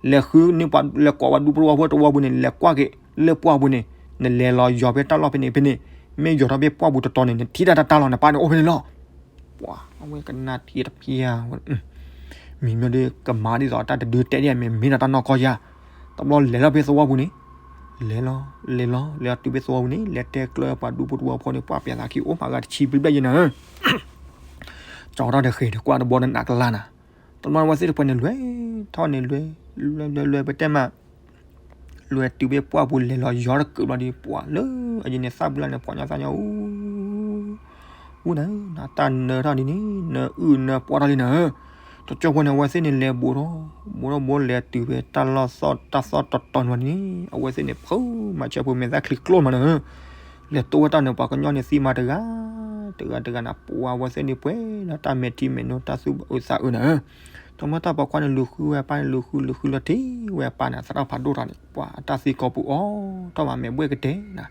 လဲၤဃုန့ၢ်ပှၤ လဲၤကိးပှၤဒူဖိတဝီဖိတဝီပူၤန့ၣ် လဲၤကွၢ်က့ၤလၢပှၢ်ပူၤန့ၣ်, နလဲၤလီၤယီၤဖဲတၢ်လီၢ်ဖဲန့ၣ်ဖဲန့ၣ်, မ့ၢ်ယီၤထီၣ်ဖဲပှၢ်ပူၤတတီၤန့ၣ် နထံၣ်တၢ်တၢ်တၢ်လီၤ နပၢ်န့ၣ်အိၣ်ဖဲန့ၣ်လီၤ. ပှၤအဝဲကနၣ်တ့ၢ်တဖျၢၣ်, မံၤမ့ၢ်ဒ်ကမၤဒ်သိးတၢ်တဒုတဲဒ်အမ့ၢ်မ့ၢ်ဒီးတၢ်နီၢ်ကီၢ်ယၤ, တဘျီလဲၤလီၤဖဲသဝီပူၤန့ၣ်, လဲၤလီၤ လဲၤလီၤ လဲၤတုၤဖဲသဝီပူၤန့ၣ် လဲၤတဲကျၢၤပှၤဒူဖိတဝီဖိန့ၣ် ပှၤပျဲသးခံအိၣ်မးဂၤတဆံဘျဲၣ်ဘျဲၣ်ယဲနၤဧၢ ကၠီထီၣ်တဃ့ၢ်ဒီးကွၢ်တဘီတနးကလါနၤ, တဘျီဝဲသ့ၣ်တဖၣ်န့ၣ်လွဲၢ်ထီၣ်န့ၣ်လွဲၢ်, လွဲၢ်လွဲၢ်လွဲၢ်ပတဲမး, လွဲၢ်တုၤဖဲပှၢ်ပူၤလဲၤလီၤယီၤတကုးဘျီဒီး ပှၤလၢအယံၤန့ၣ်သၣ်ဘုလၢ်န့ၣ် ပှၤညီသၣ်ညီအူ အူနၤ, နတၢ်နၢထီၣ်ဒ်န့ၣ် နအုၣ်နၢပှၢ်ထီၣ်လံနၤဧၢ, တကၠိဖိန့ၣ် အဝဲသ့ၣ်န့ၣ်လဲၤဘူးထီၣ် ဘူးထီၣ်ဘူးလဲၤတုၤဖဲတၢ်လီၢ်သီၣ်တၢ်သီၣ်တတီၤန့ၣ် အဝဲသ့ၣ်န့ၣ် ဖုမၤဆၢဖိမဲာ်သၣ်ချံကျိမးနၤဧၢ လဲၤတိဝဲတၢ်န့ၣ် ပှၤကညီန့ၣ်သံမးတဂၤ, တဂၤတဂၤနၤ ပှၤအဝဲသ့ၣ်န့ၣ်ပှဲၤလၢတၢ်မဲာ်ထံမဲာ်နိ တၢ်သူၣ်အုးသးအုးနၤဧၢ, တမ့ၢ်တၢ်ပိာ်ခွါန့ၣ်လူၤဃုဝဲအပၢ်န့ၣ် လူၤဃုလူၤဃုလီၤထံၣ်ဝဲအပၢ်န့ၣ် သရၣ်ဖးဒိၣ်ထီၣ်န့ၣ် ပှၤအတၢ်သံကိာ်ပူၤအီၣ်ထီၣ်မးမဲာ်ဘှဲၣ်ကတဲနၤ,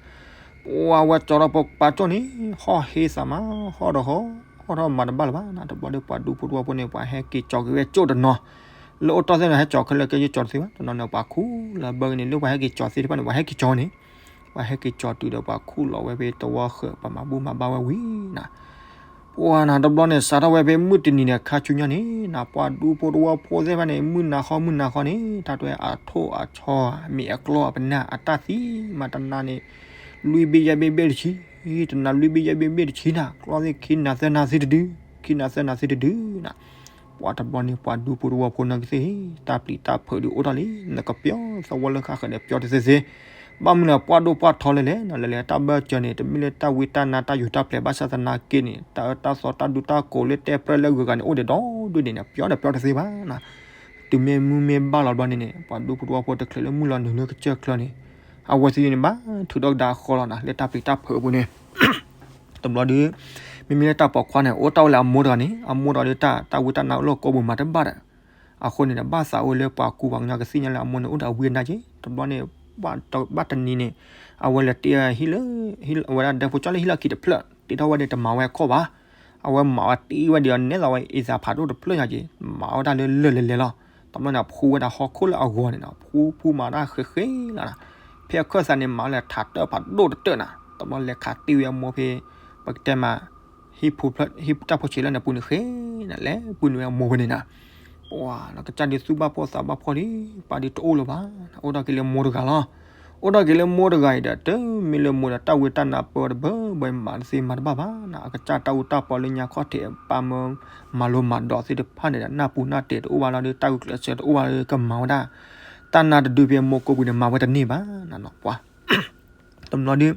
ပှၤဝဲကၠီထီၣ်ပပာ်ကၠီၣ်န့ၣ် ဟီၣ်ဟ့သးမး ဟီၣ်ဒီးဟီၣ် ဟီၣ်ထီၣ်မးတဘၣ်လၢၤဘၣ်နၤ, တဘျီဒီးပှၤဒူဖိတဝီဖိန့ၣ် ပှၤဟဲက့ၤကၠီက့ၤဝဲကၠိၣ်တနီၤ, လၢအိၣ်တီၢ်သ့ၣ်န့ၣ် ဟဲကၠီခဲလၢာ်ကဲယကၠီတသ့ဘၣ်, တနီၤန့ၣ် ပှၤခူၣ်လၢဘၢကန့ၣ် လၢပှၤဟဲက့ၤကၠီသ့ၣ်တဖၣ်န့ၣ် ပှၤဟဲက့ၤကၠီန့ၣ် ပှၤဟဲက့ၤကၠီတုၤဒီးပှၤခူၣ်လီၤဝဲဖဲသဝီဃၢၤ ပှၤမၤဘူၣ်မၤဘါဝဲဝံၤနၤ, ပှၤနၤတဘျီန့ၣ် စးထီၣ်ဝဲဖဲမုၢ်တနံၤန့ၣ် ခါဆူညါန့ၣ်နၤ ပှၤဒူဖိတဝီဖိသ့ၣ်တဖၣ်န့ၣ် မုၢ်နၤဃီမုၢ်နၤဃီန့ၣ် တၢ်တွဲအထိၣ်အဆီ မ့ၢ်အကျီၢ်အပနၢ် အတၢ်သံမးတနၤန့ၣ် လွံၢ်ဘ့ၣ်ယဲၢ်ဘ့ၣ်ဘ့ၣ်တဆံ, တနၤလွံၢ်ဘ့ၣ်ယဲၢ်ဘ့ၣ်ဘ့ၣ်တဆံနၤ ကျီၢ်သ့ၣ်ခံနၤသၢနၤသ့တဒု, ခံနၤသၢနၤသ့တဒုနၤ, ပှၤတဘျီန့ၣ် ပှၤဒူဖိတဝီဖိနီၢ်ကသ့ၣ် တၢ်ပျံၤတၢ်ဖုးဒုးအိၣ်ထီၣ်လံ, နကပျီသဝီလၢဃၣ်ဃၢၤဒီးပျီတသ့သ့, ဘၣ်မနုၤလဲၣ် ပှၢ်ဒိၣ်ပှၢ်ထီလဲၣ်လဲၣ် နလဲၤလဲၤတၢ်ဘၢၣ်စၢၤန့ၣ် တမ့ၢ်လၢတၢ်ဝံတၢ်နါတၢ်ယူၤတၢ်ပျဲၤဘၣ်ဆၣ်သနာ်က့န့ၣ် တၢ်အၢတၢ်သီတၢ်ဒူတၢ်ကိးလၢတဲပြဲလၢဂုၤဂၤန့ၣ် အိၣ်ဒံးဒီဒူၣ်ဒံးန့ၣ် ပျီဒီးပျီတသ့ဘၣ်နၤ, တုၤမ့ၢ်မုၢ်မ့ၢ်ဘၣ်လီၤဘျီန့ၣ်န့ၣ် ပှၤဒူဖိတဝီဖိတချုးလၢမုၢ်လီၤနုာ်လၢကစၢၢ်ချၢန့ၣ် အဝဲသ့ၣ်န့ၣ်ဘၣ်ထုးထီၣ်ကဒါအဃီလီၤနၤ လၢတၢ်ပျံၤတၢ်ဖုးအပူၤန့ၣ် တဘျီဒီး မ့မ့ၢ်လၢတၢ်ပိာ်ခွါန့ၣ် အိၣ်တ့ၢ်ဝဲလၢအမိၢ်တဂၤန့ၣ် အမိၢ်တဂၤဒီးတၢ်ဝံတၢ်နါအိၣ်လၢကိာ်ပူၤမၤတဘၣ်ဒီး အဃိန့ၣ်ဒီး ဘၣ်သးအိၣ်လၢပှၤကူပှၤကညီကသ့ၣ်ညါလၢအမိၢ်န့ၣ်အိၣ်ဒီးအဝံအနါက့ တဘျီန့ၣ် ဘၣ်တနံၤန့ၣ် အဝဲလဲၤတ့ၢ်ဟံၣ်လၢ ဟံၣ်အဝဲဒၣ်ဒဲဖိကၠီလၢဟံၣ်လီၢ်ခံတဖျၢၣ် တ့ထီၣ်ဝဲဒီးတမၤဝဲအခီၣ်ဘၣ် အဝဲမၤဝဲတ့ၢ်ဝဲဒီးအနဲၣ်လီၤဝဲအံသးဖးဒိၣ်တဖျၢၣ်ညါက့ မၤဝဲဒၣ်လၢလၢၢ်လဲၤလဲၤလီၤ တဘျီန့ၣ် အဖှူဝဲဒၣ်ဟီၣ်ခိၣ်လၢအဂီၤန့ၣ်နီၤ ဖှူဖှူမၤတၢ်ဃဲးဃဲးလီၤနီၤ ဖဲအခၢၣ်သးန့ၣ် မၤဝဲလၢထးတၢၣ်ဖးဒိၣ်တတၢၣ်နီၤ တဘျီလဲၤခးတ့ၢ်ဝဲအမိၢ်ဖဲ ပကတဲမး ဟံၣ်ဖိ ဟံၣ်တၢ်ဖိဆံးလၢန့ၣ်ပူၤန့ၣ်ဃဲ လဲၤပူၤန့ၣ်ဝဲအမိၢ်ဝဲန့ၣ်နီၤ ပှၤနီၤ ကစၢ်ဒုးသူၣ်ဘၣ်ဖှီၣ်သးဘၣ်ဖှီၣ်ဒီး ပၢ်ဒုးတအိၣ်လၢၤဘၣ် အိၣ်ထီၣ်က့ၤလၢမိၢ်တဂၤလီၤ အိၣ်ထီၣ်က့ၤလၢမိၢ်တဂၤအံၤဒီး တမ့ၢ်လၢမိၢ်ဒီးတၢ်ဝံတၢ်နါပၢတဘၢဘၢမၤတသ့မၤတဘၣ်ဘၣ်နီၤ အကစၢ်တၢ်အူတၢ်ပီလၢညါခီၣ်ထံး ပၢ်မၢမၤလိမၤဒိးသ့ၣ်တဖၣ်န့ၣ်ဒီး နၢ်ပူၤနၢ်တဲာ်တအိၣ်ဘၣ်လီၤဒီး တၢ်ဂုာ်ကျဲးစၢးတအိၣ်ဘၣ်လီၤဒီး ကမၤဝဲဒၣ် တၢ်နါတဒုဖဲမိၢ်ကိာ်ပူၤန့ၣ် မၤဝဲတန့ၢ်ဘၣ်နီၤ ပှၤ တဘျီဒီး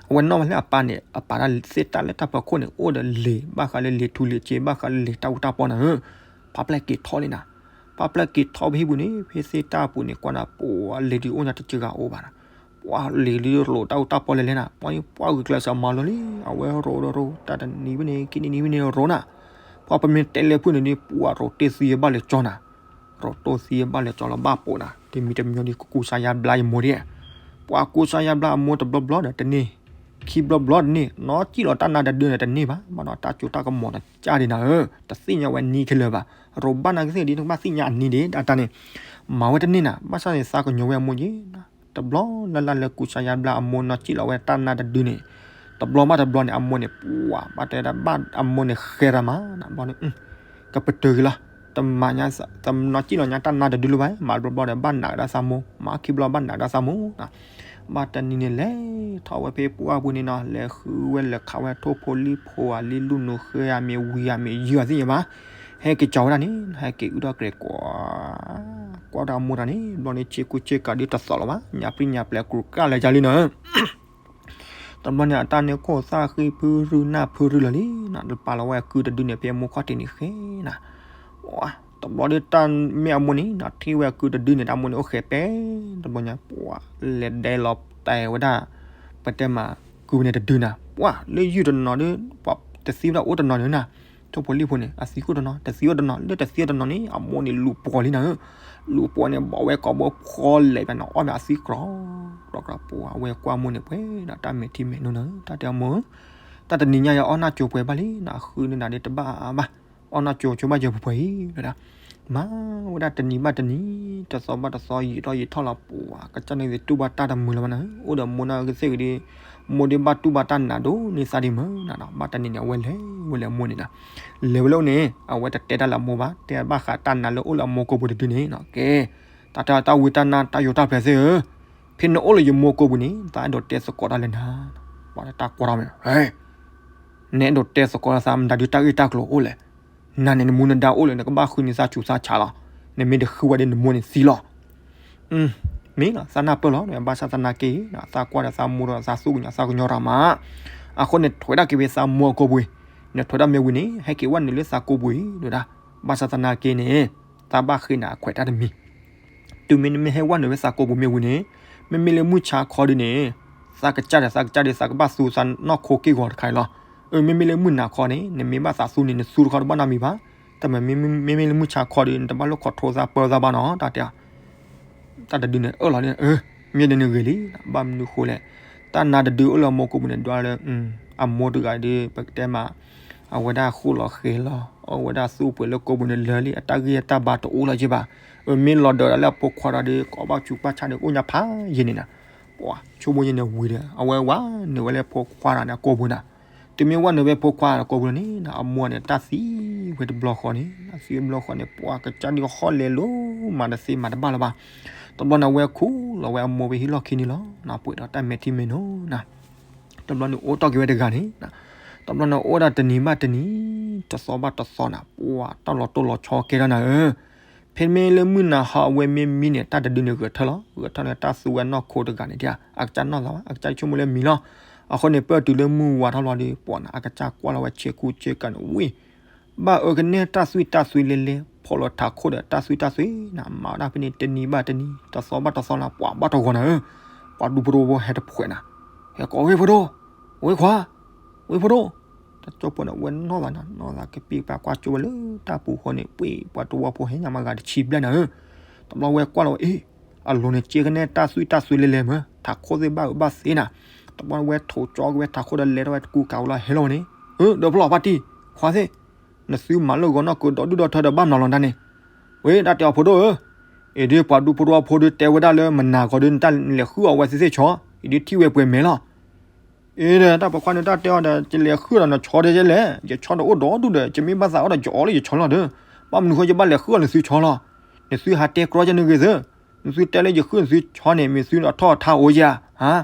အဝဲနီၣ်ဝဲလၢအပၢ်န့ၣ် အပာ်တၢ်သ့ၣ်တၢ်လၢတၢ်ဖီခိၣ်န့ၣ် အိၣ်ဒီးလံာ် ဘၣ်ဃးလၢလံာ်ထူလံာ်စ့ ဘၣ်ဃးလၢလံာ်တၢ်အူတၢ်ပီနၤဧၢ, ပာ်ပျဲၢ်က့ၤထီၣ်လံနၤ, ပာ်ပျဲၢ်က့ၤထီၣ်ဖဲဟံၣ်ပူၤန့ၣ် ဖဲသ့ၣ်တၢ်အပူၤန့ၣ် ကွၢ်နၤ ပှၤလံာ်ဒုးအိၣ်ညါတစှၤဂၤအိၣ်ဘၣ်နၤ, ပှၤလံာ်ဒုးလိာ်တၢ်အူတၢ်ပီလဲၤလဲၤနၤ, ပှၤပှၤဂုာ်ကျဲးစၢးမၤလိလံ, အဝဲရိၤဒီးရိၤ တၢ်တနံၤဖဲန့ၣ် ခံနံၤနံၤဖဲန့ၣ်ရိၤနၤ, ပှၤပမ့ၢ်တဲလၢဖုၣ်န့ၣ်ဒီး ပှၤရိၤတ့ၢ်သံဘၣ်လဲၤကၠီနၤ ရိၤတ့ၢ်သံဘၣ်လဲၤကၠီလီၤဘၣ်ပိာ်နၤ, တမံၤတမံၤဒီး ကကူစါယါဘျါယမိၢ်ဒံး, ပှၤကူစါယါဘျါအမိၢ်တဘျီဘျီဒီးတန့ၢ်, ခံဘျီဘျီတန့ၢ်, နီၢ်ကံၣ်လီၤတၢ်နါတဒုန့ၣ်တန့ၢ်ဘၣ်, ဘၣ်ဒီးတၢ်စိတၢ်ကမီၤဒီးကၢ်ဒံးနၤဧၢ, တသ့ၣ်ညါဝဲနံၤခဲလၢာ်ဘၣ်, ရိၤဘၣ်နၤကသ့ၣ်ဒ်နကဘၣ်သ့ၣ်ညါအနံၤဒံး အတၢ်န့ၣ်, မၤဝဲတန့ၢ်နၤ, ဘၣ်ဆၣ်န့ၣ် သးကညီၤဝဲအမိၢ်ယံၤ တဘျီလၢ်လၢ်လၢကူစါယါဘျါအမိၢ်နီၢ်ကံၣ်လီၤဝဲတၢ်နါတဒုန့ၣ်, တဘျီဘၣ်တဘျီန့ၣ် အမိၢ်န့ၣ် ပှၤဘၣ်တဲဒၣ်ဘၣ်အမိၢ်န့ၣ်ဃဲရၤမး, ဘျီန့ၣ် ကပတုာ်က့ၤလီၤ, တမၤညါ, တနီၢ်ကံၣ်လီၤညါတၢ်နါတဒုလၢၤဘၣ်, မၤတဘျီဘျီဒီး ဘၣ်နးကဒါသးမိၢ်, မၤခံဘျီဘၣ်နးကဒါသးမိၢ်, ဘၣ်တနံၤန့ၣ် လဲၤထီၣ်ဝဲဖဲပှၢ်ပူၤန့ၣ်နီၤ, လဲၤဃုဝဲလဲၤခးဝဲထိၣ်ဖိလံၣ်ဖိဧါ, လံၣ်လူၢ်နူၤဃဲဧါ, မ့ၢ်ဝံၤဧါ, မ့ၢ်ယုၢ်ဧါသ့ၣ်ညါဘၣ်, ဟဲက့ၤကၠီဝဲဒၣ်န့ၣ်, ဟဲက့ၤအုၣ်ထီၣ်ကြဲးကွၢ်, ကွၢ်ဒီးအမိၢ်တၢ်န့ၣ်, ဘျီန့ၣ် ဆ့ကူဆ့ကၤဒုးတသီၣ်လၢၤဘၣ်, ညါပြံညါပျဲၤကြူးကၢ်လဲၤကၢ်လံနီၤ တဘျီန့ၣ် အတၢ်န့ၣ်ခိၣ်သၣ်ဃံဖုရုၢ်နၢ်ဖုရုၢ်လီၤလံနီၤ, တပာ်လီၤဝဲအကုတဒုန့ၣ် ဖဲအမိၢ်ခီၣ်ထံးန့ၣ်ဃဲနီၤ, တဘျီဒီးတၢ်မ့ၢ်အမိၢ်န့ၣ်နီၤ, ထံၣ်ဝဲအကုတဒုန့ၣ် တၢ်မိၢ်န့ၣ်အိၣ်ဃဲပဲ, တဘျီညါ ပှၤလဲၤဒဲလီၤတဲာ်ဝဲဒၣ်, ပတဲမး ကုန့ၣ်တဒုနၤ, ပှၤလၢယုၢ်တနီၤဒီး ပှၤတသံဝဲဒၣ်အိၣ်တနီၤန့ၣ်နၤ ထိၣ်ဖိလံၣ်ဖိန့ၣ် အသံအိၣ်တနီၤ တသံအိၣ်တနီၤ လၢတသံအိၣ်တနီၤန့ၣ် အမိၢ်န့ၣ်လူၤပှီၤလံနၤဧၢ, လူၤပှီၤန့ၣ် ဘၣ်ဝဲကိာ်ဘိဖျီလဲၤဘၣ်န့ၣ် အီၣ်ဘၣ်အသံကြီ, ကြီကြီ ပှၤအဝဲကွၢ်မိၢ်န့ၣ်ပှဲၤဒီးတၢ်မဲာ်ထံမဲာ်နိနီၤ တၢ်တဲအမိၢ်ဧၢ, တၢ်တနံၤညါယအီၣ်နၢ်ကၠိၤပှဲၤဘၣ်လံနၤ ဃုန့ၢ်နၤဒ်တဘၣ်အါဘၣ်, အီၣ်နၢ်ကၠိၤဆိဘၣ်ယပှဲၤအံၤဝဲဒၣ်, မၤဝဲဒၣ်တနံၤဘၣ်တနံၤ တသီဘၣ်တသီ ယံာ်ထီၣ်ယံာ်ထီၣ်လီၤ ပှၤကစၢ်န့ၣ်တူၢ်ဘၣ်တၢ်တမုာ်လၢၤဘၣ်နၤဧၢ, အိၣ်ဒီးမိၢ်နီၢ်ကသ့ၣ်ဂ့ၤဒီး မိၢ်ဒ်ဘၣ်တူၢ်ဘၣ်တၢ်နးဒိၣ်န့ၢ်သးဒံးမုၢ်နၤနီၤ, ဘၣ်တနံၤန့ၣ် အဝဲလဲၤဝဲလၢအမိၢ်န့ၣ်နၤ, လဲၤဝဲလၢအအိၣ်န့ၣ် အဝဲတတဲတၢ်လၢအမိၢ်ဘၣ်, တဲဘၣ်ဃးတၢ်နးလၢအိၣ်လၢအမိၢ်ကိာ်ပူၤတဒုန့ၣ်နီၤ, ကဲ တၢ်တဲတၢ်ဝံတၢ်နါတၢ်ယိးတၢ်ဖျဲးသ့ၣ်ဧၢ, ဖဲနအိၣ်လၢယမိၢ်ကိာ်ပူၤန့ၣ် သးအဲၣ်ဒိးတဲသကိးတၢ်လၢနၤ, ပှၤလၢတၢ်ကွၢ်ထီၣ်မ့ၢ် နအဲၣ်ဒိးတဲသကိးလၢသးမတၤဒုတၢ်ဂ့ၢ်တၢ်ကျိၤအိၣ်လဲၣ်, နၤန့ၣ်နမူနဒါအိၣ်လၢ နကဘၣ်ဃုန့ၢ်သးဆူးသးဆါလီၤ, နမ့ၢ်တဃုဝဲဒီးနမိၢ်န့ၣ်သံလီၤ, မ့ၢ်လီၤ သးနၢ်ပၢၢ်လီၤ ဘၣ်ဆၣ်သနာ်က့ သးကွၢ်ဒီးသးမိၢ်ဒီးသးသူၣ်ကညီၤသးကညီၤတၢ်မး, အဃိန့ၣ်ထွဲဒၣ်က့ၤဝဲသးမိၢ်အကိာ်ပူၤ, နထွဲဒၣ်မ့ၢ်ဝံၤန့ၣ် ဟဲက့ၤဝဲနုာ်လၢသးကိာ်ပူၤအံၤဒၣ်, ဘၣ်ဆၣ်သနာ်က့န့ၣ် သးဘၣ်ဃ့နၤအခွဲးတၢ်တမံၤ တုၤမ့ၢ်နမ့ၢ်ဟဲဝဲနုာ်ဝဲသးကိာ်ပူၤမ့ၢ်ဝံၤန့ၣ်, မ့မ့ၢ်လၢမုၢ်ဆါခီဒုန့ၣ်, သးကစၢ်ဒီးသးကစၢ်ဒီးသးကဘၣ်သူသးနီၢ်ခိက့ၢ်ဂီၤတခါအံၤလီၤ, အမ့မ့ၢ်လၢမုၢ်နၤခီန့ၣ် နမ့ၢ်ဘၣ်သးသူန့ၣ် နသူတခီတဘၣ်နီတမံၤဘၣ်, တမ့ၢ်မ့မ့ၢ်လၢမုၢ်ဆါခီဒီး နတဘၣ်လိၣ် control သးပၢသးဘၣ်နီၤ တၢ်တဲ တၢ်တဒုန့ၣ်အၢၣ်လီၤန့ၣ်, မ့ၢ်ဒ်န့ၣ်ဂ့ၤလံ, ဘၣ်မနုၤဃိလဲၣ်, တၢ်နါတဒုအိၣ်လၢအမိၢ်ကိာ်ပူၤန့ၣ် ဒွးလၢ အမိၢ်တဂၤဒီး ပကတဲမး, အဝဲဒၣ်ဃိၣ်လီၤဃဲၤလီၤ အဝဲဒၣ်သူၣ်ပှဲၤလၢကိာ်ပူၤန့ၣ် လၢာ်လံ အတၢ်ဂံၢ်အတၢ်ဘါတအိၣ်လၢၤဘၣ်, မ့ၢ်လီၤဒၢးဒၣ်လၢအဖိခွါဒီး ကိးဘၣ်ဆူးဘၣ်ဆါဒီး အိၣ်ညါဖးယံာ်န့ၣ်နၤ, ပှၤဆိကမိၣ်ယဲန့ၣ်ဝံၤဒီး အဝဲဝဲနုာ်ဝဲလၢဖိခွါတဂၤန့ၣ်အကိာ်ပူၤနၤ, တုၤမ့ၢ်ဝဲနုာ်ဝဲဖိခွါအကိာ်ပူၤန့ၣ် အမိၢ်န့ၣ် တၢ်သံဝဲတဘျီဃီန့ၣ်, တၢ်သံဝဲတဘျီဃီန့ၣ် ပှၤကစၢ်ဒုးဟီၣ်လဲၤလိၤမးတသ့မးတဘၣ်လၢၤဘၣ်, တဘျီန့ၣ် အဝဲခူၣ်လီၤဝဲအမိၢ်ဖဲဟံၣ်လီၢ်ခံန့ၣ်လီၤ, ပှဲၤဒီးတၢ်မဲာ်ထံမဲာ်နိနၤ, တဘျီန့ၣ်အိၣ်တီၢ်က့ၤဝဲတဂၤန့ၣ်, တဘျီန့ၣ်အိၣ်ဒၣ်တနံၤဘၣ်တနံၤ, တသီဘၣ်တသီနၤ ပှၤတၢ်လီၤတိၢ်လီၤဆီကဲထီၣ်နၤဧၢ, ဖဲမ့ၢ်လၢမုၢ်နၤဟီအဝဲမ့ၢ်မံန့ၣ် တၢ်တဒုန့ၣ်ဂဲၤထၢၣ်လီၤ, ဂဲၤထၢၣ်န့ၣ် တၢ်သူဝဲနီၢ်ခိတဂၤန့ၣ် အကစၢ်နီၢ်သးဘၣ် အကစၢ်ဆိကမိၣ်လၢမံလီၤ, အဃိန့ၣ် ပၢၢ်တုၤလၢမုၢ်ဝါထီၣ်လီၤဒီး ပှၤန့ၣ် အကစၢ်ကွၢ်လီၤဝဲဆ့ကူဆ့ကၤန့ၣ်ဝံၤ ဘၣ်အၢကနဲၣ်တၢ်သွံၣ်တၢ်သွံလဲၤလဲၤ ဖီၣ်လီၤထးခိၣ်ဒီးတၢ်သွံၣ်တၢ်သွံနၤ မၤဝဲဒၣ်ဖဲန့ၣ် တနံၤဘၣ်တနံၤ တသီဘၣ်တသီနၤ ပှၤဘၣ်တဂီၤနၤဧၢ, ပှၤဒူဖိတဝီဖိဟဲတဖှဲးနၤ, ဟဲကိးဝဲဖိဒိၣ်, ဝဲခွါ, ဝဲဖိဒိၣ်, တၢ်ကၠီဖိန့ၣ် ဝဲနီၢ်သးနၤ နီၢ်သးကပ့ၢ်ပှၤကွၢ်ကၠိဝဲလၢတၢ်ပူၤဃီန့ၣ် ပှ့ၤပှၤတဝီဖိဟဲညါမၤဂၤတဆံဘျဲၣ်နၤဧၢ, တဘျီဝဲကွၢ်လီၤဝဲအ့ၣ်, အလိၤန့ၣ် ကဲကနဲၣ်တၢ်သွံၣ်တၢ်သွံလဲၤလဲၤမၢ် ထးခိၣ်သ့ၣ်ဘၣ်အၢဘၣ်သ့နၤ, တဘျီဝဲထိးကၠီက့ၤဝဲထးခိၣ်ဒီးလဲၤထီၣ်ဝဲတကူကးဝဲလီၤဟဲလီၤဝဲန့ၣ်, အၢ ဒီးဖျီၣ်ပၢ်တံၢ်, ခွါသ့ၣ်, နသုမၤလၢဂီၤနီၢ်ကၢဒီဒူၣ်ဒီထၢဒီးဘၣ်မနုၤလီၤနၤန့ၣ်, ဝဲဒၣ်တဲအီၤဖိဒိၣ်ဧၢ, အံၤဒ်ပှၤဒူဖိတဝီဖိဒ်တဲဝဲဒၣ်လၢမနၤဂီၤဒ်နတၢ်လဲၤဃုအီၣ်ဝဲသ့ၣ်သ့ၣ်ဆီ, အံၤဒ်ထံၣ်ဝဲပှဲၤမဲာ်လီၤ အ့ဒီး တၢ်ပိာ်ခွါန့ၣ် တၢ်တဲအီၤဒီး ယလဲၤဃုဒီးနဆီဒ်လဲၣ်, ယဆီဒီးအိၣ်ဒီဒူၣ်ဒီး ယမ့ၢ်ဘၣ်သးအီၣ်ဒီး ယအီၣ်လၢယဆီလီၤဒီး, ဘၣ်မနုၤဃိယဘၣ်လဲၤဃုအီၣ်နသုဆီလီၤ, နသုဟးတဲကြီကန့ၣ်ဂ့ၤသၢ, နသုတဲလၢယဃုနသုဆီန့ၣ် မ့ၢ်သုအထီၣ်အထါအိၣ်ဧါ,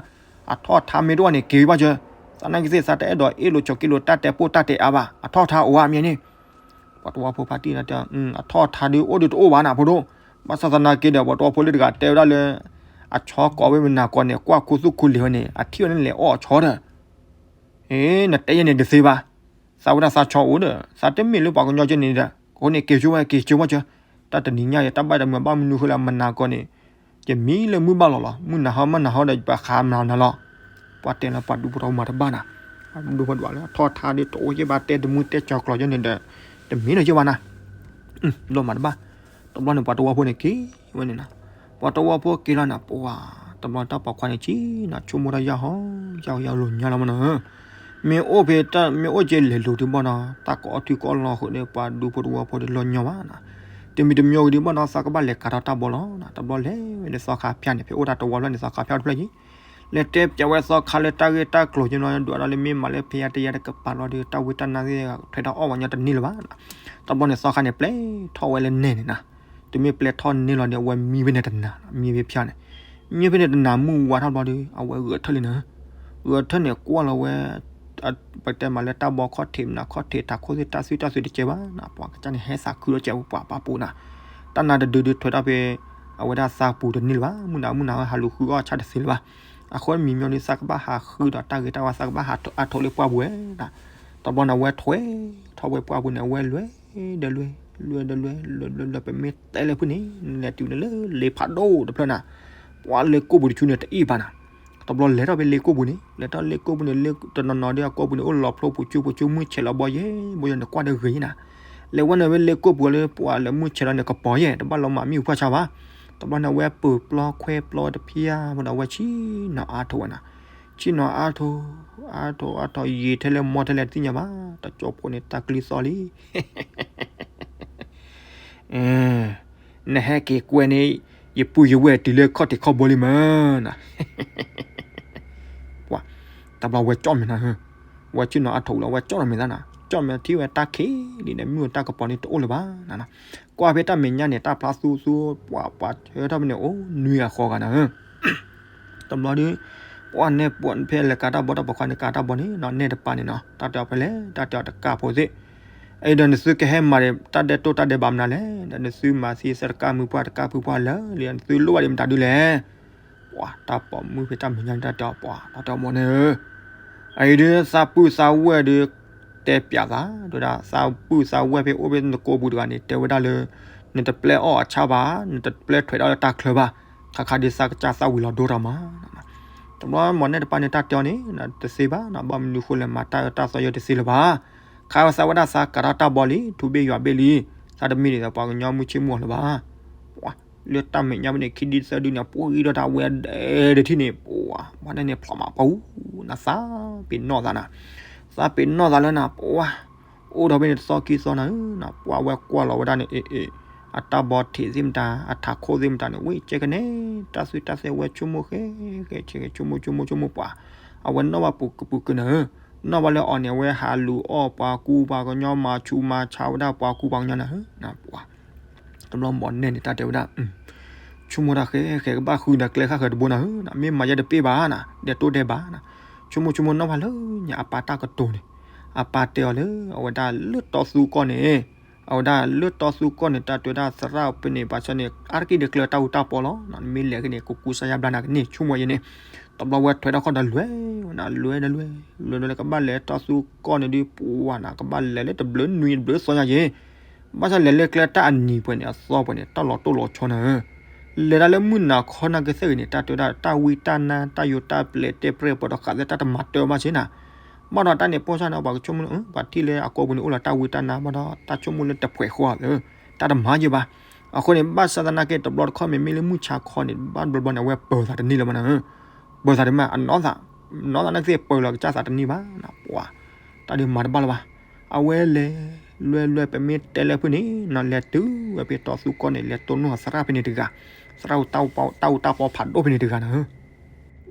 အထီၣ်အထါမ့ၢ်တအိၣ်န့ၣ် က့ၤဘၣ်ကၢ, သနာ်က့သ့ၣ်သးတအဲၣ်ဒိးအ့ၣ်လိာ်ဆိးက့လိာ်တၢ်တဲပိၢ်တၢ်တဲအါဘၣ်, အထီၣ်အထါအိၣ်ဧါမ့ၢ်န့ၣ် ပှၤတဝီဖိဖါတံၢ်တဲ, အထီၣ်အထါဒ်အိၣ်ဒ်တအိၣ်ဘၣ်နၤဖိဒိၣ်, ဘၣ်ဆၣ်သနာ်က့ဒီး ပှၤတဝီဖိလၢတဂၤတဲဝဲဒၣ်လၢ အဆီကိးဝဲမနၤကိးန့ၣ် ကွၢ်ခူသူၣ်ခူလံၤဝဲန့ၣ် အထံၣ်ဝဲန့ၣ်လဲၤအီၣ်အဆီဒီး, အ့ နတဲယဲန့ၣ်တသ့ဘၣ်, သးဝဲဒၣ်သးဆီအိၣ်ဒီး သးတမ့ၢ်လၢပှၤကညီကဲန့ၣ်ဒီး အဃိန့ၣ် က့ၤဆိဝဲ က့ၤဆိဝဲကၢ, တၢ်တနံၤညါအံၤ တၢ်ဘၣ်တမုာ်ဘၣ်မနုၤဃိလၢမနၤကိးန့ၣ်, ယမံလၢမုၢ်ဘၣ်လီၤလီၤ, မုၢ်နၤဟီမုၢ်နၤဟီဒီး ယပှၤဃးမၤနၤလီၤ ပှၤတဲလၢပှၤဒူဖိတဝီမၤတဘၣ်နၤ, ပှၤဒူဖိတဝီလၢအထီၣ်ထါဒီးတအိၣ်ယဲၢ်ဘၣ် တဲတမုၢ်တဲကၠီၤကျိာ်ယဲၢ်န့ၣ်ဒီး, တမံၤဒီးယဲၢ်ဘၣ်နၤ, လီၤမၤတဘၣ်, တဘျီန့ၣ် ပှၤတဝီဖိန့ၣ်က့ၤဝဲန့ၣ်နၤ, ပှၤတဝီဖိက့ၤလီၤနၤ ပှၤ, တဘျီတၢ်ပိာ်ခွါန့ၣ်က့ၤနၤ ဆိကမိၣ်တၢ်ယၢ်ဟီ, ယၢ်ဟီယၢ်လိာ်ညါလီၤမနီၤ, မ့ၢ်အိၣ်ဖဲတၢ် မ့ၢ်အိၣ်က့ၤလဲၤလိၤဒုးဘၣ်နီၤ တၢ်ကအီၣ်ထုကအီၣ်လီၤဃုာ်ဒီး ပှၤဒူဖိတဝီဖိဒီးလီၤညီဘၣ်နၤ, တမံၤတမံၤဂ့ၤဒုးဘၣ်နီၤ သးကဘၣ်လဲၤကၤထီၣ်တၢ်ဘီလီၤ, တဘျီလဲၤဝဲဒီးသီခါဖၠၣ်န့ၣ် ဖဲအိၣ်တၢ်တဝီဖျၢၣ်န့ၣ် သီခါဖၠၣ်တဖျၢၣ်က့ၤ လဲၤတဲပၠးဝဲသီခါလၢတၢ်ဂ့ၢ်တၢ်ကျိၤက့နီၤ ဒွးဒၣ်လၢမ့ၢ်မၤလၢဖဲယါတယါတကပၤလီၤဒီး တၢ်ဝံတၢ်နါသ့ၣ် ထွဲထီၣ်အီၣ်ဝဲညီတန့ၢ်လၢၤဘၣ်, တဘျီန့ၣ်သီခါန့ၣ် ပျဲထီၣ်ဝဲလၢနဲၣ်န့ၣ်နၤ, တမ့ၢ်ပျဲထီၣ်န့ၢ်လီၤဒီး အဝဲမံဖဲန့ၣ်တနၤ မံဖဲဖၠၣ်န့ၣ်, မံဖဲန့ၣ်တနၤမုၢ်ဝါထီၣ်ဘျီဒီး အဝဲဂဲၤထၢၣ်လံနၤ, ဂဲၤထၢၣ်န့ၣ်ကွၢ်လီၤဝဲ ပတဲမးလၢတၢ်ဘီခီၣ်ထံးမနၤခီၣ်ထံး ထးခိၣ်သ့ၣ်တၢ်သွံၣ်တၢ်သွံတကဲဘၣ်နၤ, ပှၤကစၢ်န့ၣ်ဟဲသးခုလီၤကဲဝဲပှၤပာ်ပူၤနၤ, တၢ်နါတဒုဒုးထွဲထီၣ်ဖဲ အဝဲဒၣ်သးပူၤတန့ၢ်လၢၤဘၣ်, မုၢ်နၤမုၢ်နၤဝဲဟးလူၤဃုအီၣ်ဆၣ်တသ့လၢၤဘၣ်, အဃိမံၤမီၤဒီးသးကဘၣ်ဟးဃုဒီးတၢ်ဂ့ၤတၢ်ဝါ သးကဘၣ်ဟးအါထိးလၢပှၢ်ပူၤဝဲနၤ, တဘျီန့ၣ် အဝဲထွဲထီၣ်ဝဲပှၢ်ပူၤန့ၣ် အဝဲလွဲၢ်ဒီးလွဲၢ် လွဲၢ်ဒီးလွဲၢ် လွဲၢ်လွဲၢ်လွဲၢ် ပမ့ၢ်တဲလၢဖုန့ၣ် လဲၤတုၤန့ၣ်လၢလ့ဖးဒိၣ်တဖျၢၣ်နၤ, ပှၤလၢကိၣ်ပူၤတဆူန့ၣ်တအ့ၣ်ဘၣ်နၤ, တဘျီလဲၤထီၣ်ဖဲလ့ကိၣ်ပူၤန့ၣ်, လဲၤထီၣ်လ့ကိၣ်ပူၤန့ၣ် လ့တနီၤနီၤဒီးအကိၣ်ပူၤန့ၣ် အိၣ်လီၤဖျိပူၤကၠိပူၤကၠိ မုၢ်ဆဲးလီၤဘီယဲၢ် ဘီယဲၢ်န့ၣ်ကွၢ်ဒီးဂ့ၤနၤ, လဲၤဝဲန့ၣ်ဖဲလ့ကိၣ်ပူၤလၢပှၤလဲၤမုၢ်ဆဲးလီၤန့ၣ် ကပီၤယဲၢ် တဘၣ်လီၤမၤမံၣ်အူဖၣ်ဆါဘၣ်. တဘျီန့ၣ် အဝဲပၢၢ်ပျီခွဲပျီဝဲတဖျၢၣ် ဘၣ်ဒီးအဝဲဆ့ၣ်နီၤအါထီၣ်ဝဲနၤ, ဆ့ၣ်နီၤအါထီၣ် အါထီၣ်အါထီၣ် ယံာ်ထဲလဲၣ်မီၢ်ထဲလဲၣ်တသ့ၣ်ညါဘၣ်, တကၠီဖိန့ၣ်တၢ်ကလုၢ်သီၣ်လံ နဟဲက့ၤကွဲန့ၣ် ယပုၢ်ယဝဲၢ်တုၤလၢခီၣ်ထံးခီၣ်ဘိလံမ့ၢ်နၤ, ပှၤ တဘျီဝဲကၠီၣ်မဲာ်နၤ, ဝဲဆ့ၣ်နီၤအါထီၣ်လီၤ ဝဲကၠီၣ်ထီၣ်မဲာ်သးနၤ, ကၠီၣ်မဲာ်ထံၣ်ဝဲတၢ်ခံးလံန့ၣ် မုၢ်တၢ်ကပီၤန့ၣ်တအိၣ်လၢၤဘၣ်နၤ, ကွၢ်ဖဲတၢ်မဲာ်ညါန့ၣ် တၢ်ဖျါသူသူ ပှၤပှၤဆၢထီၣ်ဖဲန့ၣ် အိၣ်နွံဂၤဃိးဂၤနၤဧၢ တဘျီဒီး ပှၤနဲၣ်ပှၤဖဲလဲၤကၤတၢ်ဘီတၢ်ပိာ်ခွါန့ၣ် ကၤတၢ်ဘီန့ၣ် နဲၣ်တပၤန့ၣ်နီၤ တၢ်တဲအီၤဖဲလဲၣ် တၢ်တဲအီၤတကးဖိသ့ၣ်, အံၤဒီးနသုကဟဲမၤဒီး တၢ်ဒဲးတိၢ်တၢ်ဒဲးဘးမနုၤလဲၣ် ဒီးနသုမၤသံသၢတကးမုၢ်ပှၢ်တကးဖုပှၢ်လၢာ်လံ နသုလိၣ်ဘၣ်ဒံးမတၤဒုလဲၣ် ပှၤတၢ်ပိာ်မုၣ်ဖဲတၢ်မဲာ်ညါန့ၣ် တၢ်တဲအီၤပှၤ တၢ်တဲအီၤမိၢ်န့ၣ်ဧၢ, အအံၤဒီးသးပုၢ်သးဝဲၢ်ဒီး တဲပျးသး တဲဝဲဒၣ် သးပုၢ်သးဝဲၢ်ဖဲအိၣ်ဖဲနကိးပူၤတဂၤန့ၣ် တဲဝဲဒၣ်လၢ နတပျဲအီၣ်အဆၣ်ဘၣ် နတပျဲထွဲးဒၣ်လၢတၢ်ချၢဘၣ်, ခါခါဒုးသးကစၢ်သးဝံၤလီၤဒိတၢ်မး တဘျီမိၢ်နဲၣ်တပၤန့ၣ် တၢ်တဲအီၤန့ၣ် တသ့ဘၣ်နီၤ ဘၣ်မနုၤဃိလဲၣ် မၤတၢ်အၢတၢ်သီယဲတသ့လၢၤဘၣ်, ခါဝဲသးဝဲဒၣ်သးကၤထီၣ်တၢ်ဘီလံ ထူဘ့ၣ်ယွၤဘ့ၣ်လံ, သးတမံဒ်သိးပှၤကညီမုၢ်ဆ့ၣ်မုၢ်ဂီၤလၢၤဘၣ်, ပှၤ လၢတၢ်မဲာ်ညါဖဲန့ၣ် ခံဒုသၢဒုန့ၣ် ပှၤဂံၢ်ထီၣ်တၢ်ဝဲဒဲးတထံၣ်န့ၣ် ပှၤ မိၢ်နဲၣ်န့ၣ် ဖျိးမးပှၤအူ နသးပ့ၤနီၣ်သးနၤ, သးပ့ၤနီၣ်သးလၢနၤ ပှၤ အိၣ်ဒီးဖဲန့ၣ်တသီခံသီနၤဧၢ, ပှၤဝဲကွၢ်လီၤဝဲဒၣ်န့ၣ် အ့ အ့ အတၢ်ဘီထံးသ့ၣ်မတၤ အထးခိၣ်သ့ၣ်မတၤန့ၣ် ဝဲကဲကနဲ တၢ်သွံၣ်တၢ်သဲဝဲဆိကမိၣ်ဃဲ ဃဲ ဆိကမိၣ် ဆိကမိၣ် ဆိကမိၣ်ပှၤ, အဝဲနီၣ်ဘၣ်ပူၤကပူၤကနၤဧၢ, နီၣ်ဘၣ်လၢအီၤန့ၣ် အဝဲဟးလူၤအီၣ်ပှၤကူပှၤကညီ မၤဆူးမၤဆါဝဲဒၣ်ပှၤကူပှၤကညီနၤဧၢ, ပှၤ တဘျီမိၢ်နဲၣ်န့ၣ် တၢ်တဲဝဲဒၣ် ဆိကမိၣ်တၢ်ဃဲဃဲ ကဘၣ်ဃုဒီးကျဲဃၣ်ဃၢၤတဘိနၤဧၢ, မ့ၢ်မၤယဲတပ့ၢ်ဘၣ်နၤ ဒဲးတိၢ်ဒဲးဘးနၤ, ဆိကမိၣ်ဆိကမိၣ်နီၣ်ဘၣ်လၢညါအပၢ်တၢ်ကတိၤန့ၣ်, အပၢ်တဲအီၤလၢ အဝဲဒၣ်လၢတီသူကီၢ်န့ၣ်, အဝဲဒၣ်လၢတီသူကီၢ်န့ၣ် တၢ်တဲဝဲဒၣ်သရၣ်ဖဲန့ၣ် ဘၣ်ဆၣ်န့ၣ် အါတက့ၢ်ဒီးကျဲတၢ်အူတၢ်ပီလီၤ, မ့ၢ်လဲၤက့ၤန့ၣ် ကကူစါယါဘျါနၤကန့ၢ် ဆိကမိၣ်ယဲန့ၣ်, တဘျီဝဲထွဲထီၣ်ခီၣ်ဒီးလွဲၢ်နၤ လွဲၢ်ဒီးလွဲၢ်, လွဲၢ်ဒီးလွဲၢ် ကဘၣ်လဲၤတီသူကီၢ်န့ၣ်ဒုး ပှၤနၤ ကဘၣ်လဲၤလၢတဘျုးနွံတဘျုးသီညါယဲ ဘၣ်ဆၣ်လဲၤလၢကျဲတၢ်အနံၤပှဲၤန့ၣ် အသီပှဲၤန့ၣ် တၢ်လီၤတိၢ်လီၤဆီနၤဧၢ, လဲၤဒၣ်လၢမုၢ်နၤခီနၤကသ့ၣ်ဂ့ၤန့ၣ် တၢ်တဲဝဲဒၣ် တၢ်ဝံတၢ်နါ တၢ်ယိၤတၢ်ပျဲၤတဲပြဲၢ်ပှဲၤဒီးဃးသဲတၢ်တမၤတၢ်ဘၣ်ဆ့နၤ, ဘၣ်ဒီးတၢ်န့ၣ်ပိၢ်ဆၣ်န့ၣ် ပှၤကဆိကမိၣ်လၢ ပှၤထံၣ်လၢအကိာ်ပူၤန့ၣ် အိၣ်လီၤတၢ်ဝံတၢ်နါ ဘၣ်ဒီးတၢ်ဆိကမိၣ်လၢတဖှဲးဃီဧၢ, တၢ်တမၤယဲဘၣ်, အဃိန့ၣ် ဘၣ်ဆၣ်သနာ်က့ တဘျီတခီၣ်မ့မ့ၢ်လၢမုၢ်ဆါခီန့ၣ် ဘၣ်တဘျီဘျီန့ၣ် အဝဲပၢၤသးတန့ၢ်လၢၤဘၣ်နၤဧၢ, ပၢၤသးတမ့ၢ် အနီၢ်သး, နီၢ်သးနာ်ကသ့ၣ်ပၢၤလီၤကစၢ်သးတန့ၢ်ဘၣ်နၤ ပှၤ, တၢ်ဒုးမၤတဘၣ်လၢၤဘၣ်, အဝဲလဲၤ လွဲၢ်လွဲၢ် ပမ့ၢ်တဲလၢဖုန့ၣ် နလဲၤတုၤဝဲဖဲတီသူကီၢ်န့ၣ် လဲၤတိၢ်နီၣ်သရၣ်ဖဲန့ၣ်တဂၤ, သရၣ်တၢ်အူတၢ်ပီဖးဒိၣ်ဖဲန့ၣ်တဂၤနၤဧၢ,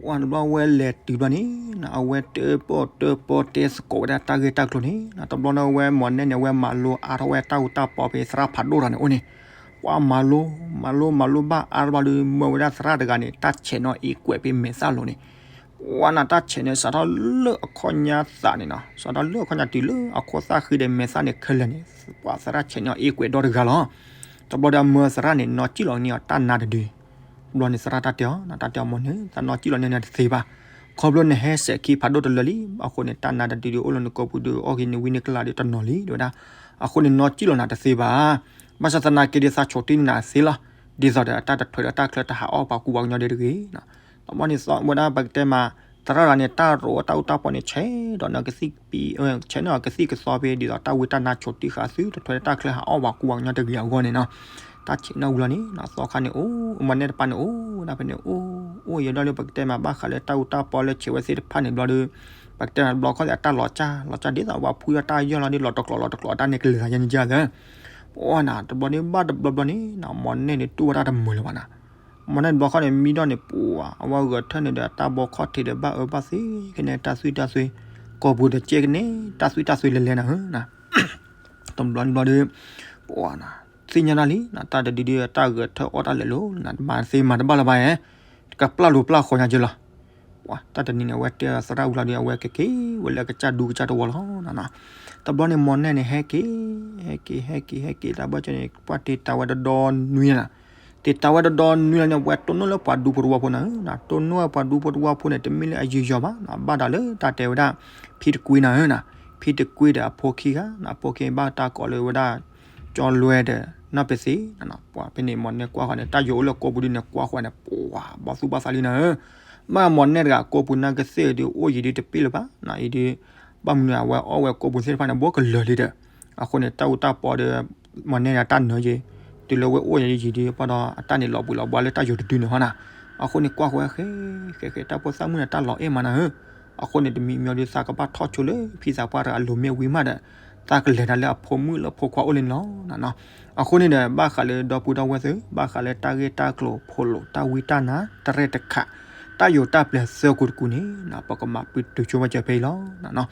ပှၤတဘျီဝဲလဲၤတုၤဘျီန့ၣ် အဝဲတၢပီၣ်တၢပီတဲသကိးဝဲဒၣ်တၢ်ဂ့ၢ်တၢ်ကျိၤန့ၣ် တဘျီန့ၣ် အဝဲမိၢ်နဲၣ်န့ၣ် အဝဲမၤလိအါထီၣ်ဝဲတၢ်အူတၢ်ပီဖဲသရၣ်ဖးဒိၣ်တဂၤန့ၣ်အိၣ်န့ၣ်, ပှၤမၤလိ မၤလိမၤလိဘၣ်အါထီၣ်ဘျီဒီး မၢဝဲဒၣ်သရၣ်တဂၤန့ၣ် တၢ်ဆဲးနီၣ်အ့ကွဲးဖဲမဲာ်သၣ်လိၤန့ၣ် ပှၤနၤ တၢ်ဆဲးန့ၣ် စးထီၣ်လၢအခီၣ်ညါသးန့ၣ်နီၤ စးထီၣ်လၢအခီၣ်ညါတုၤလၢအခိၣ်သၣ်ဃံဒီးမဲာ်သၣ်န့ၣ်ခဲလၢာ်န့ၣ် ပှၤသရၣ်ဆဲးန့ၢ်အီၤအ့ကွဲးဒီတဂၤလီၤ. တဘျီဒီးအမၢသရၣ်န့ၣ် နီၢ်ကံၣ်လီၤန့ၢ်အီၤတၢ်နါတဒု, တဘျီန့ၣ်သရၣ်တၢ်တဲအီၤ တၢ်တဲအီၤမိၢ်န့ၣ် သးနီၢ်ကံၣ်လီၤန့ၢ်နၤတသ့ဘၣ်. ခီဖျိနဟဲစဲးခံဖးဒိၣ်တလၢလံ, အဃိန့ၣ် တၢ်နါတဒုဒုးအိၣ်လၢနကိာ်ပူၤဒုး အီၣ်က့ၤနဝံန့ၢ်ကလးဒုးတနီၤလံ တဲဝဲဒၣ်. အဃိန့ၣ် နီၢ်ကံၣ်လီၤနၤတသ့ဘၣ်. ဘၣ်ဆၣ်သနာ်က့ဒီး သးဆိးတ့ၢ်န့ၢ်နၤသ့လီၤ. ဒ်သိးဒီးတၢ်တထွဲးဒီးတၢ်ချၢတဟးအီၣ်ပှၤကူပှၤကညီဒဲးတဂ့ၤ တဘျီန့ၣ်သီဝဲဒၣ် ပကတဲမး သရၣ်တဂၤန့ၣ် တၢ်ရိးတၢ်အူတၢ်ပီန့ၣ် ဆဲးဒီးနကသံၣ်ပံ, ဆဲးန့ၢ်အီၤကသံၣ်ကသီဖဲ ဒ်သိးတၢ်ဝံတၢ်နါဆိးတ့ၢ်ဃာ်သု တထွဲးတၢ်ချၢဟးအီၣ်ပှၤကူပှၤကညီတဂ့ၤအဂီၢ်န့ၣ်နီၤ. တၢ်ဆဲးန့ၢ်ဝံၤလီၤန့ၣ် သီခါန့ၣ်အိၣ် မိၢ်နဲၣ်တပၤန့ၣ်အိၣ် ဒၣ်ဖဲန့ၣ်အိၣ် အိၣ်ယဲဒီးလၢပကတဲမး ဘၣ်ဃးလၢတၢ်အူတၢ်ပီလၢဆဲးဝဲသ့ၣ်တဖၣ်န့ၣ်ဘျီဒီး ပကတဲမးတဘျီခီၣ်သ့ၣ်အတၢ်လီၤစၢ် လီၤစၢ်ဒ်သိးပှၤဖှံထီၣ်တၢ်ယီၢ်လီၤဒီး လီၤတကျိးလီၤတကျိးတၢ်န့ၣ်ကလဲၤသးယဲန့ၣ်ယဲသၢ ပှၤနၤ တဘျီန့ၣ်ဘၣ်တဘျီဘျီန့ၣ် မိၢ်နဲၣ်န့ၣ်တူၢ်ဝဲဒၣ်တမုာ်လၢၤဘၣ်နၤ. မိၢ်နဲၣ်တဘျီခီၣ်န့ၣ် မံဒီးန့ၣ် ပှၤ အဝဲဂဲၤထၢၣ်န့ၣ်ဒီး တၢ်ဘီခီၣ်ထံးဒီး ဘၣ်အၢဘၣ်သီကနဲ တၢ်သွံၣ်တၢ်သွဲ ကိာ်ပူၤဒီးကဲကနဲ တၢ်သွံၣ်တၢ်သွဲလဲၤလဲၤနၤဧၢ တဘျီတဘျီဒီး ပှၤနၤ သ့ၣ်ညါတၢ်လံ တၢ်တဒုဒု တၢ်ဂဲၤထၢၣ်အီၣ်တၢ်လဲၤလိၤ မၤသ့မၤတဘၣ်လၢၤဘၣ်ဧါ ကပျၢ်လိၤပျၢ်ဃီညါက့လီၤ. ပှၤ တၢ်တနံၤန့ၣ် အဝဲတဲသရၣ်ဝံၤလီၤဒီး အဝဲကက့ၤဝဲလၢကစၢ်ဒူကစၢ်တဝီလီၤ. တဘျီန့ၣ် မိၢ်နဲၣ်န့ၣ် ဟဲက့ၤ ဟဲက့ၤ ဟဲက့ၤ ဟဲက့ၤ တၢ်ဘၣ်ကၢန့ၣ် ပှၤတ့တၢ်ဝဲဒီဒီနွံလီၤ. တ့တၢ်ဝဲဒီဒီနွံလီၤန့ၣ် အဝဲတိၢ်နီၣ်လၢပှၤဒူဖိတဝီဖိနၤဧၢ, တိၢ်နီၣ်ပှၤဒူဖိတဝီဖိန့ၣ် တမ့ၢ်လၢအယူးယီၤဘၣ်, ဘၣ်ဒီးလၢတၢ်တဲဝဲဒၣ် ဖံတကွံနၤဧၢ, ဖံတကွံဒီးအဖိခံဂၤ, အဖိခံဘၣ်တၢ်ကိးလၢဝဲဒၣ် ကၠီလွဲဒီး နီၢ်ပသ့, ပှၤဖဲန့ၣ် မိၢ်နဲၣ်ကွၢ်ဃီန့ၣ် တၢ်ယိၤအိၣ်လၢကိာ်ပူၤဒုန့ၣ် ကွၢ်ဃီန့ၣ် ပှၤဘီၣ်သူၣ်ဘီၣ်သးလံနၤဧၢ, ဘၣ်မီၢ်နဲၣ်တဂၤကိးပူၤနၢ်ကသ့ၣ်ဒုး အိၣ်ယံၤဒုးတပ့ၣ်လၢၤဘၣ်နီၤ, အံၤဒုး ဘၣ်မနုၤအဝဲအီၣ်ဝဲကိးပူၤသ့ၣ်တဖၣ်န့ၣ် ဘိကလၢာ်လံဒီး, အဃိန့ၣ် တၢ်အူတၢ်ပီဒီး မီၢ်နဲၣ်တၢ်နၢၤယ့ၤ, တုၤလၢဝဲအိၣ်ယံၤဒုး ပှၢ်ဒီးအတၢ်န့ၣ်လီၤဘှံးလီၤဘှါလၢတၢ်ယိၤတဒုန့ၣ်ဟီနီၤ, အဃိန့ၣ် ကွၢ်ဃဲဃဲဃဲ တၢ်ဖိသၣ်မုၣ်န့ၣ် တၢ်လီၤအဲၣ်မးနၤဧၢ, အဃိန့ၣ် တမံၤမံၤဒုး သးကဘၣ်ထီၣ်ဆိလၢဖံသးပှၢ်တဂၤအလိၤမ့ၢ်ဝံၤမးဒီး သးကလဲၤတၢ်လၢအဖိမုၣ်လၢအဖိခွါအိၣ်လံန့ၣ်လီၤ. အဃိန့ၣ်ဒီး ဘၣ်ဃးလၢဒီပုၢ်ဒီဝဲၢ်သ့ၣ် ဘၣ်ဃးလၢတၢ်ဂ့ၢ်တၢ်ကျိၤဖိလိာ် တၢ်ဝံတၢ်နါ တရဲၣ်တခး တၢ်ယိၤတၢ်ပျဲၤသၢကူာ်တကူာ်န့ၣ် ပကမၤပတုာ်ဆိဘၣ်စၢၤဖဲအံၤလီၤ.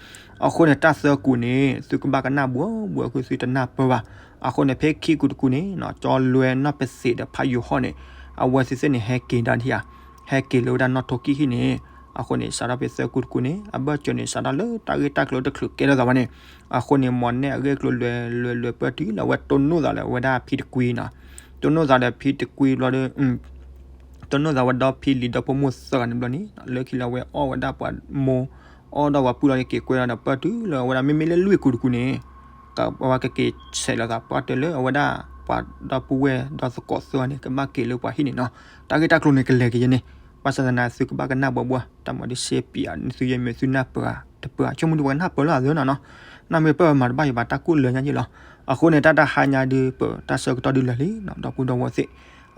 အဃိန့ၣ် တၢ်သၢကူာ်န့ၣ် သုကဘၣ်ကနၣ်ဘှီဘှီ ဃုသုတနၢ်ပၢၢ်ဘၣ်. အဃိန့ၣ် ဖဲခံကူာ်တကူာ်န့ၣ် ကၠီလွဲနီၢ်ပသံးဒီးဖးယိၤဟီၣ်န့ၣ် အဝဲသ့ၣ်သ့ၣ်န့ၣ် ဟဲက့ၤဒၣ်ဒံးဧါ, ဟဲက့ၤလၢဝဲဒၣ်နီၣ်ထိၣ်ကံၣ်ဟံၣ်န့ၣ်, အဃိန့ၣ် စးထီၣ်ဖဲသၢကူာ်တကူာ်န့ၣ် အဘၢၣ်စၢၤန့ၣ် စးထီၣ်လၢတၢ်ဂ့ၢ်တၢ်ကျိၤတချုးကဲထီၣ်သးဘၣ်န့ၣ်, အဃိန့ၣ် မီၢ်နဲၣ်အဂ့ၢ်အကျိၤလွဲၤလွဲၤလွဲၤပၢၢ်တုၤလၢအဝဲတိၢ်နီၣ်သးလၢအဝဲဒၣ်ဖံတကွံနီၤ, တိၢ်နီၣ်သးဒီးဖံတကွံဘျီဒီး တိၢ်နီၣ်သးဝဲဒီဖံလံၤဒီဖိမိၢ်သၢဂၤန့ၣ်ဘျီန့ၣ် လၢခံလၢအဝဲအီၣ်ဝဲဒၣ်ပှၤမိၢ် အီၣ်ဒီးပှၤပုၢ်လီၤန့ၣ် က့ၤကွဲဒီးပၢၢ်တုၤလၢအဝဲဒၣ်မ့မ့ၢ်လၢလွံၢ်ကူာ်တကူာ်န့ၣ် ကဘၣ်ကက့ၤဆဲးလီၤသးပှၢ်တၢၢ်လၢအဝဲဒၣ် ပှၤဒီပုၢ်ဝဲၢ်ဒီသကိးသၢဂၤန့ၣ် ကဘၣ်က့ၤလၢပှၤဟံၣ်န့ၣ်နီၤ, တၢ်ဂ့ၢ်တၢ်ကျိၤန့ၣ်ကလဲၤက့ၤယဲန့ၣ်, ဘၣ်ဆၣ်သနာ်သုကဘၣ်ကနၣ်ဘှီဘှီ တၢ်မၤဒုးစ့ပံးအီၤ သုယဲမ့ၢ်သုနၢ်ပၢၢ်ဧါ တပၢၢ်ဧါ ဆိကမိၣ်ဒုးပှၤကနၢ်ပၢၢ်လၢအသၢနီၤနီၤ, နၢ်မ့ၢ်ပၢၢ်မၤတဘၣ်ယဘၣ်တၢ်ကူၣ်လၢညါယ့ၢ်လီၤ, အဃိန့ၣ် တၢ်တဟါညါဒုးပၢၢ် တၢ်ဆၢကတီၢ်ဒုးလၢာ်လံနီၤ ဒီပုၢ်ဒီဝဲၢ်သ့ၣ်,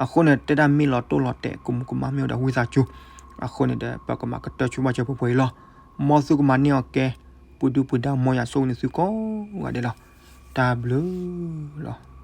အဃိန့ၣ် တဲဒၣ်မ့ၢ်လီၤတိၢ်လီၤတဲာ် ကမူးကမၣ်မ့ၢ်ဝဲဒီးဝံသးစူၤ, အဃိန့ၣ်ဒီး ပကမၤကတၢၢ်ဆိဘၣ်စၢၤပှဲၤပှဲၤအံၤလီၤ, မ်သုကမၤန့ၢ်အီၤကဲ, ပှၤဒုၣ်ပှၤဒါမ်ယွၤဆိၣ်ဂ့ၤန့ၢ်သုကိးဂၤဒဲးလီၤ, တၢ်ဘျုးလီၤ.